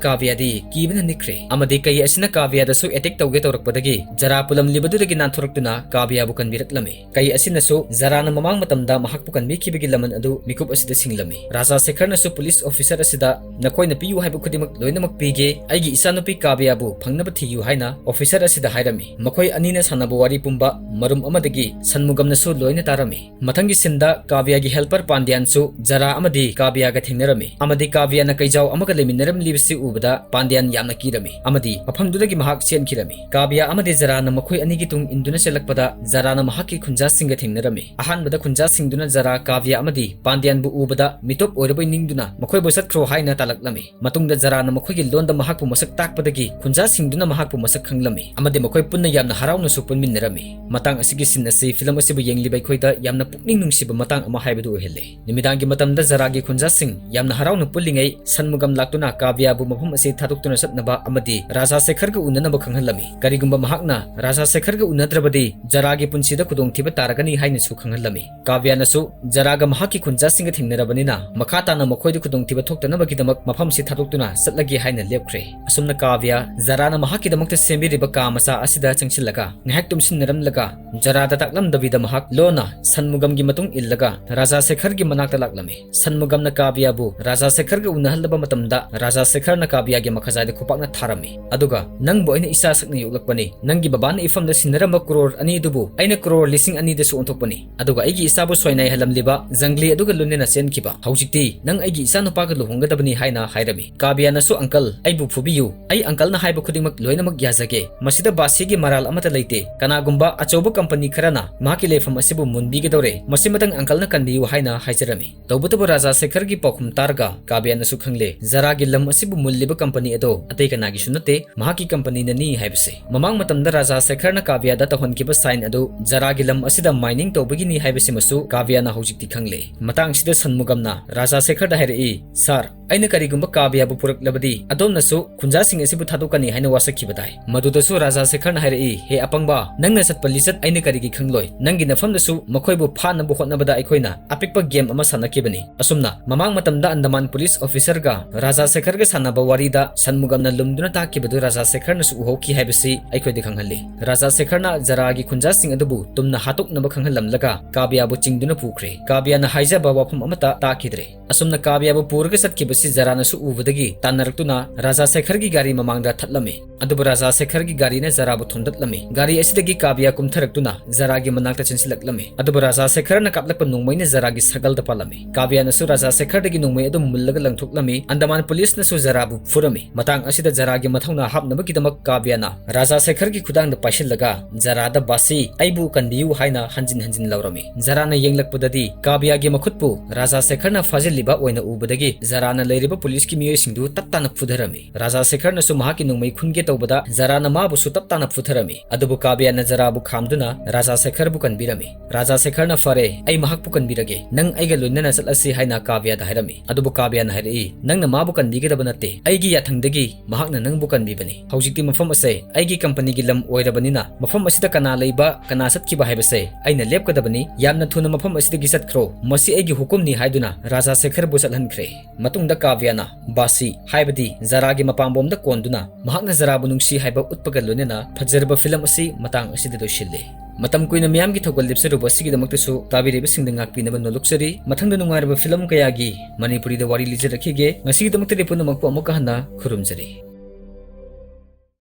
ꯀꯥꯕꯤꯌꯥꯗꯤ ꯀꯤꯕꯅ ꯅꯤꯛꯈ꯭ꯔꯦ ꯑꯃꯗꯤ ꯀꯩ ꯑꯁꯤꯅ ꯀꯥꯕꯤꯌꯥꯗ ꯁꯨ ꯑꯦꯇꯦꯛ ꯇꯧꯒꯦ ꯇꯧꯔꯛꯄꯗꯒꯤ ꯖꯔꯥ ꯄꯨꯜꯂꯝꯂꯤꯕꯗꯨꯗꯒꯤ ꯅꯥꯟꯊꯣꯔꯛꯇꯨꯅ ꯀꯥꯕꯤꯌꯥꯕꯨ ꯀꯟꯕꯤꯔꯛꯂꯝꯃꯤ꯫ ꯀꯩ ꯑꯁꯤꯅꯁꯨ ꯖꯔꯥꯅ ꯃꯃꯥꯡ ꯃꯇꯝꯗ ꯃꯍꯥꯛꯄꯨ ꯀꯟꯕꯤꯈꯤꯕꯒꯤ ꯂꯃꯟ ꯑꯗꯨ ꯃꯤꯀꯨꯞ ꯑꯁꯤꯗ ꯁꯤꯡꯂꯝꯃꯤ꯫ ꯔꯥꯖꯥ ꯁꯦꯈꯔꯅꯁꯨ ꯄꯨꯂꯤꯁ ꯑꯣꯐꯤꯁꯔ ꯑꯁꯤꯗ "ꯅꯈꯣꯏꯅ ꯄꯤꯌꯨ ꯍꯥꯏꯕ ꯈꯨꯗꯤꯡꯃꯛ ꯂꯣꯏꯅꯃꯛ ꯄꯤꯒꯦ, ꯑꯩꯒꯤ ꯏꯆꯥꯅꯨꯄꯤ ꯀꯥꯕꯤꯌꯥꯕꯨ ꯐꯪꯅꯕ ꯊꯤꯌꯨ" ꯍꯥꯏꯅ ꯑꯣꯐꯤꯁꯔ ꯑꯁꯤꯗ ꯍꯥꯏꯔꯝꯃꯤ꯫ ꯃꯈꯣꯏ ꯑꯅꯤꯅ ꯁꯥꯟꯅꯕ ꯋꯥꯔꯤ ꯄꯨꯝꯕ ꯃꯔꯨꯝ ꯑꯃꯗꯒꯤ ꯁꯟꯃꯨꯒꯝꯅꯁꯨ ꯂꯣꯏꯅ ꯇꯥꯔꯝꯃꯤ꯫ ꯃꯊꯪꯒꯤ ꯁꯤꯟꯗ ꯀꯥꯕꯤꯌꯥꯒꯤ ꯍꯦꯜꯄꯔ ꯄꯥꯟꯗ꯭ꯌꯥꯟꯁꯨ ꯖꯔꯥ ꯑꯃꯗꯤ ꯀꯥꯕꯤꯌꯥꯒ ꯊꯦꯡꯅꯔꯝꯃꯤ ꯑꯃꯗꯤ ꯀꯥꯕꯤꯌꯥꯅ ꯀꯩꯖꯥꯎ ꯑꯃꯒ ꯂꯩꯃꯤꯟꯅꯔꯝꯂꯤꯕꯁꯤ ꯎꯕꯗ ꯄꯥꯟꯗ꯭ꯌꯥꯟ ꯌꯥꯝꯅ ꯀꯤꯔꯝꯃꯤ ꯑꯃꯗꯤ ꯃꯐꯝꯗꯨꯗꯒꯤ ꯃꯍꯥꯛ ꯆꯦꯟꯈꯤꯔꯝꯃꯤ꯫ ꯀꯥꯕꯤꯌꯥ ꯑꯃꯗꯤ ꯖꯔꯥꯅ ꯃꯈꯣꯏ ꯑꯅꯤꯒꯤ ꯇꯨꯡ ꯏꯟꯗꯨꯅ ꯆꯦꯜꯂꯛꯄꯗ ꯖꯔꯥꯅ ꯃꯍꯥꯛꯀꯤ ꯈꯨꯟꯖꯥꯁꯤꯡꯒ ꯊꯦꯡꯅꯔꯝꯃꯤ꯫ ꯑꯍꯥꯟꯕꯗ ꯈꯨꯟꯖꯥꯁꯤꯡꯗꯨꯅ ꯖꯔꯥ, ꯀꯥꯕꯤꯌꯥ ꯑꯃꯗꯤ ꯄꯥꯟꯗ꯭ꯌꯥꯟꯕꯨ ꯎꯕꯗ ꯃꯤꯇꯣꯞ ꯑꯣꯏꯔꯕꯣꯏ ꯅꯤꯡꯗꯨꯅ ꯃꯈꯣꯏꯕꯨ "ꯆꯠꯈ꯭ꯔꯣ" ꯍꯥꯏꯅ ꯇꯥꯂꯛꯂꯝꯃꯤ꯫ ꯃꯇꯨꯡꯗ ꯖꯔꯥꯅ ꯃꯈꯣꯏꯒꯤ ꯂꯣꯟꯗ ꯃꯍꯥꯛꯄꯨ ꯃꯁꯛ ꯇꯥꯛꯄꯗꯒꯤ ꯈꯨꯟꯖꯥꯁꯤꯡꯗꯨꯅ ꯃꯍꯥꯛꯄꯨ ꯃꯁꯛ ꯈꯪꯂꯝꯃꯤ ꯑꯃꯗꯤ ꯃꯈꯣꯏ ꯄꯨꯟꯅ ꯌꯥꯝꯅ ꯍꯔꯥꯎꯅꯁꯨ ꯄꯨꯟꯃꯤꯟꯅꯔꯝꯃꯤ꯫ ꯃꯇꯥꯡ ꯑꯁꯤꯒꯤ ꯁꯤꯟ ꯑꯁꯤ ꯐꯤꯂꯝ ꯑꯁꯤꯕꯨ ꯌꯦꯡꯂꯤꯕ ꯑꯩꯈꯣꯏꯗ ꯌꯥꯝꯅ ꯄꯨꯛꯅꯤꯡ ꯅꯨꯡꯁꯤꯕ ꯃꯇꯥꯡ ꯑꯃ ꯍꯥꯏꯕꯗꯨ ꯑꯣꯏꯍꯜꯂꯤ꯫ ꯅꯨꯃꯤꯗꯥꯡꯒꯤ ꯃꯇꯝꯗ ꯖꯔꯥꯒꯤ ꯈꯨꯟꯖꯥꯁꯤꯡ ꯌꯥꯝꯅ ꯍꯔꯥꯎꯅ ꯄꯨꯜꯂꯤꯉꯩ ꯁꯟꯃꯨꯒꯝ ꯂꯥꯛꯇꯨꯅ ꯀꯥꯕꯤꯌꯥꯕꯨ ꯃꯐꯝ ꯑꯁꯤ ꯊꯥꯗꯣꯛꯇꯨꯅ ꯆꯠꯅꯕ ꯑꯃꯗꯤ ꯔꯥꯖꯥ ꯁꯦꯈꯔꯒ ꯎꯅꯅꯕ ꯈꯪꯍꯜꯂꯝꯃꯤ꯫ ꯀꯔꯤꯒꯨꯝꯕ ꯃꯍꯥꯛꯅ ꯔꯥꯖꯥ ꯁꯦꯈꯔꯒ ꯎꯅꯗ꯭ꯔꯕꯗꯤ ꯖꯔꯥꯒꯤ ꯄꯨꯟꯁꯤꯗ ꯈꯨꯗꯣꯡꯊꯤꯕ ꯇꯥꯔꯒꯅꯤ ꯍꯥꯏꯅꯁꯨ ꯈꯪꯍꯜꯂꯝꯃꯤ꯫ ꯀꯥꯕꯤꯌꯥꯅꯁꯨ ꯖꯔꯥꯒ ꯃꯍꯥꯛꯀꯤ ꯈꯨꯟꯖꯥꯁꯤꯡꯒ ꯊꯦꯡꯅꯔꯕꯅꯤꯅ ꯃꯈꯥ ꯇꯥꯅ ꯃꯈꯣꯏꯗ ꯈꯨꯗꯣꯡꯊꯤꯕ ꯊꯣꯛꯇꯅꯕꯒꯤꯗꯃꯛ ꯃꯐꯝꯁꯤ ꯊꯥꯗꯣꯛꯇꯨꯅ ꯆꯠꯂꯒꯦ ꯍꯥꯏꯅ ꯂꯦꯞꯈ꯭ꯔꯦ꯫ ꯑꯁꯨꯝꯅ ꯀꯥꯕꯤꯌꯥ ꯖꯔꯥꯅ ꯃꯍꯥꯛꯀꯤꯗꯃꯛꯇ ꯁꯦꯝꯕꯤꯔꯤꯕ ꯀꯥ ꯃꯆꯥ ꯑꯁꯤꯗ ꯆꯪꯁꯤꯜꯂꯒ ꯉꯥꯏꯍꯥꯛ ꯇꯨꯝꯁꯤꯟꯅꯔꯝꯂꯒ ꯖꯔꯥꯗ ꯇꯥꯛꯂꯝꯗꯕꯤꯗ ꯃꯍꯥꯛ ꯂꯣꯟꯅ ꯁꯟꯃꯨꯒꯝꯒꯤ ꯃꯇꯨꯡ ꯏꯜꯂꯒ ꯔꯥꯖꯥ ꯁꯦꯈꯔꯒꯤ ꯃꯅꯥꯛꯇ ꯂꯥꯛꯂꯝꯃꯤ꯫ ꯁꯟꯃꯨꯒꯝꯅ ꯀꯥꯕꯤꯌꯥꯕꯨ ꯔꯥꯖꯥ ꯁꯦꯈꯔꯒ ꯎꯅꯍꯜꯂꯕ ꯃꯇꯝꯗ ꯔꯥꯖꯥ ꯁꯦꯈꯔꯅ ꯀꯥꯕꯤꯌꯥꯒꯤ ꯃꯈꯥꯖꯥꯏꯗ ꯈꯨꯄꯥꯛꯅ ꯊꯥꯔꯝꯃꯤ꯫ ꯑꯗꯨꯒ "ꯅꯪꯕꯨ ꯑꯩꯅ ꯏꯆꯥ ꯁꯛꯅ ꯌꯣꯛꯂꯛꯄꯅꯤ꯫ ꯅꯪꯒꯤ ꯕꯕꯥꯅ ꯏꯐꯝꯗ ꯁꯤꯟꯅꯔꯝꯕ ꯀ꯭ꯔꯣꯔ ꯑꯅꯤ ꯑꯗꯨꯕꯨ ꯑꯩꯅ ꯀ꯭ꯔꯣꯔ ꯂꯤꯁꯤꯡ ꯑꯅꯤꯗꯁꯨ ꯑꯣꯟꯊꯣꯛꯄꯅꯤ꯫ ꯑꯗꯨꯒ ꯑꯩꯒꯤ ꯏꯆꯥꯕꯨ ꯁꯣꯏꯅꯥꯏꯍꯜꯂꯝꯂꯤꯕ ꯖꯪꯒ꯭ꯂꯤ ꯑꯗꯨꯒ ꯂꯣꯏꯅꯅ ꯆꯦꯟꯈꯤꯕ꯫ ꯍꯧꯖꯤꯛꯇꯤ ꯅꯪ ꯑꯩꯒꯤ ꯏꯆꯥꯅꯨꯄꯥꯒ ꯂꯨꯍꯣꯡꯒꯗꯕꯅꯤ" ꯍꯥꯏꯅ ꯍꯥꯏꯔꯝꯃꯤ꯫ ꯀꯥꯕꯤꯌꯥꯅꯁꯨ, "ꯑꯪꯀꯜ, ꯑꯩꯕꯨ ꯐꯨꯕꯤꯌꯨ꯫ ꯑꯩ ꯑꯪꯀꯜꯅ ꯍꯥꯏꯕ ꯈꯨꯗꯤꯡꯃꯛ ꯂꯣꯏꯅꯃꯛ ꯌꯥꯖꯒꯦ꯫ ꯃꯁꯤꯗ ꯕꯥꯁꯤꯒꯤ ꯃꯔꯥꯜ ꯑꯃꯠꯇ ꯂꯩꯇꯦ꯫ ꯀꯅꯥꯒꯨꯝꯕ ꯑꯆꯧꯕ ꯀꯝꯄꯅꯤ ꯈꯔꯅ ꯃꯍꯥꯛꯀꯤ ꯂꯩꯐꯝ ꯑꯁꯤꯕꯨ ꯃꯨꯟꯕꯤꯒꯗꯧꯔꯦ꯫ ꯃꯁꯤꯃꯇꯪ ꯑꯪꯀꯜꯅ ꯀꯟꯕꯤꯌꯨ" ꯍꯥꯏꯅ ꯍꯥꯏꯖꯔꯝꯃꯤ꯫ ꯇꯧꯕꯇꯕꯨ ꯔꯥꯖꯥ ꯁꯦꯈꯔꯒꯤ ꯄꯥꯎꯈꯨꯝ ꯇꯥꯔꯒ ꯀꯥꯕꯤꯌꯥꯅꯁꯨ ꯈꯪꯂꯦ, ꯖꯔꯥꯒꯤ ꯂꯝ ꯑꯁꯤꯕꯨ ꯃꯨꯜꯂꯤꯕ ꯀꯝꯄꯅꯤ ꯑꯗꯣ ꯑꯇꯩ ꯀꯅꯥꯒꯤꯁꯨ ꯅꯠꯇꯦ, ꯃꯍꯥꯛꯀꯤ ꯀꯝꯄꯅꯤꯅꯅꯤ ꯍꯥꯏꯕꯁꯦ꯫ ꯃꯃꯥꯡ ꯃꯇꯝꯗ ꯔꯥꯖꯥ ꯁꯦꯈꯔꯅ ꯀꯥꯕꯤꯌꯥꯗ ꯇꯧꯍꯟꯈꯤꯕ ꯁꯥꯏꯟ ꯑꯗꯨ ꯖꯔꯥꯒꯤ ꯂꯝ ꯑꯁꯤꯗ ꯃꯥꯏꯅꯤꯡ ꯇꯧꯕꯒꯤꯅꯤ ꯍꯥꯏꯕꯁꯤꯃꯁꯨ ꯀꯥꯕꯤꯌꯥꯅ ꯍꯧꯖꯤꯛꯇꯤ ꯈꯪꯂꯦ꯫ ꯃꯇꯥꯡꯁꯤꯗ ꯁꯟꯃꯨꯒꯝꯅ ꯔꯥꯖꯥ ꯁꯦꯈꯔꯗ ꯍꯥꯏꯔꯛꯏ, "ꯁꯥꯔ, ꯑꯩꯅ ꯀꯔꯤꯒꯨꯝꯕ ꯀꯥꯕꯤꯌꯥꯕꯨ ꯄꯨꯔꯛꯂꯕꯗꯤ ꯑꯗꯣꯝꯅꯁꯨ ꯈꯨꯟꯖꯥꯁꯤꯡ ꯑꯁꯤꯕꯨ ꯊꯥꯗꯣꯛꯀꯅꯤ" ꯍꯥꯏꯅ ꯋꯥꯁꯛꯈꯤꯕꯗꯥꯏ꯫ ꯃꯗꯨꯗꯁꯨ ꯔꯥꯖꯥ ꯁꯦꯈꯔꯅ ꯍꯥꯏꯔꯛꯏ, "ꯍꯦ ꯑꯄꯪꯕ, ꯅꯪꯅ ꯆꯠꯄ ꯂꯤꯆꯠ ꯑꯩꯅ ꯀꯔꯤꯒꯤ ꯈꯪꯂꯣꯏ? ꯅꯪꯒꯤ ꯅꯐꯝꯗꯁꯨ ꯃꯈꯣꯏꯕꯨ ꯐꯥꯅꯕ ꯍꯣꯠꯅꯕꯗ ꯑꯩꯈꯣꯏꯅ ꯑꯄꯤꯛꯄ ꯒꯦꯝ ꯑꯃ ꯁꯥꯟꯅꯈꯤꯕꯅꯤ꯫" ꯑꯁꯨꯝꯅ ꯃꯃꯥꯡ ꯃꯇꯝꯗ ꯑꯟꯗꯃꯥꯟ ꯄꯨꯂꯤꯁ ꯑꯣꯐꯤꯁꯔꯒ ꯔꯥꯖꯥ ꯁꯦꯈꯔꯒ ꯁꯥꯟꯅꯕ ꯋꯥꯔꯤꯗ ꯁꯟꯃꯨꯒꯝꯅ ꯂꯨꯝꯗꯨꯅ ꯇꯥꯛꯈꯤꯕꯗꯨ ꯔꯥꯖꯥ ꯁꯦꯈꯔꯅꯁꯨ ꯄꯨꯍꯧꯈꯤ ꯍꯥꯏꯕꯁꯤ ꯑꯩꯈꯣꯏꯗ ꯈꯪꯍꯜꯂꯤ꯫ ꯔꯥꯖꯥ ꯁꯦꯈꯔꯅ ꯖꯔꯥꯒꯤ ꯈꯨꯟꯖꯥꯁꯤꯡ ꯑꯗꯨꯕꯨ ꯇꯨꯝꯅ ꯍꯥꯠꯇꯣꯛꯅꯕ ꯈꯪꯍꯜꯂꯝꯂꯒ ꯀꯥꯕꯤꯌꯥꯕꯨ ꯆꯤꯡꯗꯨꯅ ꯄꯨꯈ꯭ꯔꯦ꯫ ꯀꯥꯕꯤꯌꯥꯅ ꯍꯥꯏꯖꯕ ꯋꯥꯐꯝ ꯑꯃꯠꯇ ꯇꯥꯈꯤꯗ꯭ꯔꯦ꯫ ꯑꯁꯨꯝꯅ ꯀꯥꯕꯤꯌꯥꯕꯨ ꯄꯨꯔꯒ ꯆꯠꯈꯤꯕꯁꯤ ꯖꯔꯥꯅꯁꯨ ꯎꯕꯗꯒꯤ ꯇꯥꯟꯅꯔꯛꯇꯨꯅ ꯔꯥꯖꯥ ꯁꯦꯈꯔꯒꯤ ꯒꯥꯔꯤ ꯃꯃꯥꯡꯗ ꯊꯠꯂꯝꯃꯤ꯫ ꯑꯗꯨꯕꯨ ꯔꯥꯖꯥ ꯁꯦꯈꯔꯒꯤ ꯒꯥꯔꯤꯅ ꯖꯔꯥꯕꯨ ꯊꯣꯝꯗꯠꯂꯝꯃꯤ꯫ ꯒꯥꯔꯤ ꯑꯁꯤꯗꯒꯤ ꯀꯥꯕꯤꯌꯥ ꯀꯨꯝꯊꯔꯛꯇꯨꯅ ꯖꯔꯥꯒꯤ ꯃꯅꯥꯛꯇ ꯆꯦꯟꯁꯤꯜꯂꯛꯂꯝꯃꯤ꯫ ꯑꯗꯨꯕꯨ ꯔꯥꯖꯥ ꯁꯦꯈꯔꯅ ꯀꯥꯞꯂꯛꯄ ꯅꯣꯡꯃꯩꯅ ꯖꯔꯥꯒꯤ ꯁꯒꯜꯗ ꯄꯥꯜꯂꯝꯃꯤ꯫ ꯀꯥꯕꯤꯌꯥꯅꯁꯨ ꯔꯥꯖꯥ ꯁꯦꯈꯔꯗꯒꯤ ꯅꯣꯡꯃꯩ ꯑꯗꯨ ꯃꯨꯜꯂꯒ ꯂꯪꯊꯣꯛꯂꯝꯃꯤ꯫ ꯑꯟꯗꯃꯥꯟ ꯄꯨꯂꯤꯁꯅꯁꯨ ꯖꯔꯥꯕꯨ ꯐꯨꯔꯝꯃꯤ꯫ ꯃꯇꯥꯡ ꯑꯁꯤꯗ ꯖꯔꯥꯒꯤ ꯃꯊꯧꯅꯥ ꯍꯥꯞꯅꯕꯒꯤꯗꯃꯛ ꯀꯥꯕꯤꯌꯥꯅ ꯔꯥꯖꯥ ꯁꯦꯈꯔꯒꯤ ꯈꯨꯗꯥꯡꯗ ꯄꯥꯏꯁꯤꯜꯂꯒ ꯖꯔꯥꯗ "ꯕꯥꯁꯤ, ꯑꯩꯕꯨ ꯀꯟꯕꯤꯌꯨ" ꯍꯥꯏꯅ ꯍꯟꯖꯤꯟ ꯍꯟꯖꯤꯟ ꯂꯥꯎꯔꯝꯃꯤ꯫ ꯖꯔꯥꯅ ꯌꯦꯡꯂꯛꯄꯗꯗꯤ ꯀꯥꯕꯤꯌꯥꯒꯤ ꯃꯈꯨꯠꯄꯨ ꯔꯥꯖꯥ ꯁꯦꯈꯔꯅ ꯐꯥꯖꯤꯜꯂꯤꯕ ꯑꯣꯏꯅ ꯎꯕꯗꯒꯤ ꯖꯔꯥꯅ ꯂꯩꯔꯤꯕ ꯄꯨꯂꯤꯁꯀꯤ ꯃꯤꯑꯣꯏꯁꯤꯡꯗꯨ ꯇꯞ ꯇꯥꯅ ꯐꯨꯊꯔꯝꯃꯤ꯫ ꯔꯥꯖꯥ ꯁꯦꯈꯔꯅꯁꯨ ꯃꯍꯥꯛꯀꯤ ꯅꯣꯡꯃꯩ ꯈꯨꯟꯒꯦ ꯇꯧꯕꯗ ꯖꯔꯥꯅ ꯃꯥꯕꯨꯁꯨ ꯇꯞ ꯇꯥꯅ ꯐꯨꯊꯔꯝꯃꯤ꯫ ꯑꯗꯨꯕꯨ ꯀꯥꯕꯤꯌꯥꯅ ꯖꯔꯥꯕꯨ ꯈꯥꯝꯗꯨꯅ ꯔꯥꯖꯥ ꯁꯦꯈꯔꯕꯨ ꯀꯟꯕꯤꯔꯝꯃꯤ꯫ ꯔꯥꯖꯥ ꯁꯦꯈꯔꯅ "ꯐꯔꯦ, ꯑꯩ ꯃꯍꯥꯛꯄꯨ ꯀꯟꯕꯤꯔꯒꯦ, ꯅꯪ ꯑꯩꯒ ꯂꯣꯏꯅꯅ ꯆꯠꯂꯁꯤ" ꯍꯥꯏꯅ ꯀꯥꯕꯤꯌꯥꯗ ꯍꯥꯏꯔꯝꯃꯤ꯫ ꯑꯗꯨꯕꯨ ꯀꯥꯕꯤꯌꯥꯅ ꯍꯥꯏꯔꯛꯏ, "ꯅꯪꯅ ꯃꯥꯕꯨ ꯀꯟꯕꯤꯒꯗꯕ ꯅꯠꯇꯦ, ꯑꯩꯒꯤ ꯌꯥꯊꯪꯗꯒꯤ ꯃꯍꯥꯛꯅ ꯅꯪꯕꯨ ꯀꯟꯕꯤꯕꯅꯤ꯫ ꯍꯧꯖꯤꯛꯇꯤ ꯃꯐꯝ ꯑꯁꯦ ꯑꯩꯒꯤ ꯀꯝꯄꯅꯤꯒꯤ ꯂꯝ ꯑꯣꯏꯔꯕꯅꯤꯅ ꯃꯐꯝ ꯑꯁꯤꯗ ꯀꯅꯥ ꯂꯩꯕ, ꯀꯅꯥ ꯆꯠꯈꯤꯕ ꯍꯥꯏꯕꯁꯦ ꯑꯩꯅ ꯂꯦꯞꯀꯗꯕꯅꯤ꯫ ꯌꯥꯝꯅ ꯊꯨꯅ ꯃꯐꯝ ꯑꯁꯤꯗꯒꯤ ꯆꯠꯈ꯭ꯔꯣ, ꯃꯁꯤ ꯑꯩꯒꯤ ꯍꯨꯀꯨꯝꯅꯤ" ꯍꯥꯏꯗꯨꯅ ꯔꯥꯖꯥ ꯁꯦꯈꯔꯕꯨ ꯆꯠꯍꯟꯈ꯭ꯔꯦ꯫ ꯃꯇꯨꯡꯗ ꯀꯥꯕꯤꯌꯥꯅ "ꯕꯥꯁꯤ" ꯍꯥꯏꯕꯗꯤ ꯖꯔꯥꯒꯤ ꯃꯄꯥꯝꯕꯣꯝꯗ ꯀꯣꯟꯗꯨꯅ ꯃꯍꯥꯛꯅ ꯖꯔꯥꯕꯨ ꯅꯨꯡꯁꯤ ꯍꯥꯏꯕ ꯎꯠꯄꯒ ꯂꯣꯏꯅꯅ ꯐꯖꯔꯕ ꯐꯤꯂꯝ ꯑꯁꯤ ꯃꯇꯥꯡ ꯑꯁꯤꯗ ꯂꯣꯏꯁꯤꯜꯂꯤ꯫ ꯃꯇꯝ ꯀꯨꯏꯅ ꯃꯤꯌꯥꯝꯒꯤ ꯊꯧꯒꯜ ꯂꯦꯞꯆꯔꯨꯕ ꯑꯁꯤꯒꯤꯗꯃꯛꯇꯁꯨ ꯇꯥꯕꯤꯔꯤꯕꯁꯤꯡꯗ ꯉꯥꯛꯄꯤꯅꯕ ꯅꯣꯜꯂꯨꯛꯆꯔꯤ꯫ ꯃꯊꯪꯗ ꯅꯨꯡꯉꯥꯏꯔꯕ ꯐꯤꯂꯝ ꯀꯌꯥꯒꯤ ꯃꯅꯤꯄꯨꯔꯤꯗ ꯋꯥꯔꯤ ꯂꯤꯖꯔꯛꯈꯤꯒꯦ꯫ ꯉꯁꯤꯒꯤꯗꯃꯛꯇꯗꯤ ꯄꯨꯝꯅꯃꯛꯄꯨ ꯑꯃꯨꯛꯀ ꯍꯟꯅ ꯈꯨꯔꯨꯝꯖꯔꯤ꯫